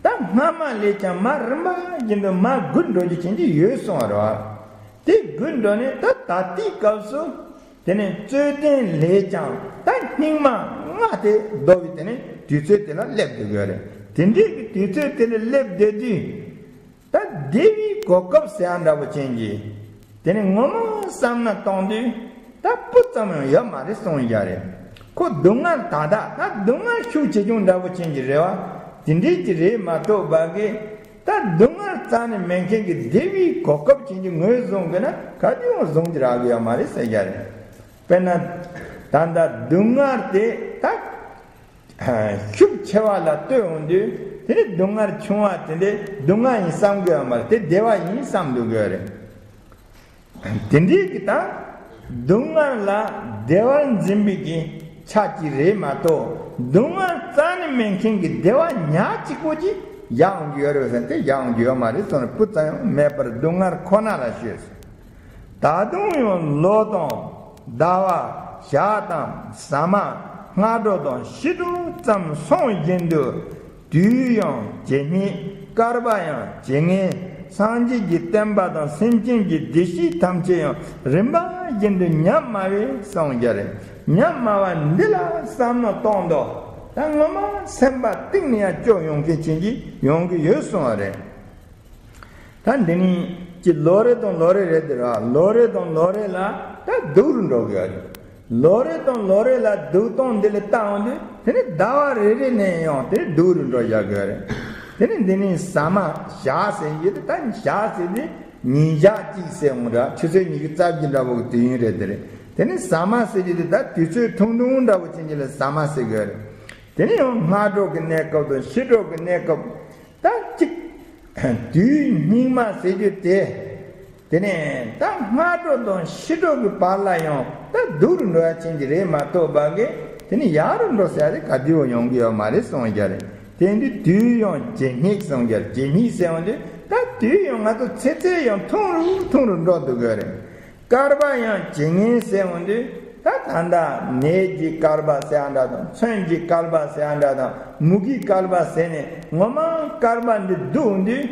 ད་སྔ་མ་ལས་ཀྱང་མར་རིམ་པ་བཞིན་དུ་མར་རྒུད་འགྲོ་རྒྱུ་ཅན་གྱི་ཡོད་སོང་བ་རེད་བ། དེ་རྒུད་འགྲོ་ནས་ད་ད་ལྟའི་སྐབས་སུ་དེ་ནས་རྩོད་ལྡན་ལས་ཀྱང་ད་སྙིགས་མ་ལྔ་དེ་བདོ་བའི་དེ་ནས་དུས་ཚོད་དེ་ལ་སླེབས་འདུག་གི་རེད། དེ་འདྲའི་གི་དུས་ཚོད་དེ་ལ་སླེབས་བསྡད་དུས། ད་བདེ་བའི་གོ་སྐབས་ཟེར་ཡ་འདྲ་པོ་ཅན་གྱི། དེ་ནི་ངོ་མ་བསམ་ན་གཏོང་དུས་ད་སྤུ་ཙམ་ཡང་ཡོད་མ་རེད་གསུངས་ཡ་རེད། ཁོ་སྡུག་བསྔལ་ད་ད་ད་སྡུག་བསྔལ་ཤུགས་ཆེ་ཆུང་འདྲ་པོ་ཅན་གྱི་རེད་བ། དེ་འདྲའི་གི་རེད་མ་གཏོགས་པ་གི། ད་སྡུག་བསྔལ་རྩ་ནས་མེད་མཁན་གྱི་བདེ་བའི་གོ་སྐབས་ཅན་གྱི་ངོས་བཟུང་གི་ན་ག་དུས་ཡང་བཟུང་གི་རག་གི་ཡོད་མ་རེད་ཟེར་ཡ་རེད། དཔེར་ན། ད་ལྟ་སྡུག་བསྔལ་དེ་ད། ཤུགས་ཆེ་བ་ལ་ལྟོས་འོང་དུས། དེ་ནི་སྡུག་བསྔལ་ཆུང་བ་དེ་འདྲའི་སྡུག་བསྔལ་ཡིན་བསམ་གི་ཡོད་མ་རེད། དེ་བདེ་བ་ཡིན་བསམ་འདུག་གི་ཡོད་རེད། དེ་འདྲའི་གི་ད་སྡུག་བསྔལ་ལ་བདེ་བར་འཛིན་པའི་གི་ཆ་གཅིག་རེད་མ་གཏོགས། སྡུག་བསྔལ་རྩ་ནས་མེད་མཁན་གྱི་བདེ་བ་ཉག་གཅིག་པོ་ཅིག་བཞག་འོང་གི་ཡོད་རེད་ཟེར་ན། དེ་བཞག་འོང་གི་ཡོད་མ་རེད་གསུངས་ནས། སྤུ་ཙམ་ཡང་མེད་པར་སྡུག་བསྔལ་ཁོ་ན་ལ་ཞེས། ད་དུང་ཡང་ལོ་དང་ཟླ་བ་ཞག་དང་ཟ་མ་སྔ་དྲོ་དང་ཕྱི་དྲོ་ཙམ་སོང་བཞིན་དུ། དུས་ཡང་ཇེ་སྙིགས། བསྐལ་པ་ཡང་ཇེ་ངན། སངས་རྒྱས་ཀྱི་བསྟན་པ་དང་སེམས་ཅན་གྱི་བདེ་སྐྱིད་ཐམས་ཅད་ཡང་རིམ་པ་བཞིན་དུ་ཉམས་དམའ་བའི་སངས་རྒྱས་རེད། ཉམས་དམའ་བ་འདི་ལ་བསམ་བློ་གཏོང་དོ། ད་ངོ་མ་སེམས་པ་གཏིང་ནས་ཡང་སྐྱོ་ཡོང་མཁན་ཅན་གྱི་ཡོང་གི་ཡོད་གསུངས་པ་རེད། ད་འདི་ནི་ཅི་ལོ་རེ་དང་ལོ་རེ་རེད་དེ་ར། ལོ་རེ་དང་ལོ་རེ་ལ་ད་སྡུག་རུ་འགྲོ་གི་ཡོད་རེད། ལོ་རེ་དང་ལོ་རེ་ལ་སྡུག་གཏོང་འདི་ལ་བལྟ་འོང་དུས། དེ་ནི་ཟླ་བ་རེ་རེ་ནས་ཡང་དེ་སྡུག་རུ་འགྲོ་བཞག་གི་ཡོད་རེད། དེ་ནི་འདི་ནི་ཟ་མ་ཞག་ཟེར་ཡོད་དེ། ད་ཞག་ཟེར་དེ་ཉིན་ཞག་གཅིག་ཟེར་འོང་འདྲ། ཆུ་ཚོད་ཉི་ཤུ་རྩ་བཞི་འདྲ་པོ་གི་དུས་ཡུན་རེད་དེ་རེད། དེ་ནི་ཟ་མ་ཟེར་ཡོད་དེ། ད་དུས་ཚོད་ཐུང་ཐུང་འདྲ་པོ་ཅན་གྱི་ལ་ཟ་མ་ཟེར་གི་ཡོད་རེད། དེ་ནི་ཡང་སྔ་དྲོ་གི་གནས་སྐབས་དང་ཕྱི་དྲོ་གི་གནས་སྐབས། ད་གཅིག་དུས་སྙིགས་མ་ཟེར་རྒྱུ་དེ། དེ་ནས་ད་སྔ་དྲོ་དང་ཕྱི་དྲོ་གི་བར་ལ་ཡང་ད་སྡུག་རུ་འགྲོ་ཡ་ཅན་གྱི་རེད་མ་གཏོགས་པ་གི། དེ་ནི་ཡག་རུ་འགྲོ་ཟེར་ཡ་དེ་ག་དུས་ཡང་ཡོང་གི་ཡོད་མ་རེད་གསུངས་ཡ་རེད། དེ་འདི་དུས་ཡང་ཇེ་སྙིགས་གསུངས་ཡ་རེད། ཇེ་སྙིགས་ཟེར་བ་འདི་ད་དུས་ཡང་ང་ཚོ་ཚེ་ཚད་ཡང་ཐུང་རུ་ཐུང་རུ་འགྲོ་འདུག་གི་རེད། བསྐལ་པ་ཡང་ཇེ་ངན་ཟེར་འོང་དུས། ད་ད་ལྟ་ནད་ཀྱི་བསྐལ་པ་ཟེར་ཡ་འདྲ་དང་། མཚོན་གྱི་བསྐལ་པ་ཟེར་ཡ་འདྲ་དང་། མུ་གེའི་བསྐལ་པ་ཟེར་ནས་ངོ་མ་བསྐལ་པ་འདི་སྡུག་འོང་དུས།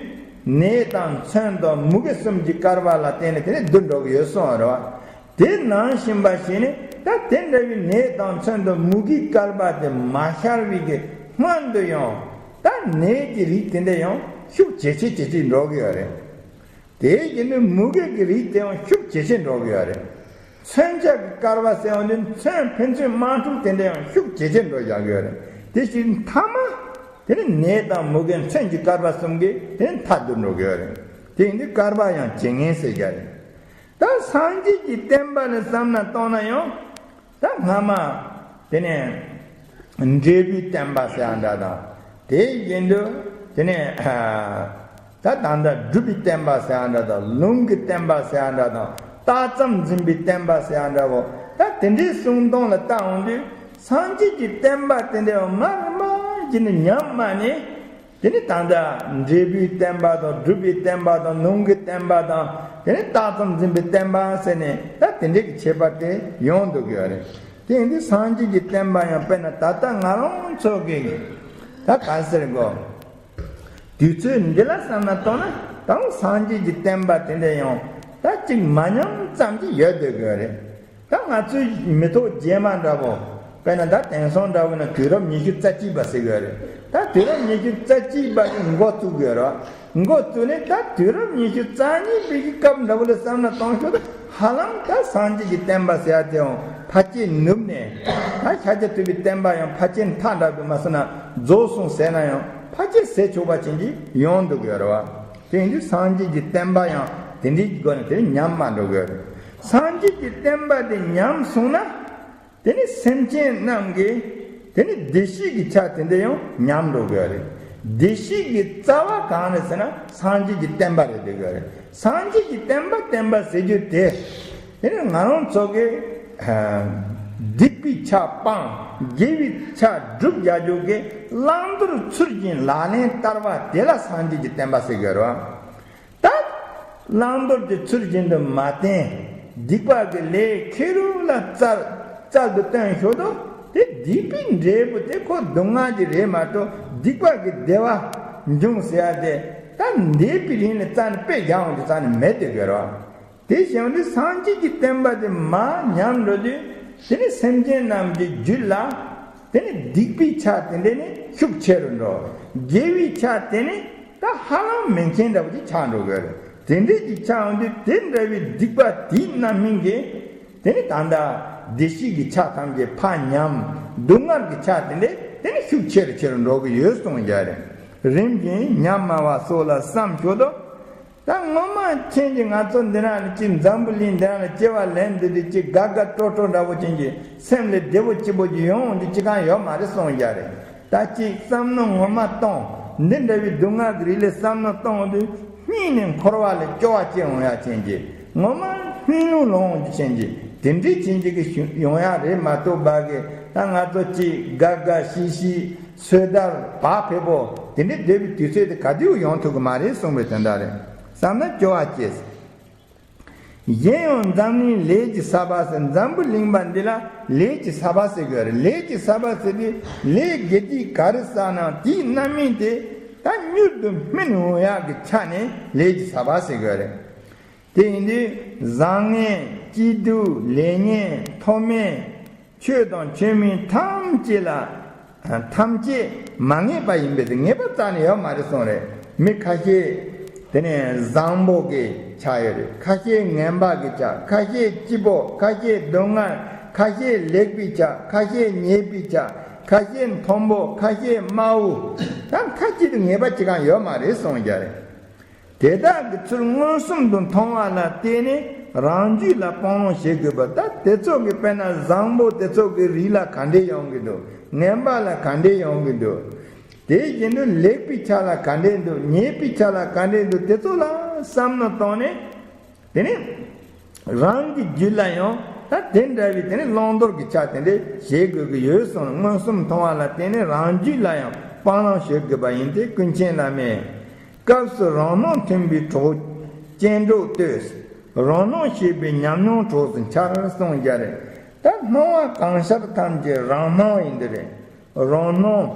ནད་དང་མཚོན་དང་མུ་གེ་གསུམ་གྱི་བསྐལ་པ་ལ་བརྟེན་ནས་དེ་ནས་སྡུག་འགྲོ་གི་ཡོད་གསུངས་པ་རེད་བ། དེ་ནང་བཞིན་པ་ཞིག་ནི་ད་དེ་འདྲ་བའི་ནད་དང་མཚོན་དང་མུ་གེའི་བསྐལ་པ་དེ་མ་ཤར་བའི་གི་སྔོན་དུ་ཡང་ད་ནད་ཀྱི་རིགས་དེ་འདྲ་ཡང་ཤུགས་ཇེ་ཆེ་ཇེ་ཆེ་འགྲོ་གི་ཡོད་རེད། དེ་བཞིན་དུ་མུ་གེ་གི་རིགས་དེ་ཡང་ཤུགས་ཇེ་ཆེར་འགྲོ་གི་ཡོད་རེད། མཚོན་ཆ་གི་བསྐལ་པ་ཟེར་བ་འདི་མཚོན་ཕན་ཚུན་དམག་འཁྲུག་དེ་འདྲ་ཡང་ཤུགས་ཇེ་ཆེར་འགྲོ་བཞག་གི་ཡོད་རེད། དེ་བཞིན་མཐའ་མ་དེ་ནི་ནད་དང་མུ་གེ་མཚོན་གྱི་བསྐལ་པ་གསུམ་གྱིས་དེ་ནི་མཐའ་བསྡུར་འགྲོ་གི་ཡོད་རེད། དེ་ཡིན་དུས་བསྐལ་པ་ཡང་ཇེ་ངན་ཟེར་བཞག་རེད། ད་སངས་རྒྱས་ཀྱི་བསྟན་པ་ནས་བསམ་ན་གཏོང་ན་ཡང་། ད་སྔ་མ་དེ་ནས་འབྲས་བུའི་བསྟན་པ་ཟེར་ཡ་འདྲ་དང་། དེ་བཞིན་དུ་དེ་ནས་ད་ད་ལྟ་སྒྲུབ་པའི་བསྟན་པ་ཟེར་ཡ་འདྲ་དང་། ལུང་གི་བསྟན་པ་ཟེར་ཡ་འདྲ་དང་། རྟགས་ཙམ་འཛིན་པའི་བསྟན་པ་ཟེར་ཡ་འདྲ་བོ། ད་དེ་འདྲའི་གསུང་སྟངས་ལ་བལྟ་འོང་དུས། སངས་རྒྱས་ཀྱི་བསྟན་པ་དེ་འདྲ་བ་མར་མར་གྱི་ནས་ཉམས་དམའ་ནས། དེ་ནི་ད་ལྟ་འབྲས་བུའི་བསྟན་པ་དང་། སྒྲུབ་པའི་བསྟན་པ་དང་། ལུང་གི་བསྟན་པ་དང་། དེ་ནི་རྟགས་ཙམ་འཛིན་པའི་བསྟན་པ་ཟེར་ནས། ད་དེ་འདྲའི་གི་ཁྱད་པར་དེ་ཡོང་འདུག་གི་ཡོད་རེད། དེ་ཡིན་དུས་སངས་རྒྱས་ཀྱི་བསྟན་པ་ཡང་དཔེར་ན་ད་ལྟ་ང་རང་ཚོ་གི་ད་ག་ཟེར་དགོས། དུས་ཚོད་འདི་ལ་བསམ་ན་གཏོང་ན་ད་རུང་སངས་རྒྱས་ཀྱི་བསྟན་པ་དེ་འདྲ་ཡང་ད་གཅིག་མ་ཉམས་ཙམ་གྱི་ཡོད་སྡོད་དགོས་རེད། ད་ང་ཚོའི་མི་ཐོག་རྗེས་མ་འདྲ་བོ། དཔེར་ན་ད་དེང་སང་འདྲ་བོ་ན་དུས་རབས་ཉི་ཤུ་རྩ་གཅིག་པ་ཟེར་གྱི་ཡོད་རེད། ད་དུས་རབས་ཉི་ཤུ་རྩ་གཅིག་པ་གི་འགོ་བཙུགས་ཡོད་རེད། འགོ་བཙུགས་ནས་ད་དུས་རབས་ཉི་ཤུ་རྩ་གཉིས་པའི་གི་སྐབས་འདྲ་བོ་ལ་བསམ་ན་གཏོང་ཤོག་ད་ཧ་ལམ་ད་སངས་རྒྱས་ཀྱི་བསྟན་པ་ཟེར་ཡ་དེའང་ཕལ་ཆེར་ནུབ་ནས། ད་ཤཱཀྱ་ཐུབ་པའི་བསྟན་པ་ཡང་ཕལ་ཆེར་མཐའ་འདྲ་བོ་མ་སོང་ན་རྫོགས་སོང་ཟེར་ན་ཡང་ཕལ་ཆེར་ཟེར་ཆོག་པ་ཅན་གྱི་ཡོང་འདུག་ཡོད་རེད་བ། དེ་ཡིན་དུས་སངས་རྒྱས་ཀྱི་བསྟན་པ་ཡང་དེ་འདྲའི་སྒོ་ནས་དེ་ཉམས་མ་འགྲོ་གི་ཡོད་རེད། སངས་རྒྱས་ཀྱི་བསྟན་པ་དེ་ཉམས་སོང་ན། དེ་ནི་སེམས་ཅན་རྣམས་ཀྱི་དེ་ནི་བདེ་སྐྱིད་ཀྱི་ཆ་དེ་འདྲ་ཡང་ཉམས་འགྲོ་གི་ཡོད་རེད། བདེ་སྐྱིད་ཀྱི་རྩ་བ་གང་རེད་ཟེར་ན་སངས་རྒྱས་ཀྱི་བསྟན་པ་རེད་འདོད་གི་ཡོད་རེད། སངས་རྒྱས་ཀྱི་བསྟན་པ་བསྟན་པ་ཟེར་རྒྱུ་དེ། དེ་ནི་ང་རང་ཚོ་གི་ཨ་སྡིག་པའི་ཆ་སྤངས། དགེ་བའི་ཆ་སྒྲུབ་རྒྱག་རྒྱུ་གི་བླང་དོར་ཚུལ་བཞིན་ལག་ལེན་བསྟར་བ་དེ་ལ་སངས་རྒྱས་ཀྱི་བསྟན་པ་ཟེར་གི་ཡོད་རེད། ད་བླང་དོར་དེ་ཚུལ་བཞིན་དུ་མ་བསྟེན། སྡིག་པ་གི་ལས་ཁེར་རོ་ལ་རྩལ་རྩལ་དུ་བཏོན་ཞོར་དུ་དེ་སྡིག་པའི་འབྲས་བུ་དེ་ཁོ་སྡུག་བསྔལ་གྱི་རེད་མ་གཏོགས་སྡིག་པ་གི་བདེ་བ་འབྱུང་ཟེར་ཡ་དེ་ད་འདས་པའི་རིང་ལ་རྩ་ནས་དཔེ་བཞག་འོང་དུས་རྩ་ནས་མེད་དེ་དགོས་རོགས། དེ་བཞིན་དུ་སངས་རྒྱས་ཀྱི་བསྟན་པ་དེ་མར་ཉམས་འགྲོ་དུས་དེ་ནི་སེམས་ཅན་རྣམས་ཀྱི་རྒྱུད་ལ་དེ་ནི་སྡིག་པའི་ཆ་དེ་འདྲ་ནི་ཤུགས་ཆེ་རུ་འགྲོ། དགེ་བའི་ཆ་དེ་ནི་ད་ཧ་ལམ་མེད་མཁན་འདྲ་བོ་ཅིག་ཆགས་འགྲོ་གི་རེད། དེ་འདྲ་ཅིག་ཆགས་འོང་དུས་དེ་འདྲ་བའི་སྡིག་པ་དེའི་རྣམ་སྨིན་གྱིས་དེ་ནི་ད་ལྟ་བདེ་སྐྱིད་ཀྱི་ཆ་ཐམས་ཅད་ཕར་ཉམས། སྡུག་བསྔལ་གྱི་ཆ་དེ་འདྲ་དེ་ནི་ཤུགས་ཆེ་རུ་ཆེ་རུ་འགྲོ་གི་ཡོད་གསུངས་ཀྱི་རེད། རིམ་བཞིན་ཉམས་སྨྲ་བ་སོགས་ལ་བསམ་ཞོར་དུ། ད་ངོ་མ་ཁྱེད་ཀྱིས་ང་ཚོ་འདི་རང་ལ་ཅིག་འཛམ་བུ་གླིང་འདི་རང་ལ་སྐྱེ་བ་ལེན་འདི་འདི་ཅིག་དགའ་དགའ་སྤྲོ་སྤྲོ་འདྲ་བོ་ཅན་གྱི་སེམས་ལ་བདེ་བོ་སྐྱིད་པོ་ཅིག་ཡོང་འདི་ཅི་གང་ཡོད་མ་རེད་གསུངས་ཡ་རེད། ད་ཅིག་བསམ་མནོ་ངོ་མ་གཏོང་འདི་འདྲ་བའི་སྡུག་བསྔལ་གྱི་རིགས་ལ་བསམ་མནོ་གཏོང་དུས་སྙིང་ནས་འཁོར་བ་ལས་སྐྱོ་བ་སྐྱེ་འོང་ཡ་ཅན་གྱི་ངོ་མ་སྙིང་རླུང་ལངས་འོང་རྒྱུ་ཅན་གྱི་དེ་འདྲའི་ཅན་གྱི་གི་ཡོང་ཡ་རེད་མ་གཏོགས་པ་གི་ད་ང་ཚོ་ཅིག་དགའ་དགའ་ཤི་ཤི། སོས་དལ་བག་ཕེབས་པོ་དེ་འདྲའི་སྡོད་པའི་དུས་ཚོད་དེ་ག་དུས་ཡོང་ཐུབ་ཀྱི་མ་རེད་གསུངས་པའི་དོན་དག་རེད། བསམ་ན་སྐྱོ་བ་སྐྱེས། གཞན་ཡང་འཛམ་གླིང་ལས་ཀྱི་ས་བ་ཟེར་འཛམ་བུ་གླིང་པ་འདི་ལ་ལས་ཀྱི་ས་བ་ཟེར་དགོས་རེད། ལས་ཀྱི་ས་བ་ཟེར་དུས་ལས་དགེ་སྡིག་ག་རེ་བསགས་ན་དེའི་རྣམ་སྨིན་དེ་ད་མྱུར་དུ་སྨིན་འོང་ཡག་གི་ཆ་ནས་ལས་ཀྱི་ས་བ་ཟེར་དགོས་རེད། དེ་ཡིན་དུས་བཟང་ངན་སྐྱིད་སྡུག་ལེགས་ཉེས་མཐོ་དམན། ཆོས་དང་ཆོས་མིན་ཐམས་ཅད་ལ། ཐམས་ཅད་མ་ངེས་པ་ཡིན་པས་ངེས་པ་རྩ་ནས་ཡོད་མ་རེད་གསུངས་རེད། མི་ཁ་ཤས་དེ་ནས་བཟང་པོ་གི་ཆ་ཡོད་རེད། ཁ་ཤས་ངན་པ་གི་ཆ། ཁ་ཤས་སྐྱིད་པོ། ཁ་ཤས་སྡུག་བསྔལ། ཁ་ཤས་ལེགས་པའི་ཆ། ཁ་ཤས་ཉེས་པའི་ཆ། ཁ་ཤས་མཐོན་པོ། ཁ་ཤས་དམའ་བོ། ད་མཐའ་གཅིག་ཏུ་ངེས་པ་ཅི་གང་ཡོད་མ་རེད་གསུངས་རྒྱུ་རེད། དེ་དག་གི་ཚུལ་མངོན་སུམ་དུ་མཐོང་བ་ལ་བརྟེན་ནས་རང་རྒྱུད་ལ་སྤང་བླང་བྱེད་དགོས་པ། ད་དེ་ཚོ་གི་དཔེར་ན་བཟང་པོ་དེ་ཚོ་གི་རིགས་ལ་ག་འདྲས་ཡོང་གི་འདུག་ངན་པ་ལ་ག་འདྲས་ཡོང་གི་འདུག་དེ་བཞིན་དུ་ལེགས་པའི་ཆ་ལ་ག་འདྲས་འདུག་ཉེས་པའི་ཆ་ལ་ག་འདྲས་འདུག་དེ་ཚོ་ལ་བསམ་བློ་བཏང་ནས། དེ་ནས་རང་གི་རྒྱུད་ལ་ཡང་ད་དེ་འདྲ་བའི་དེ་ནས་བླང་དོར་གྱི་ཆ་དེ་འདྲས་བྱེད་དགོས་ཀྱི་ཡོད་གསུངས། མངོན་སུམ་མཐོང་བ་ལ་བརྟེན་ནས་རང་རྒྱུད་ལ་ཡང་སྤང་བླང་བྱེད་དགོས་པ་ཡིན་ཏེ། ཀུན་མཁྱེན་བླ་མས། སྐབས་སུ་རང་སྣང་མཐུན་པའི་གྲོགས་སྐྱེ་འགྲོ་ལྟོས། རང་སྣང་ཤེས་པའི་ཉམས་མྱོང་གྲོགས་སུ་འཆར་གསུངས་རྒྱུ་རེད། ད་སྣང་བ་གང་ཤར་ཐམས་ཅད་རང་སྣང་ཡིན་འདི་རེད། རང་སྣང་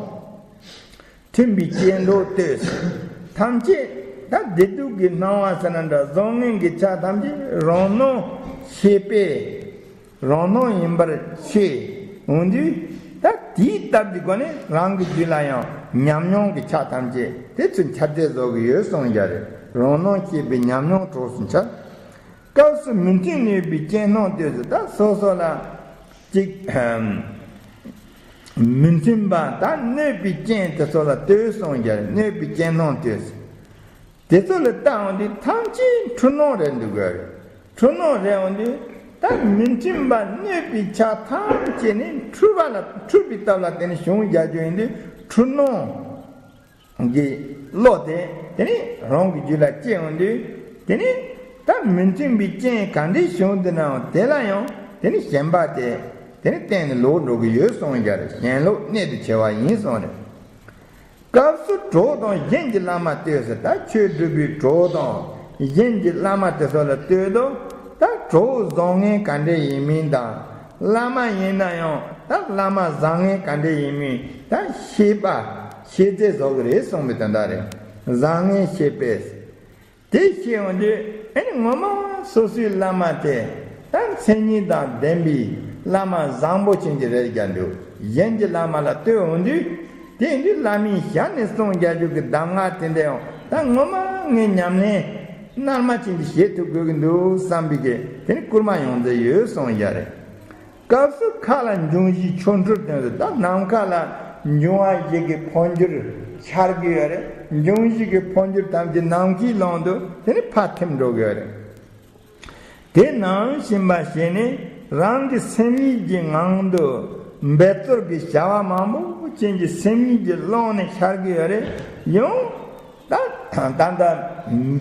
མཐུན་པའི་སྐྱེ་འགྲོ་ལྟོས། ཐམས་ཅད་ད་བདེ་སྡུག་གི་སྣང་བ་ཟེར་ན་འདྲ། བཟང་ངན་གྱི་ཆ་ཐམས་ཅད་རང་སྣང་ཤེས་པས་རང་སྣང་ཡིན་པར་ཤེས་འོང་དུས། ད་དེའི་སྟབས་ཀྱི་སྒོ་ནས་རང་གི་རྒྱུད་ལ་ཡང་ཉམས་མྱོང་གི་ཆ་ཐམས་ཅད་དེ་ཚོ་འཆར་བདེ་བཟོ་གི་ཡོད་གསུངས་རྒྱུ་རེད། རང་སྣང་ཤེས་པའི་ཉམས་མྱོང་གྲོགས་སུ་འཆར། སྐབས་སུ་མི་མཐུན་གནོད་པའི་རྐྱེན་སྣང་ལྟོས་སོ། ད་སོ་སོ་ལ་ཅིག་མི་མཐུན་པ་ད་གནོད་པའི་རྐྱེན་དེ་ཚོ་ལ་ལྟོས་གསུངས་རྒྱུ་རེད། གནོད་པའི་རྐྱེན་སྣང་ལྟོས། དེ་ཚོ་ལ་ལྟ་འོང་དུས་ཐམས་ཅད་འཁྲུལ་སྣང་རེད་འདུག་གི་རེད། འཁྲུལ་སྣང་རེད་འོང་དུས་ད་མི་མཐུན་པ་གནོད་པའི་ཆ་ཐམས་ཅད་ནི་འཁྲུལ་པ་ལ་འཁྲུལ་པའི་སྟབས་ལ་དེ་ནི་བྱུང་རྒྱུ་ཡིན་དུས་འཁྲུལ་སྣང་གི་བློ་དེ་དེ་ནི་རང་གི་རྒྱུད་ལ་སྐྱེ་འོང་དུས་དེ་ནི་ད་མི་མཐུན་པའི་རྐྱེན་ག་འདྲས་བྱུང་འདུག་ནའང་དེ་ལ་ཡང་དེ་ནི་ཞེན་པ་དེ་དེ་ནི་གཏན་ནས་ལོག་འགྲོ་གི་ཡོད་གསུངས་རྒྱུ་རེད། ཞེན་ལོག་གནད་དུ་ཆེ་བ་ཡིན་གསུངས་རེད། སྐབས་སུ་གྲོགས་དང་གཞན་གྱི་བླ་མ་ལྟོས་སོ། ད་ཆོས་སྒྲུབ་པའི་གྲོགས་དང་གཞན་གྱི་བླ་མ་དེ་ཚོ་ལ་ལྟོས་དོ། ད་གྲོགས་བཟང་ངན་ག་འདྲས་ཡིན་མིན་དང་ བླ་མ་ཡིན་ན་ཡང་ད་བླ་མ་བཟང་ངན་ག་འདྲ་ཡིན་མིན་ད་ཤེས་པ་ཤེས་ཚད་བཟོ་གི་རེད་གསུངས་པའི་དོན་དག་རེད། བཟང་ངན་ཤེས་པས། དེ་ཤེས་འོང་དུས་ཨེ་ནི་ངོ་མ་སོ་སོའི་བླ་མ་དེ་ད་མཚན་ཉིད་དང་ལྡན་པའི་བླ་མ་བཟང་པོ་ཅན་གྱི་རེད་རྒྱ་འདུག་གཞན་གྱི་བླ་མ་ལ་ལྟོས་འོང་དུས་དེ་འདི་བླ་མའི་ཞལ་ནས་གསུངས་རྒྱ་འཇུག་གི་གདམས་ངག་དེ་འདྲ་ཡང་ད་ངོ་མ་ངས་ཉམས་ལེན་རྣལ་མ་ཅན་གྱི་བྱེད་ཐུབ་དགོས་ཀྱི་འདུག་བསམ་པའི་གི་དེ་ནི་བསྐུལ་མ་ཡོང་མཛད་ཡོད་གསུངས་རྒྱ་རེད། སྐབས་སུ་མཁའ་ལ་འབྱུང་བཞིའི་ཆོ་འཕྲུལ་སྟོན་ཟེར། ད་ནམ་མཁའ་ལ་འབྱུང་བ་ཞིག་གི་འཕོ་འགྱུར་འཆར་གི་ཡོད་རེད། འབྱུང་བཞི་གི་འཕོ་འགྱུར་ཐམས་ཅད་ནམ་མཁའི་ཀློང་དུ་དེ་ནི་ཕར་ཐིམ་འགྲོ་གི་ཡོད་རེད། དེ་ནང་བཞིན་པ་ཞིག་ནི་རང་གི་སེམས་ཉིད་ཀྱི་ངང་དུ་འབད་རྩོལ་གྱི་བྱ་བ་མང་པོ་ཅན་གྱི་སེམས་ཉིད་ཀྱི་ཀློང་ནས་འཆར་གི་ཡོད་རེད། ཡང་ད་ད་ལྟ་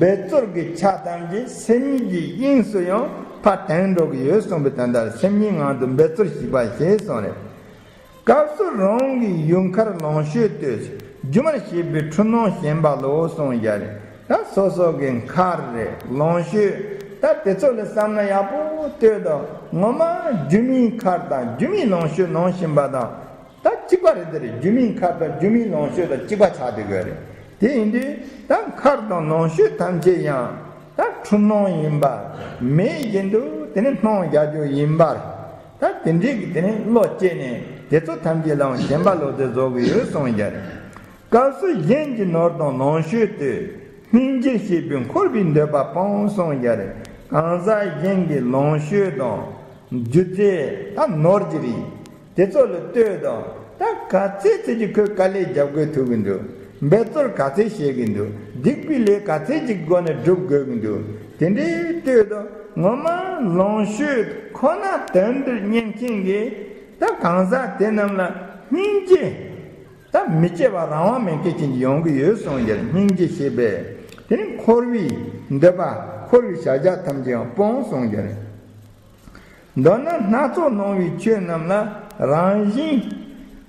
འབད་རྩོལ་གྱི་ཆ་ཐམས་ཅད་སེམས་ཉིད་ཀྱི་དབྱིངས་སུ་ཡང་ཕར་དེངས་འགྲོ་གི་ཡོད་གསུངས་པའི་དོན་དག་སེམས་ཉིད་ངང་དུ་འབད་རྩོལ་བྱེད་པ་ཞེས་གསུངས་རེད། སྐབས་སུ་རང་གི་ཡུལ་མཁར་ལོངས་སྤྱོད་ལྟོས། སྒྱུ་མར་བྱེད་པའི་འཁྲུལ་སྣང་ཞེན་པ་ལོ་གསུངས་རྒྱ་རེད། ད་སོ་སོ་གི་མཁར་རེད་ལོངས་སྤྱོད་ད་དེ་ཚོ་ལ་བསམ་ན་ཡག་པོ་ལྟོས་དང་ངོ་མ་སྒྱུ་མའི་མཁར་དང་སྒྱུ་མའི་ལོངས་སྤྱོད་ནང་བཞིན་པ་དང་། ད་གཅིག་པ་རེད་དེ་རེད། སྒྱུ་མའི་མཁར་དང་སྒྱུ་མའི་ལོངས་སྤྱོད་དང་གཅིག་པ་ཆགས་བསྡད་དགོས་རེད། དེ་ཡིན་དུས་ད་མཁར་དང་ལོངས་སྤྱོད་ཐམས་ཅད་ཡང་ད་འཁྲུལ་སྣང་ཡིན་པ། མེད་བཞིན་དུ་དེ་ནི་སྣང་རྒྱ་རྒྱུ་ཡིན་པར། ད་དེ་འདྲའི་གི་དེ་ནི་བློ་སྐྱེས་ནས་དེ་ཚོ་ཐམས་ཅད་ལའང་ཞེན་པ་ལོག་སྟེ་བཟོ་གི་ཡོད་གསུངས་རྒྱ་རེད། སྐབས་སུ་གཞན་གྱི་ནོར་དང་ལོངས་སྤྱོད་ལྟོས། སྙིང་རྗེ་ཞེས་པའི་འཁོར་བའི་འདོད་པ་སྤོང་གསུངས་རྒྱ་རེད། གང་ཟག་གཞན་གྱི་ལོངས་སྤྱོད་དང་། རྒྱུ་རྫས་ད་ནོར་གྱི་རིགས། དེ་ཚོ་ལ་ལྟོས་དང་ད་ག་ཚད་ཚད་ཀྱི་ཁོས་དཀའ་ལས་རྒྱབ་དགོས་ཐུག་གི་འདུག་འབད་རྩོལ་ག་ཚད་བྱེད་ཀྱི་འདུག་སྡིག་པའི་ལས་ག་ཚད་ཀྱི་སྒོ་ནས་སྒྲུབ་དགོས་ཀྱི་འདུག་དེ་འདྲའི་ལྟོས་དང་ངོ་མ་ལོངས་སྤྱོད་ཁོ་ན་དོན་འདིར་གཉེར་མཁན་གྱི་ད་གང་ཟག་དེ་རྣམས་ལ་སྙིང་རྗེ། ད་མི་སྐྱེ་བ་རང་དབང་མེད་མཁན་ཅན་གྱི་ཡོང་གི་ཡོད་གསུངས་ཀྱང་སྙིང་རྗེ་ཞེས་པས་དེ་ནི་འཁོར་བའི་འདོད་པ་འཁོར་བའི་བྱ་བྱ་ཐམས་ཅད་ཡང་སྤོང་གསུངས་ཀྱང་། མདོར་ན་སྣ་ཚོགས་སྣང་བའི་ཆོས་རྣམས་ལ་རང་བཞིན་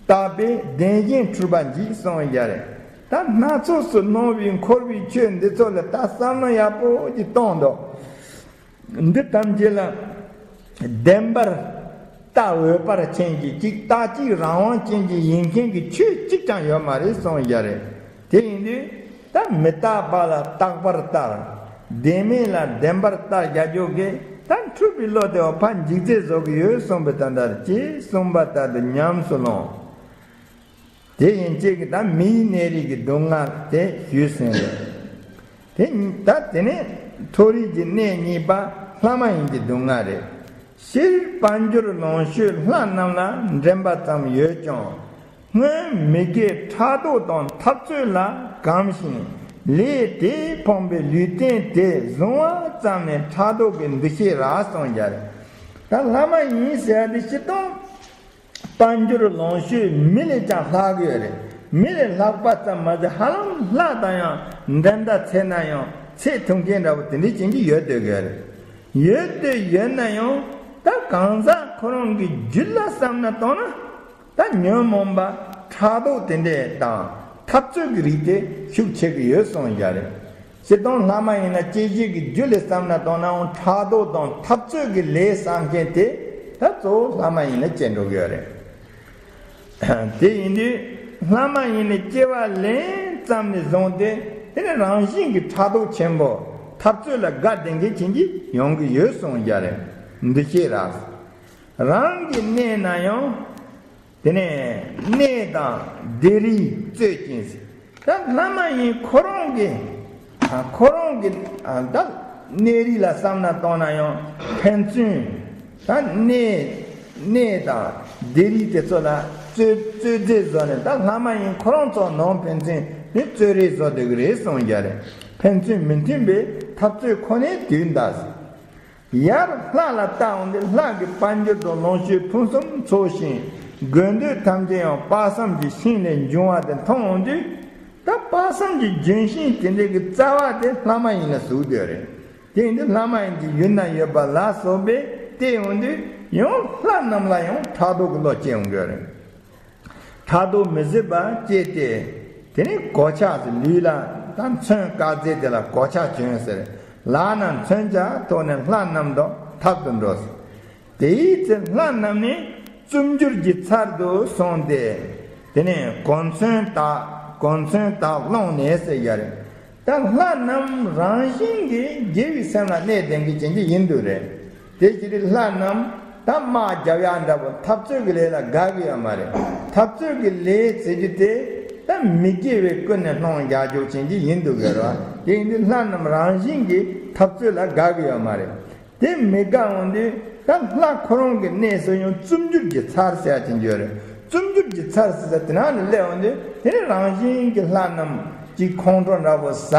བརྟགས་པས་བདེན་ཞེན་འཁྲུལ་པ་འཇིག་གསུངས་ཀྱང་། ད་སྣ་ཚོགས་སུ་སྣང་བའི་འཁོར་བའི་ཆོས་འདི་ཚོ་ལ་ད་བསམ་བློ་ཡག་པོ་ཅིག་གཏོང་དང་། འདི་ཐམས་ཅད་ལ་བདེན་པར་ལྟ་འོས་པར་ཅན་གྱི་གཅིག་རྟག་གཅིག་རང་དབང་ཅན་གྱི་ཡིན་མཁན་གྱི་ཆོས་གཅིག་ཀྱང་ཡོད་མ་རེད་གསུངས་ཡ་རེད། དེ་ཡིན་དུས་ད་མི་རྟག་པ་ལ་རྟག་པར་ལྟ། བདེན་མེད་ལ་བདེན་པར་ལྟ་རྒྱ་འཇོག་གི་ད་འཁྲུལ་པའི་བློ་དེ་བ་ཕར་འཇིག་ཚད་བཟོ་གི་ཡོད་གསུངས་པའི་ད་ལྟར་ཅེས་གསུངས་པ་ལྟར་དུ་ཉམས་སུ་ལོངས། དེ་ཡིན་གཅིག་གི་ད་མིའི་གནས་རིགས་ཀྱི་སྡུག་བསྔལ་དེ་ཞུས་ཟིན་རེད། དེ་ད་དེ་ནས་མཐོ་རིས་ཀྱི་གནས་གཉིས་པ་ལྷ་མ་ཡིན་གྱི་སྡུག་བསྔལ་རེད། སྤྱིར་དཔལ་འབྱོར་ལོངས་སྤྱོད་ལྷ་རྣམས་ལ་འགྲན་པ་ཙམ་ཡོད་ཀྱང་། སྔོན་མི་དགེ་ཕྲག་དོག་དང་འཐབ་རྩོད་ལ་གོམས་ཤིང་ལས་དེས་ཕོངས་པའི་ལུས་རྟེན་དེ་བཟུང་བ་ཙམ་ནས་ཕྲག་དོག་གི་འདུ་ཤེས་རག་སོང་རྒྱ་རེད། ད་ལྷ་མ་ཡིན་ཟེར་ཡ་དེ་སྤྱིར་བཏང་དཔལ་འབྱོར་ལོངས་སྤྱོད་མི་ལས་ཀྱང་ལྷག་གི་ཡོད་རེད། མི་ལས་ལྷག་པ་ཙམ་མ་ཟད་ཧ་ལམ་ལྷ་དང་ཡང་འགྲན་ཟླ་ཚད་ན་ཡང་ཚད་ཐུབ་མཁན་འདྲ་བོ་དེ་འདྲའི་ཅན་གྱི་ཡོད་སྡོད་གི་ཡོད་རེད། ཡོད་སྡོད་ཡོད་ན་ཡང་ད་གང་ཟག་ཁོ་རང་གི་རྒྱུད་ལ་བསམ་ན་གཏོང་ན་ད་ཉོན་མོངས་པ་ཕྲག་དོག་དེ་འདྲས་དང་འཐབ་རྩོད་ཀྱི་རིགས་དེ་ཤུགས་ཆེ་གི་ཡོད་གསུངས་རྒྱ་རེད། སྤྱིར་བཏང་ལྷ་མ་ཡིན་ན་སྐྱེ་བྱེད་ཀྱི་རྒྱུ་ལས་བསམ་ན་གཏོང་ནའང་ཕྲག་དོག་དང་འཐབ་རྩོད་ཀྱི་ལས་བསམ་མཁན་དེ་ད་གཙོ་བོ་ལྷ་མ་ཡིན་ན་སྐྱེ་འགྲོ་གི་ཡོད་རེད། དེ་ཡིན་དུས་ལྷ་མ་ཡིན་ནི་སྐྱེ་བ་ལེན་ཙམ་ནས་བཟུང་སྟེ་དེ་ནི་རང་བཞིན་གྱི་ཕྲག་དོག་ཆེན་པོ་འཐབ་རྩོད་ལ་དགའ་ལྡན་མཁན་ཅན་གྱི་ཡོང་གི་ཡོད་གསུངས་རྒྱ་རེད། འདུ་ཤེས་རག་རང་གི་གནས་ན་ཡང་། དེ་ནས་གནས་དང་སྡེ་རིས་རྩོད་ཅིང་། ད་ལྷ་མ་ཡིན་ཁོ་རང་གི་ཁོ་རང་གི་ད་གནས་རིས་ལ་བསམ་ན་གཏོང་ན་ཡང་ཕན་ཚུན་ད་གནས་གནས་དང་སྡེ་རིས་དེ་ཚོ་ལ་རྩོད་རྩོད་རྩོད་བཟོ་ནས་ད་ལྷ་མ་ཡིན་ཁོ་རང་ཚོ་ནང་ཕན་ཚུན་ནི་རྩོད་རེས་བཟོ་སྡོད་ཀྱི་རེད་གསུངས་རྒྱ་རེད། ཕན་ཚུན་མི་མཐུན་པའི་འཐབ་རྩོད་ཁོ་ནའི་དུས་འདའ། ཡར་ལྷ་ལ་བལྟ་འོང་དུས་ལྷ་གི་དཔལ་འབྱོར་དང་ལོངས་སྤྱོད་ཕུན་སུམ་ཚོགས་ཤིང་དགོས་འདོད་ཐམས་ཅད་ཡང་དཔག་བསམ་གྱི་ཤིང་ལས་འབྱུང་བ་དེ་མཐོང་འོང་དུས། ད་དཔག་བསམ་གྱི་ལྗོན་ཤིང་དེ་འདྲའི་གི་རྩ་བ་དེ་ལྷ་མ་ཡིན་ལ་ཟུག་སྡོད་རེད། དེ་ཡིན་དུས་ལྷ་མ་ཡིན་གྱི་ཡུལ་ན་ཡོད་པ་ལ་སོགས་པས་བལྟས་འོང་དུས་ཡང་ལྷ་རྣམས་ལ་ཡང་ཕྲག་དོག་གི་བློ་སྐྱེ་འོང་གི་རེད། ཕྲག་དོག་མི་བཟོད་པ་སྐྱེས་ཏེ། དེ་ནས་གོ་ཆ་ཟེར་ལུས་ལ་ད་མཚོན་དཀར་རྫས་དེ་ལ་གོ་ཆ་གྱོན་ཟེར། ལག་ན་མཚོན་ཆ་ཐོགས་ནས་ལྷ་རྣམས་དང་འཐབ་ཏུ་འགྲོ་ཟེར། དེའི་ཚེ་ལྷ་རྣམས་ནི་རྩུབ་འགྱུར་གྱི་ཚར་དུ་སོང་སྟེ། དེ་ནས་གོ་མཚོན་དག་གོ་མཚོན་དག་སློང་ནས་ཟེར་ཡ་རེད། ད་ལྷ་རྣམས་རང་བཞིན་གྱིས་དགེ་བའི་སེམས་ལ་གནས་ལྡན་གྱི་བྱིན་གྱི་ཡིན་འདུག་རེད། དེ་ཕྱིར་ལྷ་རྣམས་ད་དམག་རྒྱབ་ཡག་འདྲ་པོ་འཐབ་རྩོད་ཀྱི་ལས་ལ་དགའ་གི་ཡོད་མ་རེད། འཐབ་རྩོད་ཀྱི་ལས་ཟེར་རྒྱུ་དེ་ད་མི་དགེ་བའི་ཀུན་ནས་སློང་རྒྱག་རྒྱུ་བྱིན་གྱི་ཡིན་འདུག་གི་རེད། དེ་ཡིན་དུས་ལྷ་རྣམས་རང་བཞིན་གྱིས་འཐབ་རྩོད་ལ་དགའ་གི་ཡོད་མ་རེད། དེ་མི་དགའ་འོང་དུས་ད་ལྷ་ཁོ་རང་གི་གནས་སུ་ཡང་རྩུབ་འགྱུར་གྱི་ཚར་ཟེར་ཡ་ཅིག་ཡོད་རེད། རྩུབ་འགྱུར་གྱི་ཚར་ཟེར་ས་དེ་ནང་ནས་སླེབས་འོང་དུས་དེ་ནི་རང་བཞིན་གྱི་ལྷ་རྣམས་ཀྱི་ཁོང་ཁྲོ་འདྲ་པོ་ཟ།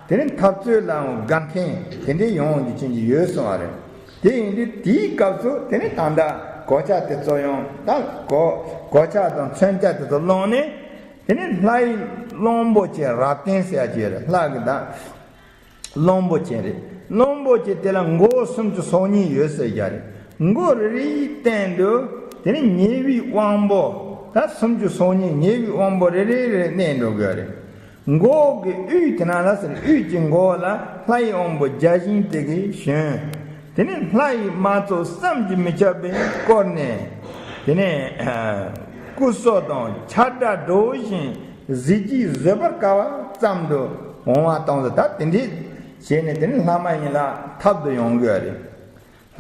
དེ་ནི་འཐབ་རྩོད་ལའང་དགའ་མཁན་དེ་འདྲའི་ཡོང་འོང་རྒྱུ་ཅན་གྱི་ཡོད་གསུངས་པ་རེད། དེ་ཡིན་དུས་དེའི་སྐབས་སུ་དེ་ནི་ད་ལྟ་གོ་ཆ་དེ་ཚོ་ཡང་ད་གོ་གོ་ཆ་དང་མཚོན་ཆ་དེ་ཚོ་བླངས་ནས། དེ་ནི་ལྷའི་གླང་པོ་ཆེ་རབ་བརྟན་ཟེར་ཡ་ཅིག་ཡོད་རེད། ལྷ་གི་ད་གླང་པོ་ཆེ་རེད། གླང་པོ་ཆེ་དེ་ལ་མགོ་བོ་སུམ་ཅུ་སོ་གཉིས་ཡོད་ཟེར་ཡ་རེད། མགོ་རེ་རེའི་སྟེང་དུ་དེ་ནི་ཉེ་བའི་དབང་པོ་ད་སུམ་ཅུ་སོ་གཉིས། ཉེ་བའི་དབང་པོ་རེ་རེ་རེ་གནས་འགྲོ་གི་ཡོད་རེད། མགོ་གི་དབུས་དེ་ན་ལ་ཟེར། དབུས་ཀྱི་མགོ་ལ་ལྷའི་དབང་པོ་བརྒྱ་བྱིན་དེ་གིས་ཞོན། དེ་ནས་ལྷ་ཡི་དམག་ཚོགས་བསམ་གྱིས་མི་ཁྱབ་པས་བསྐོར་ནས། དེ་ནས་སྐུ་སོགས་དང་ཆར་སྒྲ་སྒྲོག་བཞིན་གཟི་བརྗིད་བཟོད་པར་དཀའ་བ་ཙམ་དུ་འོང་བ་དང་། ད་དེ་འདྲས་བྱས་ནས་དེ་ནས་ལྷ་མ་ཡིན་ལ་འཐབ་ཏུ་ཡོང་གི་ཡོད་རེད།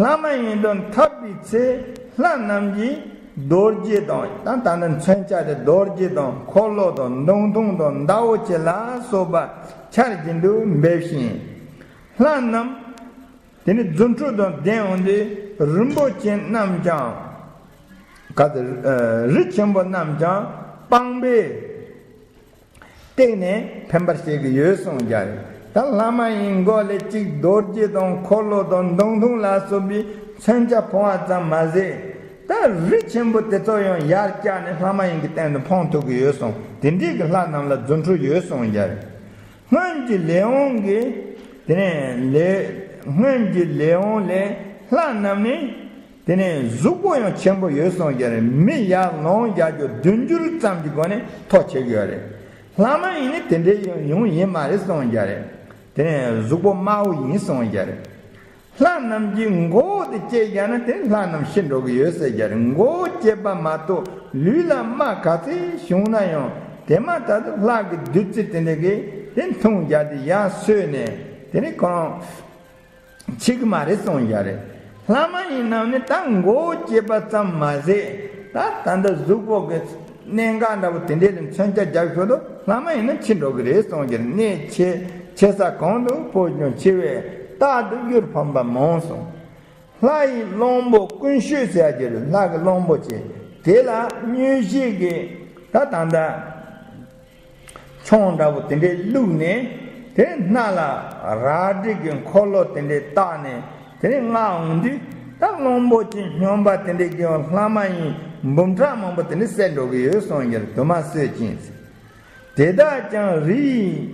ལྷ་མ་ཡིན་དང་འཐབ་པའི་ཚེ་ལྷ་རྣམས་ཀྱིས་རྡོ་རྗེ་དང་། ད་ད་ནི་མཚོན་ཆ་དེ་རྡོ་རྗེ་དང་འཁོར་ལོ་དང་མདུང་ཐུང་དང་ཟླ་བོ་ཆེ་ལ་སོགས་པ་ཆར་བཞིན་དུ་འབེབས་ཤིང་། ལྷ་རྣམས་དེ་ནི་རྫུ་འཕྲུལ་དང་ལྡན་འོང་དུས་རིན་པོ་ཆེ་རྣམས་ཀྱང་། ག་ཚོད། རི་ཆེན་པོ་རྣམས་ཀྱང་སྤངས་པས་བཏེགས་ནས་འཕེན་པར་བྱེད་ཀྱི་ཡོད་གསུངས་ཀྱང་། ད་ལྷ་མ་ཡིན་མགོ་ལ་གཅིག་རྡོ་རྗེ་དང་འཁོར་ལོ་དང་མདུང་ཐུང་ལ་སོགས་པའི་མཚོན་ཆ་འཕང་བ་ཙམ་མ་ཟད། ད་རི་ཆེན་པོ་དེ་ཚོ་ཡང་ཡར་བཀྱགས་ནས་ལྷ་མ་ཡིན་གྱི་སྟེང་དུ་འཕང་ཐུབ་ཀྱི་ཡོད་གསུངས། དེ་འདྲའི་གི་ལྷ་རྣམས་ལ་རྫུ་འཕྲུལ་ཡོད་གསུངས་ཀྱང་། སྔོན་གྱི་ལས་དབང་གིས། དེ་ནས་ལས། སྔོན་གྱི་ལས་དབང་ལས་ལྷ་རྣམས་ནི། དེ་ནས་གཟུགས་པོ་ཡང་ཆེན་པོ་ཡོད་གསུངས་ཀྱང་། མི་ཡར་ལོངས་རྒྱག་རྒྱུ་བདུན་འགྱུར་ཙམ་གྱི་སྒོ་ནས་མཐོ་ཆེ་གི་ཡོད་རེད། ལྷ་མ་ཡིན་ནི་དེ་འདྲའི་ཡང་ཡོང་ཡིན་མ་རེད་གསུངས་ཀྱང་རེད། དེ་ནས་གཟུགས་པོ་དམའ་བོ་ཡིན་གསུངས་ཀྱང་རེད། ལྷ་རྣམས་ཀྱི་མགོ་བོ་དེ་བཅད་བཞག་ན་དེ་ལྷ་རྣམས་ཤི་འགྲོ་གི་ཡོད་ཟེར་ཀྱང་རེད། མགོ་བོ་བཅད་པ་མ་གཏོགས་ལུས་ལ་རྨ་ག་ཚད་བྱུང་ན་ཡང་དེ་མ་ཐག་ཏུ་ལྷ་གི་བདུད་རྩི་དེ་འདྲ་གིས་དེ་འཐུང་རྒྱག་སྟེ་ཡར་གསོས་ནས་དེ་ནི་ཁོང་། འཆི་གི་མ་རེད་གསུངས་ཀྱང་རེད། ལྷ་མ་ཡིན་རྣམས་ནི་ད་མགོ་བོ་བཅད་པ་ཙམ་མ་ཟད། ད་ད་ལྟ་གཟུགས་པོ་གི་གནད་འགག་འདྲ་པོ་དེ་འདྲས་ལ་མཚོན་ཆ་རྒྱག་ཆོག་ཏུ་ལྷ་མ་ཡིན་ན་འཆི་འགྲོ་གི་རེད་གསུངས་ཀྱང་རེད། གནས་ཆེ་ཆེ་ས་གང་དུ་འཕོས་ཀྱང་འཆི་བས་རྟག་ཏུ་གཡུལ་ཕམ་པ་མང་གསུངས། ལྷ་ཡི་གླང་པོ་ཀུན་སྤྱོད་ཟེར་ཡ་ཅིག་རེད། ལྷ་གི་གླང་པོ་ཆེ་དེ་ལ་མཉེས་གཤིན་གྱི་ད་ད་ལྟ། མཆོང་འདྲ་པོ་དེ་འདྲས་བླུགས་ནས་དེ་སྣ་ལ་རལ་གྲི་གི་འཁོར་ལོ་དེ་འདྲས་བཏགས་ནས་དེ་ནས་མངགས་འོང་དུས། ད་གླང་པོ་ཆེ་སྨྱོན་པ་དེ་འདྲས་ཀྱིས་ལྷ་མ་ཡིན་འབུམ་ཕྲག་མང་པོ་དེ་འདྲས་བསད་འགྲོ་གི་ཡོད་གསུངས་ཀྱང་རེད། དུ་མ་གསོད་ཅིང་། དེ་དག་ཀྱང་རི་ཡི་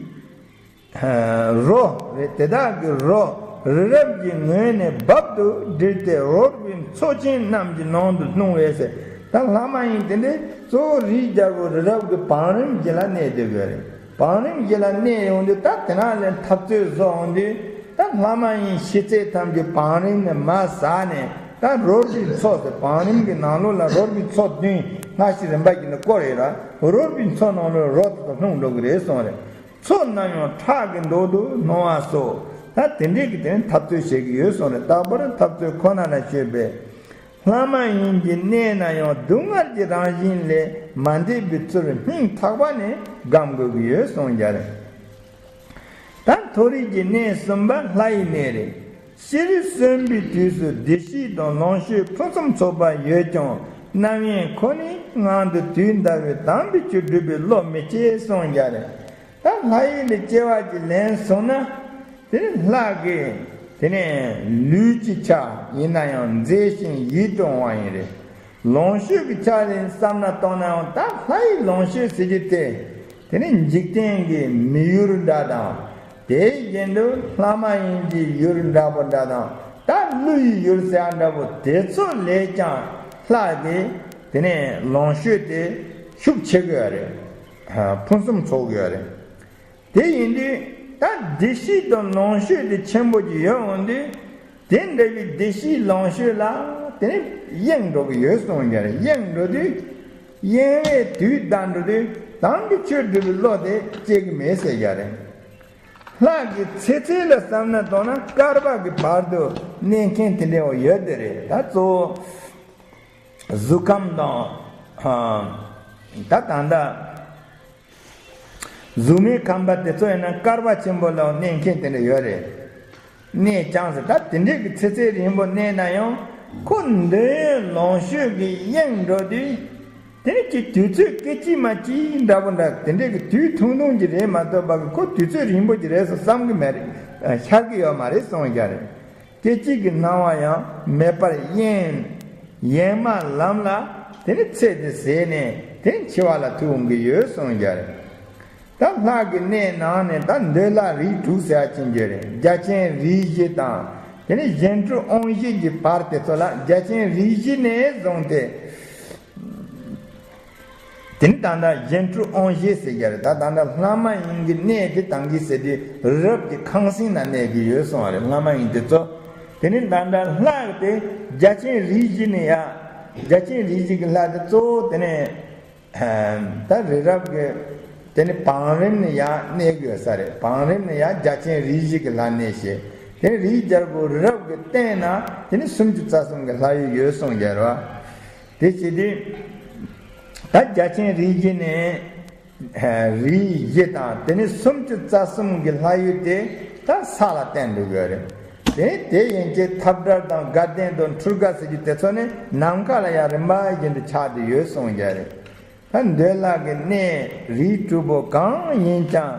རོ་རེད། དེ་དག་གི་རོ་རི་རབ་ཀྱི་ངོས་ནས་རྦབ་ཏུ་དྲིལ་ཏེ་རོལ་པའི་མཚོ་ཆེན་རྣམས་ཀྱི་ནང་དུ་ལྷུང་བས་ཟེར། ད་ལྷ་མ་ཡིན་དེ་འདྲས་གཙོ་བོ་རིའི་རྒྱལ་པོ་རི་རབ་ཀྱི་བང་རིམ་བཞི་ལ་གནས་བསྡད་དགོས་རེད། བང་རིམ་བཞི་ལ་གནས་ཡོང་དུས་ད་དེ་ནང་ལ་འཐབ་རྩོད་བཟོ་འོང་དུས། ད་ལྷ་མ་ཡིན་ཤི་ཚད་ཐམས་ཅད་བང་རིམ་ནས་མར་ཟགས་ནས། ད་རོལ་པའི་མཚོ་ཟེར། བང་རིམ་གྱི་ནང་ལོགས་ལ་རོལ་པའི་མཚོ་བདུན་སྔ་ཕྱི་རིམ་པ་བཞིན་དུ་བསྐོར་ཡོད་ར། རོལ་པའི་མཚོ་ནང་ལོགས་རོ་དེ་ཚོ་ལྷུང་འགྲོ་གི་རེད་གསུངས་རེད། མཚོ་རྣམས་ཡང་ཁྲག་གི་མདོག་ཏུ་སྣང་བ་སོགས། ད་དེ་འདྲས་ཀྱི་དེ་ནས་འཐབ་རྩོད་བྱེད་ཀྱི་ཡོད་གསུངས་རེད། རྟག་པར་འཐབ་རྩོད་ཁོ་ན་ལ་སྤྱོད་པས། ལྷ་མ་ཡིན་གྱི་གནས་ན་ཡང་སྡུག་བསྔལ་གྱི་རང་བཞིན་ལས་མ་འདས་པའི་ཚུལ་སྙིང་ཐག་པ་ནས་སྒོམ་དགོས་ཀྱི་ཡོད་གསུངས་ཀྱང་རེད། ད་མཐོ་རིས་ཀྱི་གནས་གསུམ་པ་ལྷ་ཡི་གནས་རེད། ཤི་རི་གསོན་པའི་དུས་སུ་བདེ་སྐྱིད་དང་ལོངས་སྤྱོད་ཕུན་སུམ་ཚོགས་པ་ཡོད་ཀྱང་། རྣམ་གཡེང་ཁོ་ནའི་ངང་དུ་དུས་འདའ་བས་དམ་པའི་ཆོས་སྒྲུབ་པའི་བློ་མི་སྐྱེ་གསུངས་ཀྱང་རེད། ད་ལྷ་ཡི་ལས་སྐྱེ་བ་ཅིག་ལེན་སོང་ན། དེ་ནི་ལྷ་གི་དེ་ནས་ལུས་ཀྱི་ཆ་ཡིན་ན་ཡང་མཛེས་ཤིང་ཡིད་དུ་འོང་བ་ཡིན་རེད། ལོངས་སྤྱོད་ཀྱི་ཆ་ལ་བསམ་ན་གཏོང་ན་ཡང་ད་ལྷ་ཡི་ལོངས་སྤྱོད་ཟེར་རྒྱུ་དེ། དེ་ནི་འཇིག་རྟེན་གྱི་མི་ཡུལ་འདྲ་དང་། དེའི་རྒྱན་དུ་ལྷ་མ་ཡིན་གྱི་ཡུལ་འདྲ་པོ་འདྲ་དང་། ད་ཀླུ་ཡི་ཡུལ་ཟེར་འདྲ་པོ་དེ་ཚོ་ལས་ཀྱང་ལྷ་གི་དེ་ནས་ལོངས་སྤྱོད་དེ་ཤུགས་ཆེ་གི་ཡོད་རེད། ཕུན་སུམ་ཚོགས་གི་ཡོད་རེད། དེ་ཡིན་དུས་ད་བདེ་སྐྱིད་དང་ལོངས་སྤྱོད་དེ་ཆེན་པོ་ཅིག་ཡོད་འོང་དུས། དེ་འདྲ་བའི་བདེ་སྐྱིད་ལོངས་སྤྱོད་ལ་ དེ་ནི་གཡེངས་འགྲོ་གི་ཡོད་གསུངས་ཀྱི་རེད། གཡེངས་འགྲོ་དུས། གཡེང་བའི་དུས་འདའ་འགྲོ་དུས་དམ་པའི་ཆོས་སྒྲུབ་པའི་བློ་དེ་སྐྱེ་གི་མེད་ཟེར་ཀྱི་རེད། ལྷ་གི་ཚེ་ཚད་ལ་བསམ་ན་མདོར་ན་བསྐལ་པ་གི་བར་དུ་གནས་མཁན་དེ་འདྲ་བ་ཡོད་དེ་རེད། ད་གཙོ་བོ་གཟུགས་ཁམས་དང་། ད་ད་ལྟ་གཟུགས་མེད་ཁམས་པ་དེ་ཚོ་ཡིན་ན་བསྐལ་པ་ཆེན་པོ་ལ་གནས་མཁན་དེ་འདྲ་ཡོད་རེད། གནས་ཀྱང་ཟེར། ད་དེ་འདྲའི་གི་ཚེ་ཚད་རིང་པོ་གནས་ན་ཡང་ཁོ་འདོད་ཡོན་ལོངས་སྤྱོད་ཀྱི་གཡེང་འགྲོ་དུས། དེ་ནི་ཅིག་དུས་ཚོད་སྐད་ཅིག་མ་གཅིག་འདྲ་པོ་འདྲ། དེ་འདྲའི་གི་དུས་ཐུང་ཐུང་ཅིག་རེད་མ་གཏོགས་པ་གི་ཁོ་དུས་ཚོད་རིང་པོ་ཅིག་རེད་ཟེར་བསམ་གི་མ་རེད། ཤར་གི་ཡོད་མ་རེད་གསུངས་ཀྱི་རེད། སྐད་ཅིག་གི་སྣང་བ་ཡང་མེད་པར་གཡེང་། གཡེང་མ་ལམ་ལ་དེ་ནི་ཚེ་དེ་ཟད་ནས་དེ་ནི་འཆི་བ་ལ་ཐུག་འོང་གི་ཡོད་གསུངས་ཀྱི་རེད། ད་ལྷ་གི་གནས་ནང་ནས་ད་འདོད་ལྷ་རིགས་དྲུག་ཟེར་བ་ཅན་ཡོད་རེད། རྒྱལ་ཆེན་རིགས་བཞི་དང་དེ་ནི་གཞན་འཕྲུལ་དབང་བཞི་གི་བར་དེ་ཚོ་ལ་རྒྱལ་ཆེན་རིགས་བཞི་ནས་བཟུང་སྟེ། དེ་ནི་ད་ལྟ་གཞན་འཕྲུལ་དབང་བཞི་ཟེར་གྱི་རེད། ད་ད་ལྟ་ལྷ་མ་ཡིན་གྱི་གནས་དེ་དང་གི་ཟེར་དུས་རི་རབ་ཀྱི་ཁང་སེང་ན་གནས་ཀྱི་ཡོད་གསུངས་པ་རེད། ལྷ་མ་ཡིན་དེ་ཚོ། དེ་ནི་ད་ལྟ་ལྷ་དེ་རྒྱལ་ཆེན་རིགས་བཞི་ནས་ཡ། རྒྱལ་ཆེན་རིགས་བཞི་གི་ལྷ་དེ་གཙོ་བོ་དེ་ནི་ད་རི་རབ་ཀྱི་དེ་ནི་བང་རིམ་ནས་ཡ་གནས་ཀྱི་ཡོད་ས་རེད། བང་རིམ་ནས་ཡ་རྒྱལ་ཆེན་རིགས་བཞི་གི་ལྷ་གནས་ཤེས། དེ་ནི་རིའི་རྒྱལ་པོ་རི་རབ་ཀྱི་སྟེང་ན་དེ་ནི་སུམ་ཅུ་རྩ་གསུམ་གྱི་ལྷ་ཡུལ་ཡོད་གསུངས་ཀྱི་རེད་བ། དེ་བྱེད་དུས། ད་རྒྱལ་ཆེན་རིགས་བཞི་ནས་རིགས་བཞི་དང་དེ་ནས་སུམ་ཅུ་རྩ་གསུམ་གྱི་ལྷ་ཡུལ་དེ་ད་ས་ལ་བརྟེན་འདུག་ཡོད་རེད། དེ་དེ་ཡན་ཆད་འཐབ་བྲལ་དང་དགའ་ལྡན་དང་འཕྲུལ་དགའ་ཟེར་རྒྱུ་དེ་ཚོ་ནི་ནམ་མཁའ་ལ་ཡང་རིམ་པ་བཞིན་དུ་ཆགས་ཏེ་ཡོད་གསུངས་ཀྱི་རེད། ད་འདོད་ལྷ་གི་གནས་རིགས་དྲུག་པོ་གང་ཡིན་ཀྱང་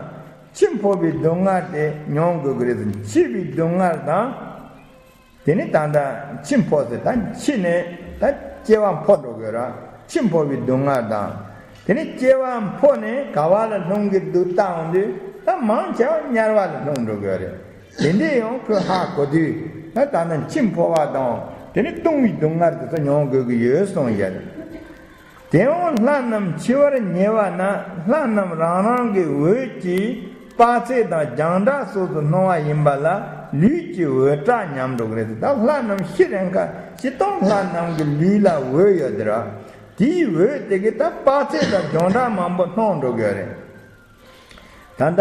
འཆི་འཕོ་བའི་སྡུག་བསྔལ་དེ་མྱོང་དགོས་ཀྱི་རེད། འཆི་བའི་སྡུག་བསྔལ་དང་། དེ་ནི་ད་ལྟ་འཆི་འཕོ་ཟེར། ད་འཆི་ནས་ད་སྐྱེ་བ་འཕོ་འགྲོ་དགོས་ར། འཆི་འཕོ་བའི་སྡུག་བསྔལ་དང་། དེ་ནི་སྐྱེ་བ་འཕོ་ནས་ག་བ་ལ་ལྷུང་གི་འདུག་བལྟ་འོང་དུས་ད་མང་ཆེ་བ་དམྱལ་བ་ལ་ལྷུང་འགྲོ་དགོས་རེད། དེ་འདྲས་ཡང་ཁོས་ཧ་གོ་དུས་ད་ད་ནི་འཆི་འཕོ་བ་དང་དེ་ནི་ལྟུང་བའི་སྡུག་བསྔལ་དེ་ཚོ་མྱོང་དགོས་ཀྱི་ཡོད་གསུངས་ཡོད། དེ་འོང་ལྷ་རྣམས་འཆི་བར་ཉེ་བ་ན་ལྷ་རྣམས་རང་རང་གི་འོད་ཀྱིས་དཔག་ཚད་དང་རྒྱང་གྲགས་སོ་སོར་སྣང་བ་ཡིན་པ་ལ་ལུས་ཀྱི་འོད་གྲགས་ཉམས་འགྲོ་གི་རེད། ད་ལྷ་རྣམས་ཤི་རན་ཁ་ཅི་གཏོང་ལྷ་རྣམས་ཀྱི་ལུས་ལ་འོད་ཡོད་དེ་ར། དེའི་འོད་དེ་གིས་ད་དཔག་ཚད་དང་རྒྱང་གྲགས་མང་པོ་སྣང་འགྲོ་གི་རེད། ད་ལྟ་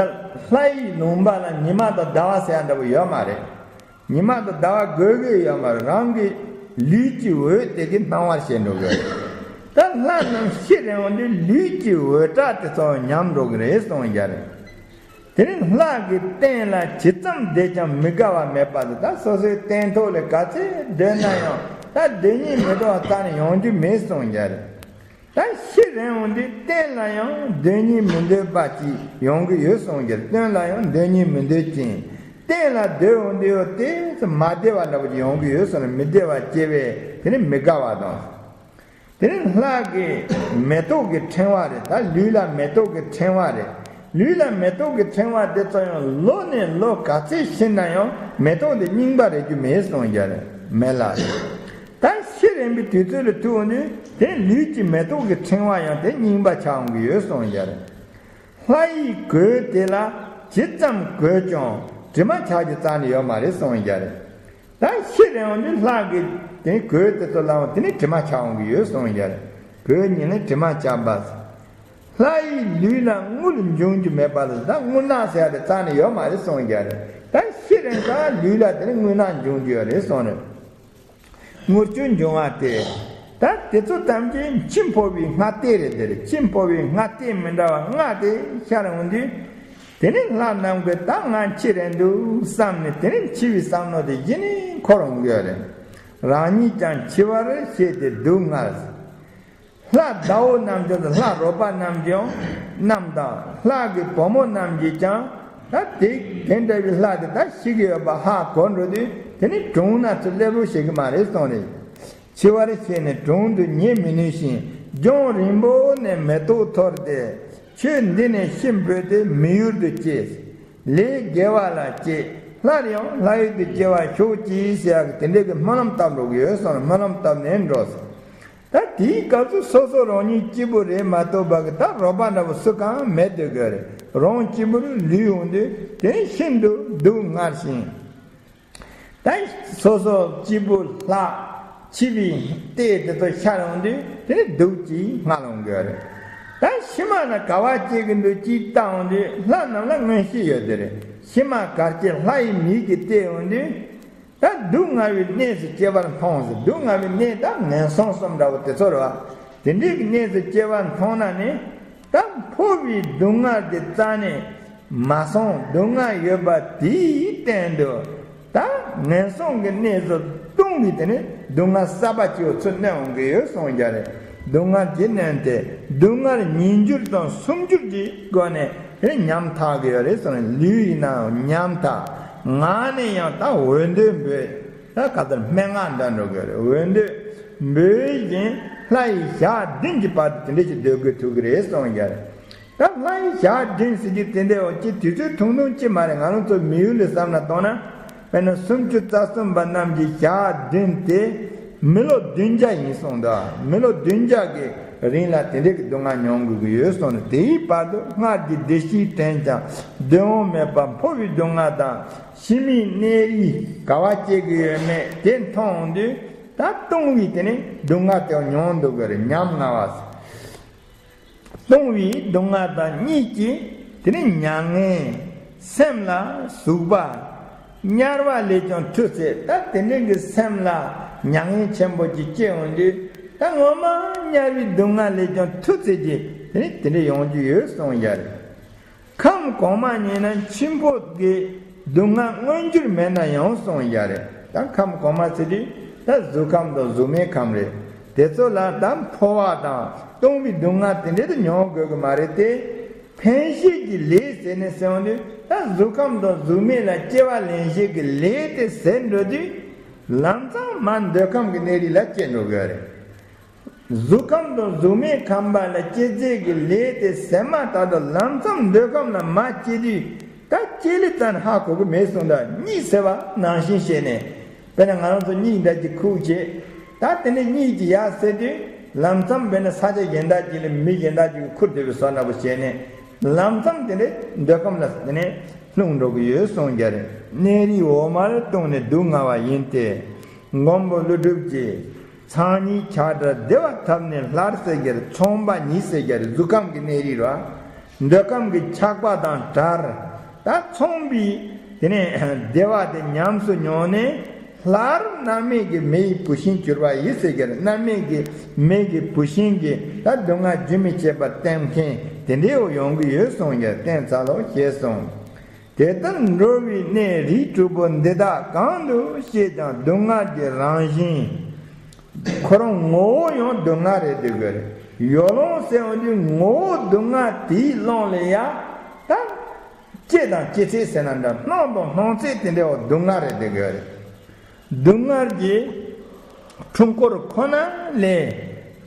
ལྷ་ཡི་ལུང་པ་ལ་ཉི་མ་དང་ཟླ་བ་ཟེར་ཡ་འདྲ་པོ་ཡོད་མ་རེད། ཉི་མ་དང་ཟླ་བ་དགོས་ཀྱི་ཡོད་མ་རེད། རང་གི་ལུས་ཀྱི་འོད་དེ་གིས་སྣང་བར་བྱེད་འགྲོ་གི་རེད། ད་ལྷ་རྣམས་ཤི་རན་འོང་དུས་ལུས་ཀྱི་འོད་གྲགས་དེ་ཚོ་ཉམས་འགྲོ་གི་རེད་གསུངས་ཡ་རེད། དེ་ནི་ལྷ་གི་སྟེང་ལ་ཇི་ཙམ་བསྡད་ཀྱང་མི་དགའ་བ་མེད་པ་དེ། ད་སོ་སོའི་སྟེང་ཐོག་ལ་ག་ཚད་སྡོད་ན་ཡང་ད་སྡོད་སྙིང་མི་འདོད་པ་རྩ་ནས་ཡོང་རྒྱུ་མེད་གསུངས་ཡ་རེད། ད་ཤི་རན་འོང་དུས་སྟེང་ལ་ཡང་སྡོད་སྙིང་མི་འདོད་པ་ཅིག་ཡོང་གི་ཡོད་གསུངས་ཀྱི་རེད། སྟེང་ལ་ཡང་སྡོད་སྙིང་མི་འདོད་ཅིང་སྟེང་ལ་སྡོད་འོང་དུས་ཡང་དེ་ཚོ་མ་བདེ་བ་འདྲ་པོ་ཅིག་ཡོང་གི་ཡོད་གསུངས་ནས་མི་བདེ་བ་སྐྱེ་བས་དེ་ནི་མི་དགའ་བ་དང་། དེ་ནི་ལྷ་གི་མེ་ཏོག་གི་ཕྲེང་བ་རེད། ད་ལུས་ལ་མེ་ཏོག་གི་ཕྲེང་བ་རེད། ལུས་ལ་མེ་ཏོག་གི་ཕྲེང་བ་དེ་ཚོ་ཡང་ལོ་ནས་ལོ་ག་ཚད་ཕྱིན་ན་ཡང་མེ་ཏོག་འདི་རྙིང་པ་རེག་རྒྱུ་མེད་གསུངས་ཀྱི་རེད། མེད་ལ། ད་ཤི་རན་པའི་དུས་ཚོད་ལ་ཐུག་འོང་དུས་དེ་ལུས་ཀྱི་མེ་ཏོག་གི་ཕྲེང་བ་ཡང་དེ་རྙིང་པ་ཆགས་འོང་གི་ཡོད་གསུངས་ཀྱི་རེད། ལྷ་ཡི་གོས་དེ་ལ་ཇི་ཙམ་གོས་ཀྱང་དྲི་མ་ཆགས་རྒྱུ་རྩ་ནས་ཡོད་མ་རེད་གསུངས་ཀྱི་རེད། ད་ཤི་རན་འོང་དུས་ལྷ་གི་དེ་གོས་དེ་ཚོ་ལའང་དེ་ནི་དྲི་མ་ཆགས་འོང་གི་ཡོད་གསུངས་ཀྱི་རེད། གོས་ཉིད་ནི་དྲི་མ་ཆགས་པ། ལྷ་ཡི་ལུས་ལ་རྔུལ་འབྱུང་རྒྱུ་མེད་པ་ལ། ད་རྔུལ་ནག་ཟེར་ཡ་དེ་རྩ་ནས་ཡོད་མ་རེད་གསུངས་ཀྱི་རེད། ད་ཤི་རན་ཁ་ལུས་ལ་དེ་ནི་རྔུལ་ནག་འབྱུང་རྒྱུ་ཡོད་རེད་གསུངས་རེད། རྔུལ་ཆུ་འབྱུང་བ་སྟེ། ད་དེ་ཚོ་ཐམས་ཅད་འཆི་འཕོ་བའི་སྔ་ལྟས་རེད། དེ་རེད། འཆི་འཕོ་བའི་སྔ་ལྟས་མི་འདྲ་བ་ལྔ་དེ་ཤར་འོང་དུས། དེ་ནི་ལྷ་རྣམས་ཀྱིས་ད་ང་འཆི་རན་འདུག་བསམ་ནས་དེ་ནི་འཆི་བའི་བསམ་མནོ་དེ་གཞི་ནས་འཁོར་འོང་གི་ཡོད་རེད། རང་ཉིད་ཀྱང་འཆི་བར་ཤེས་ཏེ་སྡུག་བསྔལ། ལྷ་ཟླ་བོ་རྣམས་ཀྱང་དང་ལྷ་རོགས་པ་རྣམས་ཀྱང་རྣམས་དང་ལྷ་གི་བུ་མོ་རྣམས་ཀྱིས་ཀྱང་ད་དེ་དེ་འདྲ་བའི་ལྷ་དེ་ད་ཤི་གི་ཡོད་པ་ཧ་གོ་འགྲོ་དུས་དེ་ནི་གྲོངས་ན་ཚུར་སླེབས་རོགས་བྱེད་ཀྱི་མ་རེད་གསུངས་རེད། འཆི་བར་ཤེས་ནས་གྲོངས་དུ་ཉེ་མི་ནུས་ཤིང་ལྗོངས་རིང་པོ་ནས་མེ་ཏོག་འཐོར་ཏེ་ཆོས་འདི་ནས་ཤི་འཕོས་ཏེ་མི་ཡུལ་དུ་སྐྱེས། ལས་དགེ་བ་ལ་སྐྱེས། སླར་ཡང་ལྷ་ཡུལ་དུ་སྐྱེ་བར་ཤོག་ཅིག་ཟེར་ཡག་གི་དེ་འདྲའི་གི་སྨོན་ལམ་བཏབ་འགྲོ་གི་ཡོད་གསུངས་ནས་སྨོན་ལམ་བཏབ་ནས་འགྲོ་ཟེར། ད་དེའི་སྐབས་སུ་སོ་སོ་རང་ཉིད་སྐྱིད་པོ་རེད་མ་གཏོགས་པ་གི་ད་རོགས་པ་འདྲ་པོ་སུ་གང་མེད་སྡོད་དགོས་རེད། རང་སྐྱིད་པོ་རུ་ལུས་འོང་དུས་དེ་ཤིན་ཏུ་སྡུག་བསྔལ་ཞིང་། ད་སོ་སོ་སྐྱིད་པོ་ལྷག་འཆི་བའི་ལྟས་དེ་ཚོ་ཤར་ཡོང་དུས་དེ་ནི་སྡུག་ཅིག་སྔ་ལོང་གི་རེད། ད་ཕྱི་མ་ན་ག་བ་སྐྱེ་གི་འདུག་ཅིག་བལྟ་ཡོང་དུས་ལྷ་རྣམས་ལ་མངོན་ཤེས་ཡོད་དེ་རེད། ཕྱི་མ་གར་སྐྱེ་ལྷ་ཡི་མིག་གིས་བལྟས་ཡོང་དུས། ད་སྡུག་བསྔལ་བའི་གནས་སུ་སྐྱེ་བར་མཐོང་ཟེར། སྡུག་བསྔལ་བའི་གནས་ད་ངན་སོང་གསུམ་འདྲ་བོ་དེ་ཚོ་རེད་བ། དེ་འདྲའི་གི་གནས་སུ་སྐྱེ་བར་མཐོང་ན་ནི། ད་འཕོ་བའི་སྡུག་བསྔལ་དེ་རྩ་ནས་མ་སོང་། སྡུག་བསྔལ་ཡོད་པ་དེའི་སྟེང་དུ་ད་ངན་སོང་གི་གནས་སུ་ལྟུང་བའི་དེ་ནི་སྡུག་བསྔལ་གསར་པ་སྐྱེ་བོ་ཚུར་གནོན་འོང་གི་ཡོད་གསུངས་ཀྱང་རེད། སྡུག་བསྔལ་གྱིས་གནོན་ཏེ་སྡུག་བསྔལ་ཉིས་འགྱུར་དང་སུམ་འགྱུར་གྱི་སྒོ་ནས་དེ་ནི་ཉམ་ཐག་གི་ཡོད་རེད་གསུངས། ལུས་ཡིན་ནའང་ཉམ་ཐག་ངག་ནས་ཡང་ད་འོ་དོད་འབོད། ད་ག་ལྟར་སྨྲེ་སྔགས་འདྲ་འགྲོ་གི་རེད། འོ་དོད་འབོད་བཞིན་ལྷ་ཡི་ཞག་བདུན་གྱི་བར་དུ་དེ་འདྲ་ཞིག་སྡོད་དགོས་ཐུག་གི་རེད་གསུངས་ཀྱང་རེད། ད་ལྷ་ཡི་ཞག་བདུན་ཟེར་རྒྱུ་དེ་འདྲའི་འོ་ཅི་དུས་ཚོད་ཐུང་ཐུང་ཅི་མ་རེད། ང་རང་ཚོ་མི་ཡུལ་ལ་བསམ་ན་གཏོང་ན། དཔེར་ན་སུམ་ཅུ་རྩ་གསུམ་པ་རྣམས་ཀྱི་ཞག་བདུན་དེ་མི་ལོ་བདུན་བརྒྱ་ཡིན་གསུངས་འདུག་མི་ལོ་བདུན་བརྒྱ་གི་རིང་ལ་དེ་འདྲའི་གི་སྡུག་བསྔལ་མྱོང་དགོས་ཀྱི་ཡོད་གསུངས་ནས། དེའི་བར་དུ་སྔར་གྱི་བདེ་སྐྱིད་དྲན་ཀྱང་བདེ་བ་མེད་པར་འཕོ་བའི་སྡུག་བསྔལ་དང་། ཕྱི་མའི་གནས་རིས་ག་བ་སྐྱེ་གི་ཡོད་མེད་དེ་མཐོང་དུས་ད་ལྟུང་བའི་དེ་ནི་སྡུག་བསྔལ་དེ་མྱོང་འདུག་གི་རེད། ཉམ་ང་བ། ལྟུང་བའི་སྡུག་བསྔལ་དང་གཉིས་ཀྱིས་དེ་ནི་མྱ་ངན་སེམས་ལ་ཟུག་པ། དམྱལ་བ་ལས་ཀྱང་མཐུ་བརྩེ། ད་དེ་འདྲའི་གི་སེམས་ལ་མྱ་ངན་ཆེན་པོ་ཅིག་སྐྱེ་འོང་དུས་ད་ངོ་མ་དམྱལ་བའི་སྡུག་བསྔལ་ལས་ཀྱང་མཐུ་བརྩེ་གི་དེ་ནི་དེ་འདྲ་ཡོང་རྒྱུ་ཡོད་གསུངས་ཡ་རེད། ཁམས་གོང་མ་ཉིད་ན་འཆི་འཕོ་གི་སྡུག་བསྔལ་མངོན་གྱུར་མེད་ན་ཡང་གསུངས་ཡ་རེད། ད་ཁམས་གོང་མ་ཟེར་དུས་ད་གཟུགས་ཁམས་དང་གཟུགས་མེད་ཁམས་རེད། དེ་ཚོ་ལ་ད་འཕོ་བ་དང་ལྟུང་བའི་སྡུག་བསྔལ་དེ་འདྲ་དུ་མྱོང་དགོས་ཀྱི་མ་རེད་དེ། འཕེན་བྱེད་ཀྱི་ལས་ཟེར་ནས་ཟེར་འོང་དུས་ད་གཟུགས་ཁམས་དང་གཟུགས་མེད་ལ་སྐྱེ་བ་ལེན་བྱེད་ཀྱི་ལས་དེ་ཟད་འགྲོ་དུས། ལམ་སང་མར་འདོད་ཁམས་ཀྱི་གནས་རིས་ལ་སྐྱེ་འགྲོ་དགོས་རེད། གཟུགས་ཁམས་དང་གཟུགས་མེད་ཁམས་པ་ལ་སྐྱེ་ཚད་ཀྱི་ལས་དེ་ཟད་མ་ཐག་ཏུ་ལམ་སང་འདོད་ཁམས་ལ་མར་སྐྱེ་དུས་ད་སྐྱེ་ལེ་ཙམ་ཧ་གོ་གི་མེད་གསུངས། ད་གཉིད་སད་པ་ནང་བཞིན་བྱས་ནས། དཔེར་ན་ང་རང་ཚོ་གཉིད་འདྲ་ཅིག་ཁུག་བྱས། ད་དེ་ནས་གཉིད་ཀྱི་ཡར་སད་དུས་ལམ་སང་དཔེར་ན་ས་ཆ་གཞན་དག་ཅིག་ལ་མི་གཞན་དག་ཅིག་གིས་ཁུར་བསྡད་པའི་བཟོ་འདྲ་པོ་བྱས་ནས་ལམ་སང་དེ་ནས་འདོད་ཁམས་ལ་དེ་ནས་ལྷུང་འགྲོ་གི་ཡོད་གསུངས་ཀྱང་རེད། གནས་རིས་འོག་མར་ལྟུང་ནས་སྡུག་བསྔལ་བ་ཡིན་ཏེ། མགོན་པོ་ཀླུ་སྒྲུབ་ཀྱིས། ཚངས་ཉིད་ཆགས་བྲལ་བདེ་བ་ཐོབ་ནས་སླར་ཟེར་གྱི་རེད། མཚུངས་པ་ཉིད་ཟེར་གྱི་རེད། གཟུགས་ཁམས་ཀྱི་གནས་རིས་རེད། འདོད་ཁམས་ཀྱི་ཆགས་པ་དང་བྲལ། ད་མཚུངས་པའི་དེ་ནས་བདེ་བ་དེ་ཉམས་སུ་མྱོང་ནས་སླར་མནར་མེད་ཀྱི་མེ་ཡི་བུད་ཤིང་གྱུར་པ་ཡིན་ཟེར་གྱི་རེད། མནར་མེད་ཀྱི་མེ་གི་བུད་ཤིང་གི་ད་སྡུག་བསྔལ་རྒྱུན་མི་ཆད་པར་བསྟེན་མཁན་དེ་འདྲའི་འོ་ཡོང་གི་ཡོད་གསུངས་ཀྱང་བསྟེན་ཚར་ལོ་ཞེས་གསུངས། དེ་ལྟར་འགྲོ་བའི་གནས་རིས་དྲུག་པོ་འདི་དག་གང་དུ་སྐྱེས་ཀྱང་སྡུག་བསྔལ་གྱི་རང་བཞིན་ཁོ་རང་ངོ་བོ་ཡང་སྡུག་བསྔལ་རེད་འདུག་གི་རེད། ཡོ་ལོང་ཟེར་བ་འདི་ངོ་བོ་སྡུག་བསྔལ་དེའི་ཀློང་ལ་ཡ་ད་སྐྱེ་དང་སྐྱེ་ཚད་ཟེར་ན་འདྲ། སྣང་དང་སྣང་ཚད་དེ་འདྲ་བ་སྡུག་བསྔལ་རེད་འདུག་གི་རེད། སྡུག་བསྔལ་གྱི་འཁྲུལ་འཁོར་ཁོ་ན་ལས་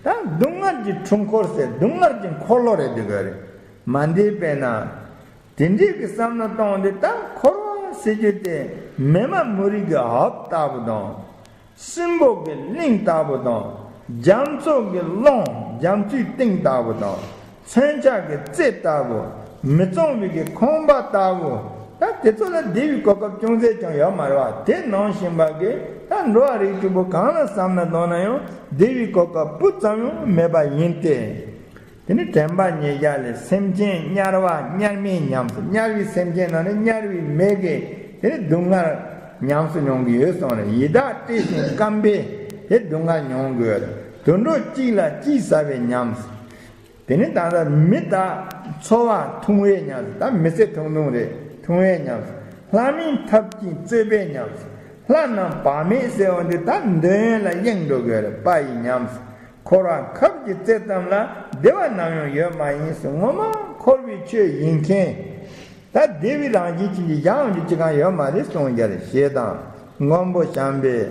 ད་སྡུག་བསྔལ་གྱི་འཁྲུལ་འཁོར་ཟེར་སྡུག་བསྔལ་གྱི་འཁོར་ལོ་རེད་འདུག་གི་རེད། མ་འདི་དཔེར་ན། དེ་འདྲའི་གི་བསམ་བློ་གཏོང་དུས་ད་འཁོར་བ་ཟེར་རྒྱུ་དེ་མི་མ་མུ་རིགས་ཀྱི་འོབས་ལྟ་བུ་དང་། སྲིན་པོ་གི་གླིང་ལྟ་བུ་དང་། རྒྱ་མཚོ་གི་ཀློང་རྒྱ་མཚོའི་གཏིང་ལྟ་བུ་དང་། མཚོན་ཆ་གི་རྩེ་ལྟ་བུ། མི་གཙང་བའི་གི་ཁང་པ་ལྟ་བུ། ད་དེ་ཚོ་ལ་བདེ་བའི་གོ་སྐབས་ཅུང་ཟད་ཀྱང་ཡོད་མ་རེད་བ། དེ་ནང་བཞིན་པ་གི་ད་འགྲོ་བ་རིགས་དྲུག་པོ་གང་ལ་བསམ་བློ་གཏོང་ན་ཡང་བདེ་བའི་གོ་སྐབས་སྤུ་ཙམ་ཡང་མེད་པ་ཡིན་ཏེ། དེ་ནི་དྲན་པ་ཉེར་བཞག་ལས་སེམས་ཅན་དམྱལ་བ་དམྱལ་མེ་ཉམས་སུ། དམྱལ་བའི་སེམས་ཅན་ནང་ནས་དམྱལ་བའི་མེ་གི་དེ་ནི་སྡུག་བསྔལ་ཉམས་སུ་མྱོང་གི་ཡོད་གསུངས་རེད། ཡི་དྭགས་བཀྲེས་ཤིང་སྐམ་པས་དེ་སྡུག་བསྔལ་མྱོང་དགོས། དུད་འགྲོ་གཅིག་ལ་གཅིག་ཟ་བའི་ཉམས་སུ། དེ་ནི་ད་ལྟ་མི་དག་འཚོ་བ་ཐུང་བའི་ཉམས་སུ། ད་མི་ཚེ་ཐུང་ཐུང་རེད། ཐུང་བའི་ཉམས་སུ། ལྷ་མིན་ཐབས་ཀྱིས་རྩོད་པའི་ཉམས་སུ། ལྷ་རྣམས་བག་མེད་ཟེར་བ་འདི་ད་འདོད་ཡོན་ལ་གཡེང་འགྲོ་དགོས་རེད། དཔའ་ཡི་ཉམས་སུ། འཁོར་བ་ཁབ་ཀྱི་རྩེ་ཙམ་ལ་བདེ་བ་ནམ་ཡང་ཡོད་མ་ཡིན་གསུངས། ངོ་མ་འཁོར་བའི་ཆོས་ཡིན་མཁན། ད་བདེ་བའི་རང་བཞིན་ཅན་གྱི་གཞན་དབང་གི་ཅི་གང་ཡོད་མ་རེད་གསུངས་ཀྱང་རེད། ཞེས་དང་། མགོན་པོ་བྱམས་པས་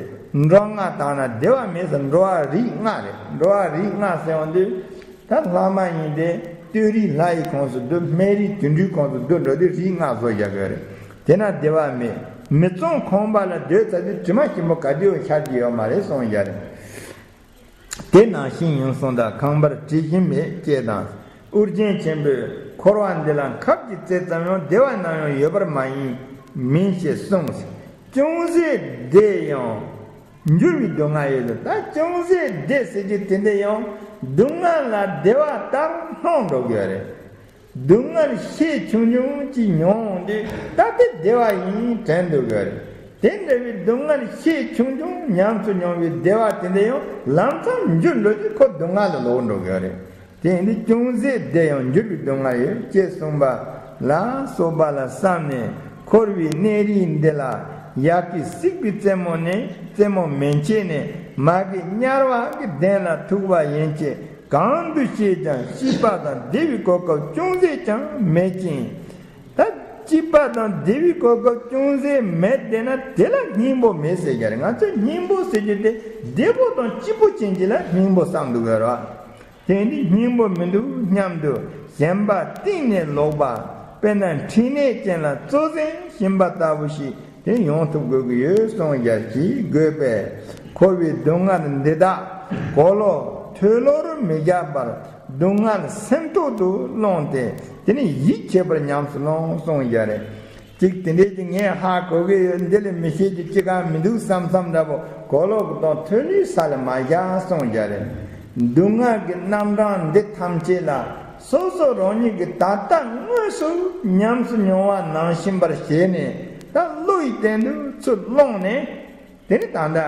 འགྲོ་ལྔ་དག་ན་བདེ་བ་མེད་ཟེར། འགྲོ་བ་རིགས་ལྔ་རེད། འགྲོ་བ་རིགས་ལྔ་ཟེར་བ་འདི་ད་ལྷ་མ་ཡིན་ཏེ་སྟོད་རིགས་ལྷ་ཡི་ཁོངས་སུ་བསྡུ། སྨད་རིགས་དུད་འགྲོའི་ཁོངས་སུ་བསྡུ་འགྲོ་དུས་རིགས་ལྔ་བཟོ་བཞག་གི་རེད། དེ་ན་བདེ་བ་མེད། མི་གཙང་ཁང་པ་ལ་སྡོད་ཚར་དུས་དྲི་མ་ཞིམ་པོ་ག་དུས་ཡང་ཤར་གྱི་ཡོད་མ་རེད་གསུངས་ཀྱང་རེད། དེ་ནང་བཞིན་ཡིན་གསུངས། ད་ཁང་པར་དྲི་ཞིམ་མེད་ཅེས་དང་། ཨོ་རྒྱན་ཆེན་པོས་འཁོར་བ་འདི་ལ་ཁབ་ཀྱི་རྩེ་ཙམ་ཡང་བདེ་བ་ནམ་ཡང་ཡོད་པར་མ་ཡིན་མིན་ཞེས་གསུངས། ཅུང་ཟད་བདེ་ཡང་ འགྱུར་བའི་སྡུག་བསྔལ་ཡོད་དོ། ད་ཅུང་ཟད་བདེ་ཟེར་རྒྱུ་དེ་འདྲ་ཡང་སྡུག་བསྔལ་ལ་བདེ་བ་ལྟར་སྣང་འགྲོ་གི་ཡོད་རེད། སྡུག་བསྔལ་ཤས་ཆུང་ཆུང་ཅིག་མྱོང་དུས་ད་དེ་བདེ་བ་ཡིན་དྲན་འདུག་གི་རེད། དེ་འདྲ་བའི་སྡུག་བསྔལ་ཤས་ཆུང་ཆུང་ཉམས་སུ་མྱོང་བའི་བདེ་བ་དེ་འདྲ་ཡང་ལམ་སང་འགྱུར་འགྲོ་དུས་ཁོ་སྡུག་བསྔལ་ལ་ལོག་འགྲོ་གི་རེད། དེ་ཡིན་དུས་ཅུང་ཟད་བདེ་ཡང་འགྱུར་བའི་སྡུག་བསྔལ་ཡོད་ཅེས་གསུངས་པ་ལ་སོགས་པ་ལ་བསམས་ནས་འཁོར་བའི་གནས་རིས་འདི་ལ་ཡ་གི་སྲིད་པའི་རྩེ་མོ་ནས་རྩེ་མོ་མན་ཆད་ནས་མ་གི་དམྱལ་བ་གི་གདན་ལ་ཐུག་པ་ཡན་ཆད་གང་དུ་སྐྱེས་ཀྱང་སྐྱིད་པ་དང་བདེ་བའི་གོ་སྐབས་ཅུང་ཟད་ཀྱང་མེད་ཅིང་། ད་སྐྱིད་པ་དང་བདེ་བའི་གོ་སྐབས་ཅུང་ཟད་མེད་བསྡད་ན་དེ་ལ་སྙིང་པོ་མེད་ཟེར་གྱི་རེད། ང་ཚོས་སྙིང་པོ་ཟེར་རྒྱུ་དེ་བདེ་པོ་དང་སྐྱིད་པོ་ཅན་གྱི་ལ་སྙིང་པོ་བསམ་འདུག་གི་རེད་བ། དེ་འདི་སྙིང་པོ་མི་འདུག་སྙམ་དུ་ཞེན་པ་གཏིང་ནས་ལོག་པ། དཔེར་ན་མཁྲིས་ནད་ཅན་ལ་གཙོ་བཟན་ཞིམ་པ་ལྟ་བུ་ཞིག་དེ་ཡོང་ཐུབ་དགོས་ཀྱི་ཡོད་གསུངས་ཡར་གྱིས་དགོས་པས། འཁོར་བའི་སྡུག་བསྔལ་འདི་དག་གོ་ལོ་ཐོས་ལོར་མི་བཞག་པར་སྡུག་བསྔལ་སེམས་ཐོག་ཏུ་བླངས་ཏེ་དེ་ནི་ཡིད་ཆེས་པར་ཉམས་སུ་བླང་གསུངས་ཡ་རེད། ཅིག་དེ་འདྲའི་ཅིག་ངས་ཧ་གོ་གི་ཡོད། འདི་ལས་མི་ཤེས་རྒྱུ་ཅི་གང་མི་འདུག་བསམ་བསམ་འདྲ་པོ་གོ་ལོག་གི་དང་ཐོས་ལུས་ས་ལ་མ་བཞག་གསུངས་ཡ་རེད། སྡུག་བསྔལ་གྱི་རྣམ་གྲངས་འདི་ཐམས་ཅད་ལ་སོ་སོ་རང་ཉིད་ཀྱིས་ད་ལྟ་དངོས་སུ་ཉམས་སུ་མྱོང་བ་ནང་བཞིན་པར་བྱས་ནས་ད་བློ་ཡི་སྟེང་དུ་ཚུར་བླངས་ནས་དེ་ནི་ད་ལྟ།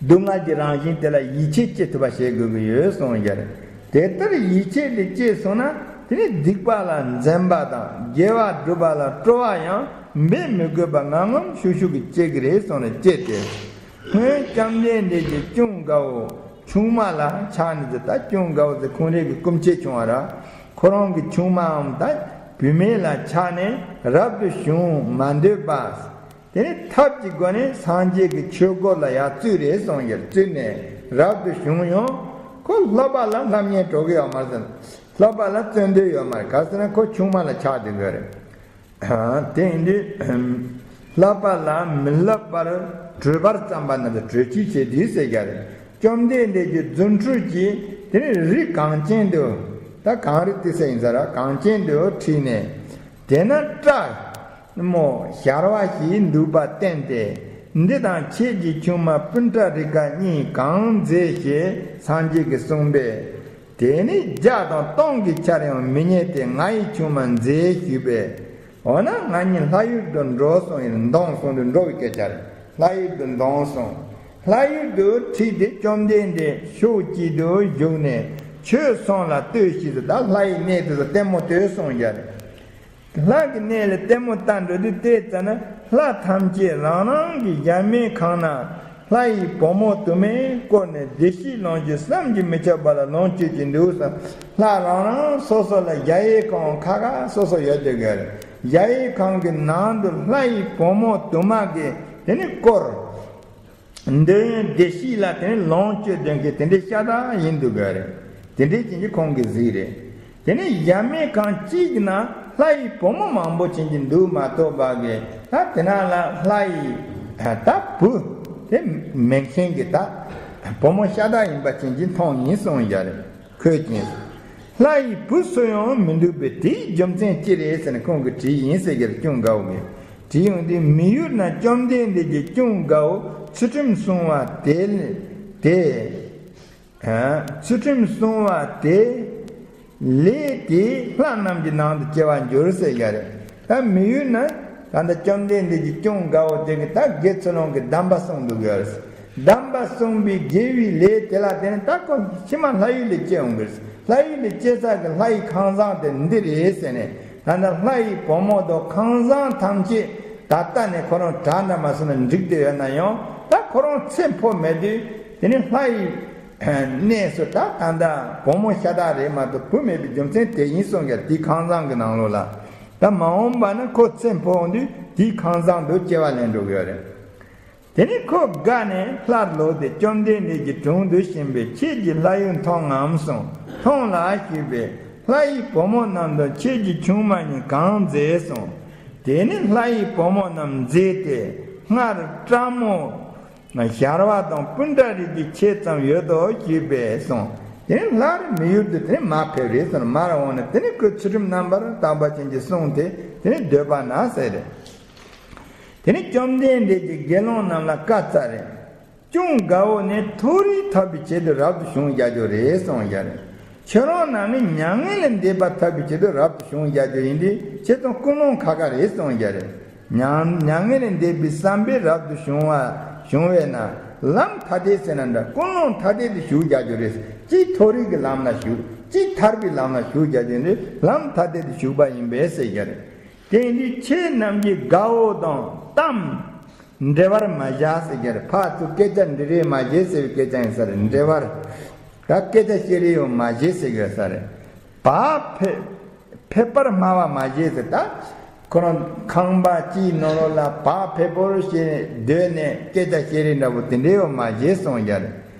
སྡུག་བསྔལ་གྱི་རང་བཞིན་དེ་ལ་ཡིད་ཆེས་བྱེད་ཐུབ་པ་བྱེད་དགོས་ཀྱི་ཡོད་གསུངས་ཡ་རེད། དེ་ལྟར་ཡིད་ཆེས་དེ་སྐྱེས་སོང་ན་དེ་ནི་སྡིག་པ་ལ་འཛེམ་པ་དང་དགེ་བ་སྒྲུབ་པ་ལ་སྤྲོ་བ་ཡང་འབད་མི་དགོས་པ་ངམ་ངམ་ཤུགས་ཤུགས་ཀྱིས་སྐྱེ་གི་རེད་གསུངས་ནས་བསྐྱེད་དེ། སྔོན་བཅོམ་ལྡན་འདས་ཀྱིས་ཅུང་དགའ་བོ་ཆུང་མ་ལ་ཕྱག་ནི་ཟེར། ད་ཅུང་དགའ་བོ་ཟེར་ཁོང་རང་གི་སྐུ་མཆེད་ཆུང་བ་ར། ཁོ་རང་གི་ཆུང་མའམ་ད་བུད་མེད་ལ་ཕྱག་ནས་རབ་ཏུ་བྱུང་མ་འདོད་པ། དེ་ནི་ཐབས་ཀྱི་སྒོ་ནས་སངས་རྒྱས་ཀྱི་ཆོས་སྒོ་ལ་ཡར་བཙུད་རེད་གསུངས་ཡོད། བཙུད་ནས་རབ་ཏུ་བྱུང་ཡང་ཁོ་ལྷག་པ་ལ་སློབ་གཉེར་འགྲོ་གི་ཡོད་མ་རེད། ལྷག་པ་ལ་བརྩོན་འདོད་ཡོད་མ་རེད། ག་ཟེར་ན་ཁོ་ཆུང་མ་ལ་ཆགས་བསྡད་ཡོད་རེད། དེ་ཡིན་དུས་ལྷག་པ་ལ་མི་སློབ་པར་གྲོས་པར་བརྩམས་པ་ན་གྲོས་ཅི་བྱེད་དུས་ཟེར་རྒྱུ་རེད། བཅོམ་ལྡན་འདས་ཀྱིས་རྫུ་འཕྲུལ་གྱིས་དེ་ནི་རི་གངས་ཅན་དུ། ད་གངས་རི་ཏི་སེ་ཡིན་ས་ར། གངས་ཅན་དུ་ཁྲིད་ནས། དེ་ན་སྐྲ་མོ་ཞར་བ་ཞིག་འདུག་པ་བསྟན་ཏེ། འདི་དང་ཁྱེད་ཀྱི་ཆུང་མ་པུཎྜ་རི་ཀ་གཉིས་གང་མཛེས་ཞེས་སངས་རྒྱས་ཀྱིས་གསུངས་པས། དེ་ནི་བརྒྱ་དང་སྟོང་གི་ཆར་ཡང་མི་རྙེད་དེ། ང་ཡི་ཆུང་མ་མཛེས་ཞུས་པས། འོ་ན་ང་གཉིས་ལྷ་ཡུལ་དུ་འགྲོ་གསུངས་ཡིན། འདོང་གསུངས་དུས་འགྲོ་བའི་སྐད་ཆ་རེད། ལྷ་ཡུལ་དུ་འདོང་གསུངས། ལྷ་ཡུལ་དུ་ཁྲིད་དེ་བཅོམ་ལྡན་འདས་ཕྱོགས་གཅིག་ཏུ་བཞུགས་ནས་ཆོས་གསུང་ལ་ལྟོས་ཤིག་ཟེར། ད་ལྷ་ཡི་གནས་དེ་ཚོ་ལྟད་མོ་ལྟོས་གསུངས་ཡ་རེད། ལྷ་གི་གནས་ལ་ལྟད་མོ་ལྟ་འགྲོ་དུས་དེ་ཙམ་ན་ལྷ་ཐམས་ཅད་རང་རང་གི་གཞལ་མེད་ཁང་ན་ལྷ་ཡི་བུ་མོ་དུ་མས་བསྐོར་ནས་བདེ་སྐྱིད་ལོངས་སྤྱོད་བསམ་གྱིས་མི་ཁྱབ་པ་ལ་ལོངས་སྤྱོད་ཀྱིན་འདུག་ཟེར། ལྷ་རང་རང་སོ་སོ་ལ་གཞལ་ཡས་ཁང་ཁ་ཁ་སོ་སོ་ཡོད་དེ་གི་རེད། གཞལ་ཡས་ཁང་གི་ནང་དུ་ལྷ་ཡི་བུ་མོ་དུ་མ་གིས་དེ་ནི་བསྐོར། འདོད་ཡོན་བདེ་སྐྱིད་ལ་དེ་ནི་ལོངས་སྤྱོད་ལྡན་མཁན་དེ་འདྲའི་ཤ་སྟག་ཡིན་འདུག་གི་རེད། དེ་འདྲའི་ཅན་གྱི་ཁོང་གི་གཟིགས་རེད། དེ་ནི་གཞལ་མེད་ཁང་གཅིག་ན་ལྷ་ཡི་བུ་མོ་མང་པོ་ཅན་གྱི་འདུག་མ་གཏོགས་པ་གི་ད་དེ་ན་ལ་ལྷ་ཡི་ད་བུ་དེ་མེད་མཁན་གྱི་ད་བུ་མོ་ཤ་སྟག་ཡིན་པ་ཅན་གྱི་མཐོང་ཡིན་གསུངས་ཡ་རེད། ཁོས་ཀྱིས། ལྷ་ཡི་བུ་སུ་ཡང་མི་འདུག་པས་དེའི་རྒྱུ་མཚན་ཅི་རེད་ཟེར་ནས་ཁོང་གིས་དྲིས་ཡིན་ཟེར་གྱི་རེད། ཅུང་དགའ་བོ་གིས་དྲིས་ཡོང་དུས། མི་ཡུལ་ན་བཅོམ་ལྡན་འདས་ཀྱིས་ཅུང་དགའ་བོ་ཚུལ་ཁྲིམས་བསྲུང་བ་དེ་དེ། ཚུལ་ཁྲིམས་བསྲུང་བ་དེ་ལས་དེ་ལྷ་རྣམས་ཀྱི་ནང་དུ་སྐྱེ་བར་འགྱུར་ཟེར་གྱི་རེད། ད་མི་ཡུལ་ན་ད་ལྟ་བཅོམ་ལྡན་འདས་ཀྱིས་ཅུང་དགའ་བོ་དེ་གི་ད་དགེ་ཚུལ་སློང་གི་གདམས་པ་གསུངས་འདུག་ཡོད་རེད། གདམས་པ་གསུངས་པའི་དགེ་བའི་ལས་དེ་ལ་བརྟེན་ནས་ད་ཁོ་ཕྱི་མ་ལྷ་ཡུལ་ལ་སྐྱེ་འོང་གི་རེད། ལྷ་ཡུལ་ལ་སྐྱེ་ས་གི་ལྷ་ཡི་ཁང་བཟང་དེ་འདི་རེད་ཟེར་ནས། ད་ལྟ་ལྷ་ཡི་བུ་མོ་དང་ཁང་བཟང་ཐམས་ཅད་ད་ལྟ་ནས་ཁོ་རང་གྲྭ་འདྲ་མ་སོང་ན་འགྲིག་བསྡད་ཡོད་ན་ཡང་། ད་ཁོ་རང་ཚེ་འཕོ་མེད་དུས་དེ་ནི་ལྷ་ཡི་གནས་སུ་ད་ད་ལྟ་བུ་མོ་ཤ་སྟག་རེད་མ་གཏོགས་བུ་མེད་པའི་རྒྱུ་མཚན་དེ་ཡིན་གསུངས་ཀྱང་དེའི་ཁང་བཟང་གི་ནང་ལོགས་ལ། ད་མ་འོངས་པ་ན་ཁོ་ཚེ་འཕོ་འོང་དུས་དེའི་ཁང་བཟང་དུ་སྐྱེ་བ་ལེན་འགྲོ་གི་ཡོད་རེད། དེ་ནས་ཁོ་དགའ་ནས་སླར་ལོག་སྟེ་བཅོམ་ལྡན་འདས་ཀྱི་དྲུང་དུ་ཕྱིན་པས། ཁྱེད་ཀྱིས་ལྷ་ཡུལ་མཐོང་ངམ་གསུངས། མཐོང་ལགས་ཞུས་པས། ལྷ་ཡི་བུ་མོ་རྣམས་དང་ཁྱེད་ཀྱི་ཆུང་མ་གཉིས་གང་མཛེས་གསུངས། དེ་ནས་ལྷ་ཡི་བུ་མོ་རྣམས་མཛེས་ཏེ། སྔར་སྐྲ་མོ་ཞར་བ་དང་པུཎྜ་རི་ཀའི་ཕྱེད་ཙམ་ཡོད་དོ་ཞུས་པས་གསུངས། དེ་ནས་སླར་མི་ཡུལ་དུ་དེ་ནས་མར་ཕེབས་རེད་གསུངས། མར་འོངས་ནས་དེ་ནས་ཁོས་ཚུལ་ཁྲིམས་རྣམ་པར་དག་པ་ཅན་གྱིས་བསྲུངས་ཏེ་དེ་ནས་སྡོད་པ་ན་ཟེར་རེད། དེ་ནས་བཅོམ་ལྡན་འདས་ཀྱིས་དགེ་སློང་རྣམས་ལ་བཀའ་སྩལ་རེ། ཅུང་དགའ་བོ་ནི་མཐོ་རིས་ཐོབ་པའི་ཆེད་དུ་རབ་ཏུ་བྱུང་བཞག་རྒྱུ་རེད་གསུངས་བཞག་རེད། ཁྱེད་རང་རྣམས་ནི་མྱ་ངན་ལས་འདས་པ་ཐོབ་པའི་ཆེད་དུ་རབ་ཏུ་བྱུང་བཞག་རྒྱུ་ཡིན་དུས་ཁྱེད་ཚོ་ཀུན་སློང་ཁ་ཁ་རེད་གསུངས་བཞག་རེད། མྱ་མྱ་ངན་ལས་འདས་པའི་བསམ་པས་རབ་ཏུ་བྱུང་བ་བྱུང་བས་ན་ལམ་ཐ་དད་ཟེར་ན་འདྲ་ཀུན་སློང་ཐ་དད་དུ་ཞུགས་བཞག་རྒྱུ་རེད། གཅིག་མཐོ་རིས་ཀྱི་ལམ་ལ་ཞུགས། གཅིག་ཐར་པའི་ལམ་ལ་ཞུགས་བཞག་རྒྱུ་ཡིན་དུས་ལམ་ཐ་དད་དུ་ཞུགས་པ་ཡིན་པས་ཟེར་བཞག་རེད། དེ་ཡིན་དུས་ཁྱེད་རྣམས་ཀྱིས་དགའ་བོ་དང་གཏམ་འབྲེལ་བར་མ་བཞག་ཟེར་གྱི་རེད། ཕར་ཚུར་སྐད་ཆ་འདྲི་རེས་མ་བྱེད་ཟེར་བའི་སྐད་ཆ་ཡིན་ས་རེད། འབྲེལ་བར་ད་སྐད་ཆ་བཤད་རེས་ཡང་མ་བྱེད་ཟེར་གྱི་ས་རེད། བག་ཕེབས་ཕེབས་པར་སྨྲ་བ་མ་བྱེད་ཟེར། ད་ཁོ་རང་ཁང་པ་གཅིག་ནང་ལོགས་ལ་བག་ཕེབས་པོར་བྱས་སྡོད་ནས་སྐད་ཆ་བཤད་རེས་འདྲ་པོ་དེ་འདྲའི་ཡང་མ་བྱེད་གསུངས་བཞག་རེད།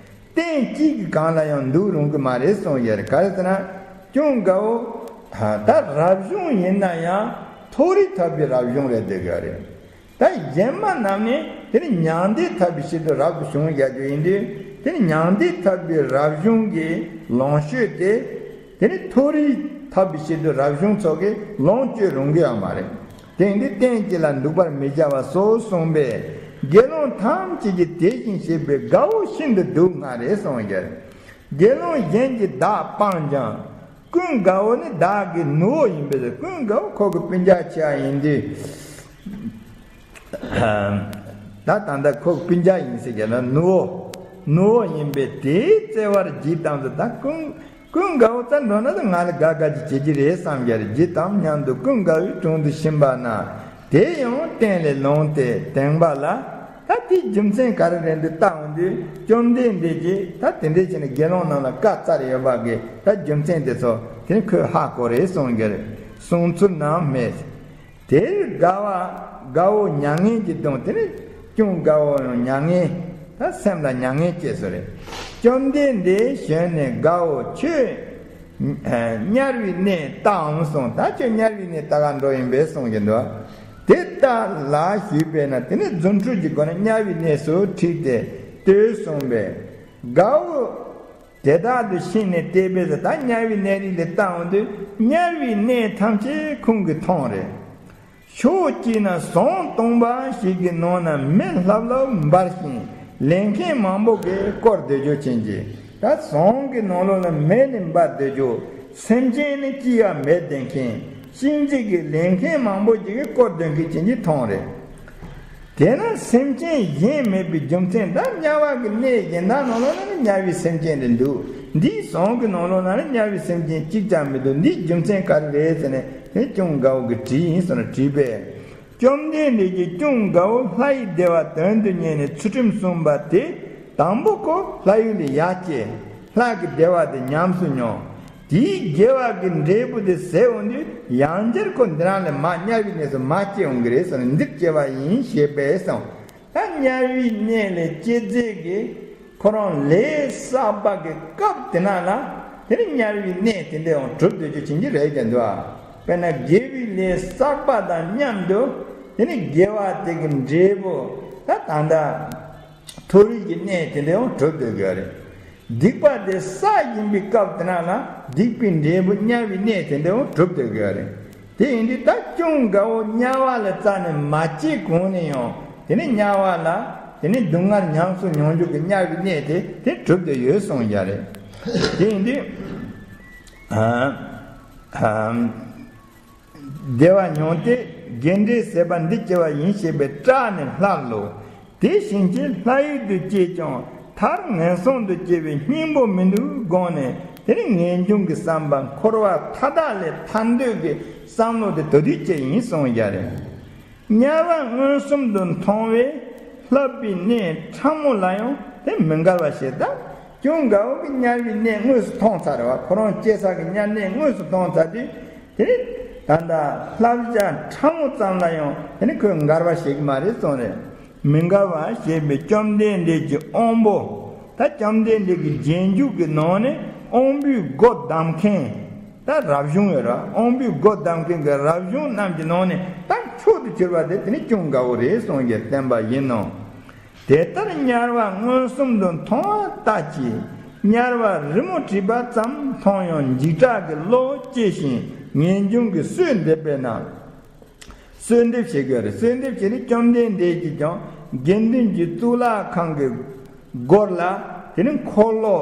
སྟེང་གཅིག་གི་སྒང་ལ་ཡང་འདུག་རུང་གི་མ་རེད་གསུངས་བཞག་རེད། ག་རེ་ཟེར་ན་ཅུང་དགའ་བོ་ད་རབ་བྱུང་ཡིན་ན་ཡང་མཐོ་རིས་ཐོབ་པའི་རབ་བྱུང་རེད་བསྡད་ཀྱི་རེད། ད་གཞན་མ་རྣམས་ནི་དེ་ནི་མྱང་འདས་ཐོབ་པའི་ཕྱིར་དུ་རབ་ཏུ་བྱུང་བཞག་རྒྱུ་ཡིན་དུས་དེ་ནི་མྱང་འདས་ཐོབ་པའི་རབ་བྱུང་གི་ལོངས་སྤྱོད་དེ་དེ་ནི་མཐོ་རིས་ཐོབ་པའི་ཕྱིར་དུ་རབ་བྱུང་ཚོ་གིས་ལོངས་སྤྱོད་རུང་གི་ཡང་མ་རེད། དེང་འདི་སྟན་གཅིག་ལ་འདུག་པར་མི་བྱ་བ་སོགས་གསུངས་པས་དགེ་སློང་ཐམས་ཅད་ཀྱིས་དེ་བཞིན་གཤེགས་པའི་དགའ་བོ་ཤིན་ཏུ་སྡུག་བསྔལ་རེད་གསུངས་ཀྱི་རེད། དགེ་སློང་གཞན་གྱིས་བདག་སྤངས་ཀྱང་། ཀུན་དགའ་བོ་ནི་བདག་གི་ནུ་བོ་ཡིན་པས་ཀུན་དགའ་བོ་ཁོ་གི་སྤུན་ཀྱག་ཆེ་བ་ཡིན་དུས། ད་ད་ལྟ་ཁོ་གི་སྤུན་ཀྱག་ཡིན་ཟེར་གྱི་ན་ནུ་བོ། ནུ་བོ་ཡིན་པས་དེས་བརྩེ་བར་བགྱིད་དམ་ཟེར། ད་ཀུན་ཀུན་དགའ་བོ་རྩ་འགྲོ་ན་ད་ང་ལ་དགའ་དགའ་ཅིག་བྱེད་ཀྱི་རེད་བསམ་གྱི་རེད། བགྱིད་དམ་སྙམ་དུ་ཀུན་དགའ་བོའི་དྲུང་དུ་ཕྱིན་པ་ན་དེ་ཡང་སྟན་ལས་ལངས་ཏེ་དེངས་པ་ལ། ད་དེའི་རྒྱུ་མཚན་ག་རེ་རེད་འདི་བལྟ་འོང་དུས་བཅོམ་ལྡན་འདས་ཀྱིས་ད་དེ་འདྲའི་བྱས་ནས་དགེ་སློང་རྣམས་ལ་བཀའ་སྩལ་ཡོད་པ་གི་ད་རྒྱུ་མཚན་དེ་ཚོ་དེ་ནི་ཁོས་ཧ་གོ་རེད་གསུངས་ཀྱི་རེད། གསུང་ཚུལ་རྣམས་སྨྲས། དེར་དགའ་བ་དགའ་བོ་མྱ་ངན་གྱིས་གདུང་། དེ་ནི་ཅུང་དགའ་བོ་ཡང་མྱ་ངན་ད་སེམས་ལ་མྱ་ངན་སྐྱེས་སོ་རེད། བཅོམ་ལྡན་འདས་ཞོན་ནས་དགའ་བོ་ཁྱོད་དམྱལ་བའི་གནས་ལྟའམ་གསུངས། ད་ཁྱོད་དམྱལ་བའི་གནས་ལྟ་ག་འགྲོ་ཡིན་པས་གསུངས་ཀྱི་འདུག་དེ་ལྟ་ལ་ཞུས་པས་ན་དེ་ནི་རྫུ་འཕྲུལ་གྱི་སྒོ་ནས་དམྱལ་བའི་གནས་སུ་ཁྲིད་དེ་ལྟོས་གསུངས་པས། དགའ་བོ་དེ་དག་ཏུ་ཕྱིན་ནས་བལྟས་པས་ད་དམྱལ་བའི་གནས་རིས་ལས་བལྟ་འོང་དུས་དམྱལ་བའི་གནས་ཐམས་ཅད་ཁོང་གིས་མཐོང་རེད། ཕྱོགས་གཅིག་ན་ཟངས་སྟོང་པ་ཞིག་གི་ནང་ན་མེ་ལྷབ་ལྷབ་འབར་ཞིང་ལས་མཁན་མང་པོ་གིས་བསྐོར་སྡོད་རྒྱུ་ཅན་གྱི་ད་ཟངས་ཀྱི་ནང་ལོགས་ལ་མེ་ནི་འབར་སྡོད་རྒྱུ། སེམས་ཅན་ནི་སྐྱེ་བ་མེད་བསྡད་མཁན་གཤིན་རྗེ་གི་ལས་མཁན་མང་པོ་ཅིག་གིས་བསྐོར་སྡོད་མཁན་ཅན་གྱི་མཐོང་རེད། དེས་ན་སེམས་ཅན་གཞན་མེད་པའི་རྒྱུ་མཚན་ད་དམྱལ་བ་གི་གནས་གཞན་དག་ནང་ལོགས་ན་ནི་དམྱལ་བའི་སེམས་ཅན་རེ་འདུག་འདིའི་ཟངས་ཀྱི་ནང་ལོགས་ན་ནི་དམྱལ་བའི་སེམས་ཅན་གཅིག་ཀྱང་མི་འདུག་འདིའི་རྒྱུ་མཚན་ག་རེ་རེད་ཟེར་ནས་དེ་ཅུང་དགའ་བོ་གིས་དྲིས་ཡིན་ཟེར་ནས་དྲིས་པས། བཅོམ་ལྡན་འདས་ཀྱིས་ཅུང་དགའ་བོ་ལྷ་ཡི་བདེ་བ་དོན་དུ་གཉེར་ནས་ཚུལ་ཁྲིམས་བསྲུངས་པ་དེ་དང་པོ་ཁོ་ལྷ་ཡུལ་ལ་ཡར་སྐྱེས། ལྷ་གི་བདེ་བ་དེ་ཉམས་སུ་མྱོང་། དེའི་དགེ་བ་གི་འབྲས་བུ་དེ་ཟད་འོང་དུས་ཡང་བསྐྱར་ཁོ་འདི་རང་ལ་མ་དམྱལ་བའི་གནས་སུ་མ་སྐྱེ་འོང་གི་རེད་ཟེར་ནས་འདིར་སྐྱེ་བ་ཡིན་ཞེས་པས་སོ། ད་དམྱལ་བའི་གནས་ལས་སྐྱེས་ཚད་ཀྱི་ཁོ་རང་ལས་བསགས་པ་གི་སྐབས་དེ་ན་ལ་དེ་ནི་དམྱལ་བའི་གནས་དེ་འདྲ་ཡང་གྲུབ་སྡོད་རྒྱུ་ཅན་གྱི་རེད་ཀྱང་འདུག་དཔེར་ན་དགེ་བའི་ལས་བསགས་པ་དང་མཉམ་དུ་དེ་ནི་དགེ་བ་དེ་གི་འབྲས་བུ་ད་ད་ལྟ་མཐོ་རིས་ཀྱི་གནས་དེ་འདྲ་ཡང་གྲུབ་སྡོད་དགོས་རེད། སྡིག་པ་དེ་བསགས་བཞིན་པའི་སྐབས་དེ་ན་ལ་སྡིག་པའི་འབྲས་བུ་དམྱལ་བའི་གནས་དེ་འདྲ་ཡང་གྲུབ་སྡོད་དགོས་རེད། དེ་ཡིན་དུས་ད་ཅུང་དགའ་བོ་དམྱལ་བ་ལ་རྩ་ནས་མ་སྐྱེས་གོང་ནས་ཡང་དེ་ནི་དམྱལ་བ་ལ་དེ་ནི་སྡུག་བསྔལ་ཉམས་སུ་མྱོང་རྒྱུ་གི་དམྱལ་བའི་གནས་དེ་དེ་གྲུབ་སྡོད་ཡོད་གསུངས་ཡ་རེད། དེ་ཡིན་དུས་ཨ་ཨ། བདེ་བ་མྱོང་སྟེ་དགེ་འབྲས་ཟད་པ་འདི་སྐྱེ་བ་ཡིན་ཞེས་པའི་སྐྲག་ནས་སླར་ལོག་དེ་བཞིན་གྱི་ལྷ་ཡུལ་དུ་སྐྱེས་ཀྱང་མཐར་ངན་སོང་དུ་སྐྱེ་བའི་སྙིང་པོ་མི་འདུག་དགོངས་ནས་དེ་ནི་ངེས་འབྱུང་གི་བསམ་པ་འཁོར་བ་མཐའ་དག་ལས་ཐར་འདོད་ཀྱི་བསམ་བློ་དེ་དོ་དུས་སྐྱེ་ཡིན་གསུངས་ཡ་རེད། དམྱལ་བ་མངོན་སུམ་དུ་མཐོང་བས་ལྷག་པའི་གནས་ཕྲ་མོ་ལ་ཡང་དེ་མི་འགལ་བ་ཞེས་གདའ། ཅུང་དགའ་བོ་གི་དམྱལ་བའི་གནས་དངོས་སུ་མཐོང་ཚར་བ། ཁོ་རང་སྐྱེས་ས་གི་དམྱལ་གནས་དངོས་སུ་མཐོང་ཚར་དུས་དེ་ནི་ད་ལྟ་བསླབ་བྱ་ཕྲ་མོ་ཙམ་ལ་ཡང་དེ་ནི་ཁོས་འགལ་བ་བྱེད་ཀྱི་མ་རེད་གསུངས་རེད། མི་འགལ་བ་ཞེས་པའི་བཅོམ་ལྡན་འདས་ཀྱི་དབང་པོ། ད་བཅོམ་ལྡན་འདས་ཀྱི་རྗེས་འཇུག་གི་ནང་ནས་དབང་པོའི་སྒོ་བསྡམས་མཁན། ད་རབ་བྱུང་ཡོད་ར་དབང་པོའི་སྒོ་བསྡམས་མཁན་གྱི་རབ་བྱུང་རྣམས་ཀྱི་ནང་ནས་ད་མཆོག་ཏུ་གྱུར་པ་དེ་དེ་ནི་ཅུང་དགའ་བོ་རེད་གསུངས་ཀྱི་བསྟན་པ་ཡིན་ནོ། དེ་ལྟར་དམྱལ་བ་མངོན་སུམ་དུ་མཐོང་བ་ལྟ་ཅི། དམྱལ་བ་རི་མོ་བྲིས་པ་ཙམ་མཐོང་ཡང་འཇིགས་སྐྲག་གི་བློ་སྐྱེ་ཞིང་ངེས་འབྱུང་གི་གསོས་འདེབས་པས་ན། གསོས་འདེབས་བྱེད་དགོས་རེད། གསོས་འདེབས་བྱས་ནས་བཅོམ་ལྡན་འདས་ཀྱིས་ཀྱང་དགེ་འདུན་གྱི་གཙུག་ལག་ཁང་གི་ སྒོར་ལ་དེ་ནི་འཁོར་ལོ།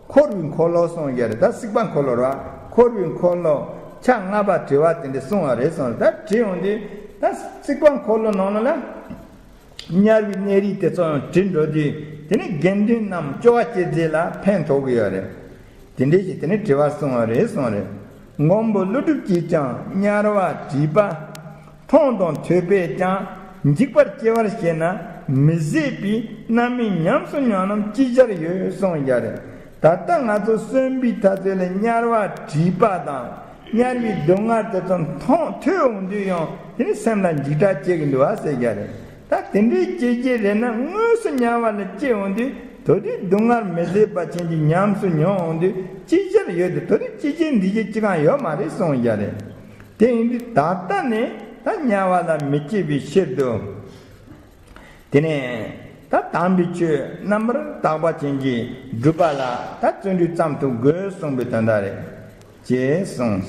འཁོར་བའི་འཁོར་ལོ་གསུངས་ཡོད་རེད། ད་སྲིད་པ་འཁོར་ལོ་ར། འཁོར་བའི་འཁོར་ལོ་ཆ་ལྔ་པ་དྲི་བ་དེ་འདྲ་གསུངས་པ་རེད་གསུངས་རེད། ད་དྲིས་ཡོང་དུས་ད་སྲིད་པ་འཁོར་ལོ་ནང་ལ་ལ་དམྱལ་བའི་གནས་རིས་དེ་ཚོ་ཡང་དྲིས་འགྲོ་དུས་དེ་ནི་དགེ་འདུན་རྣམས་སྐྱོ་བ་སྐྱེ་མཛད་ལ་ཕན་ཐོགས་ཀྱི་ཡོད་རེད། དེ་འདྲའི་ཞིག་དེ་ནི་དྲི་བ་གསུངས་པ་རེད་གསུངས་རེད། མགོན་པོ་ཀླུ་སྒྲུབ་ཀྱིས་ཀྱང་དམྱལ་བ་དྲིས་པ། མཐོང་དང་ཐོས་པས་ཀྱང་འཇིགས་པར་སྐྱེ་བར་བཤད་ན་མི་བཟད་པའི་རྣམ་སྨིན་ཉམས་སུ་མྱོང་རྣམས་ཅི་བྱར་ཡོད་གསུངས་ཡ་རེད། ད་ལྟ་ང་ཚོ་གསོན་པའི་ཐ་ཚོད་ལ་དམྱལ་བ་དྲིས་པ་དང་དམྱལ་བའི་སྡུག་བསྔལ་དེ་ཚོ་མཐོང་ཐོས་འོང་དུས་ཡང་དེ་ནི་སེམས་ལ་འཇིགས་སྐྲག་སྐྱེ་གི་འདུག་བ་ཟེར་ཡ་རེད། ད་དེ་འདྲའི་སྐྱེ་རྒྱུ་རེད་ན་དངོས་སུ་དམྱལ་བ་ལ་སྐྱེ་འོང་དུས་དོ་དུས་སྡུག་བསྔལ་མི་བཟད་པ་ཅན་གྱི་ཉམས་སུ་མྱོང་འོང་དུས་ཅི་བྱར་ཡོད་དེ་དོ་དུས་སྐྱེ་རྒྱུ་འདི་རྒྱུ་ཅི་གང་ཡོད་མ་རེད་གསུངས་ཡ་རེད། དེ་ཡིན་དུས་ད་ལྟ་ནས་ད་དམྱལ་བ་ལ་མི་སྐྱེ་བའི་ཕྱིར་དུ། དེ་ནས་ད་དམ་པའི་ཆོས་རྣམ་པར་དག་པ་ཅན་གྱི་སྒྲུབ་པ་ལ་ད་བརྩོན་འགྲུས་ཙམ་དུ་དགོས་གསུངས་པའི་དོན་དག་རེད། ཅེས་གསུངས།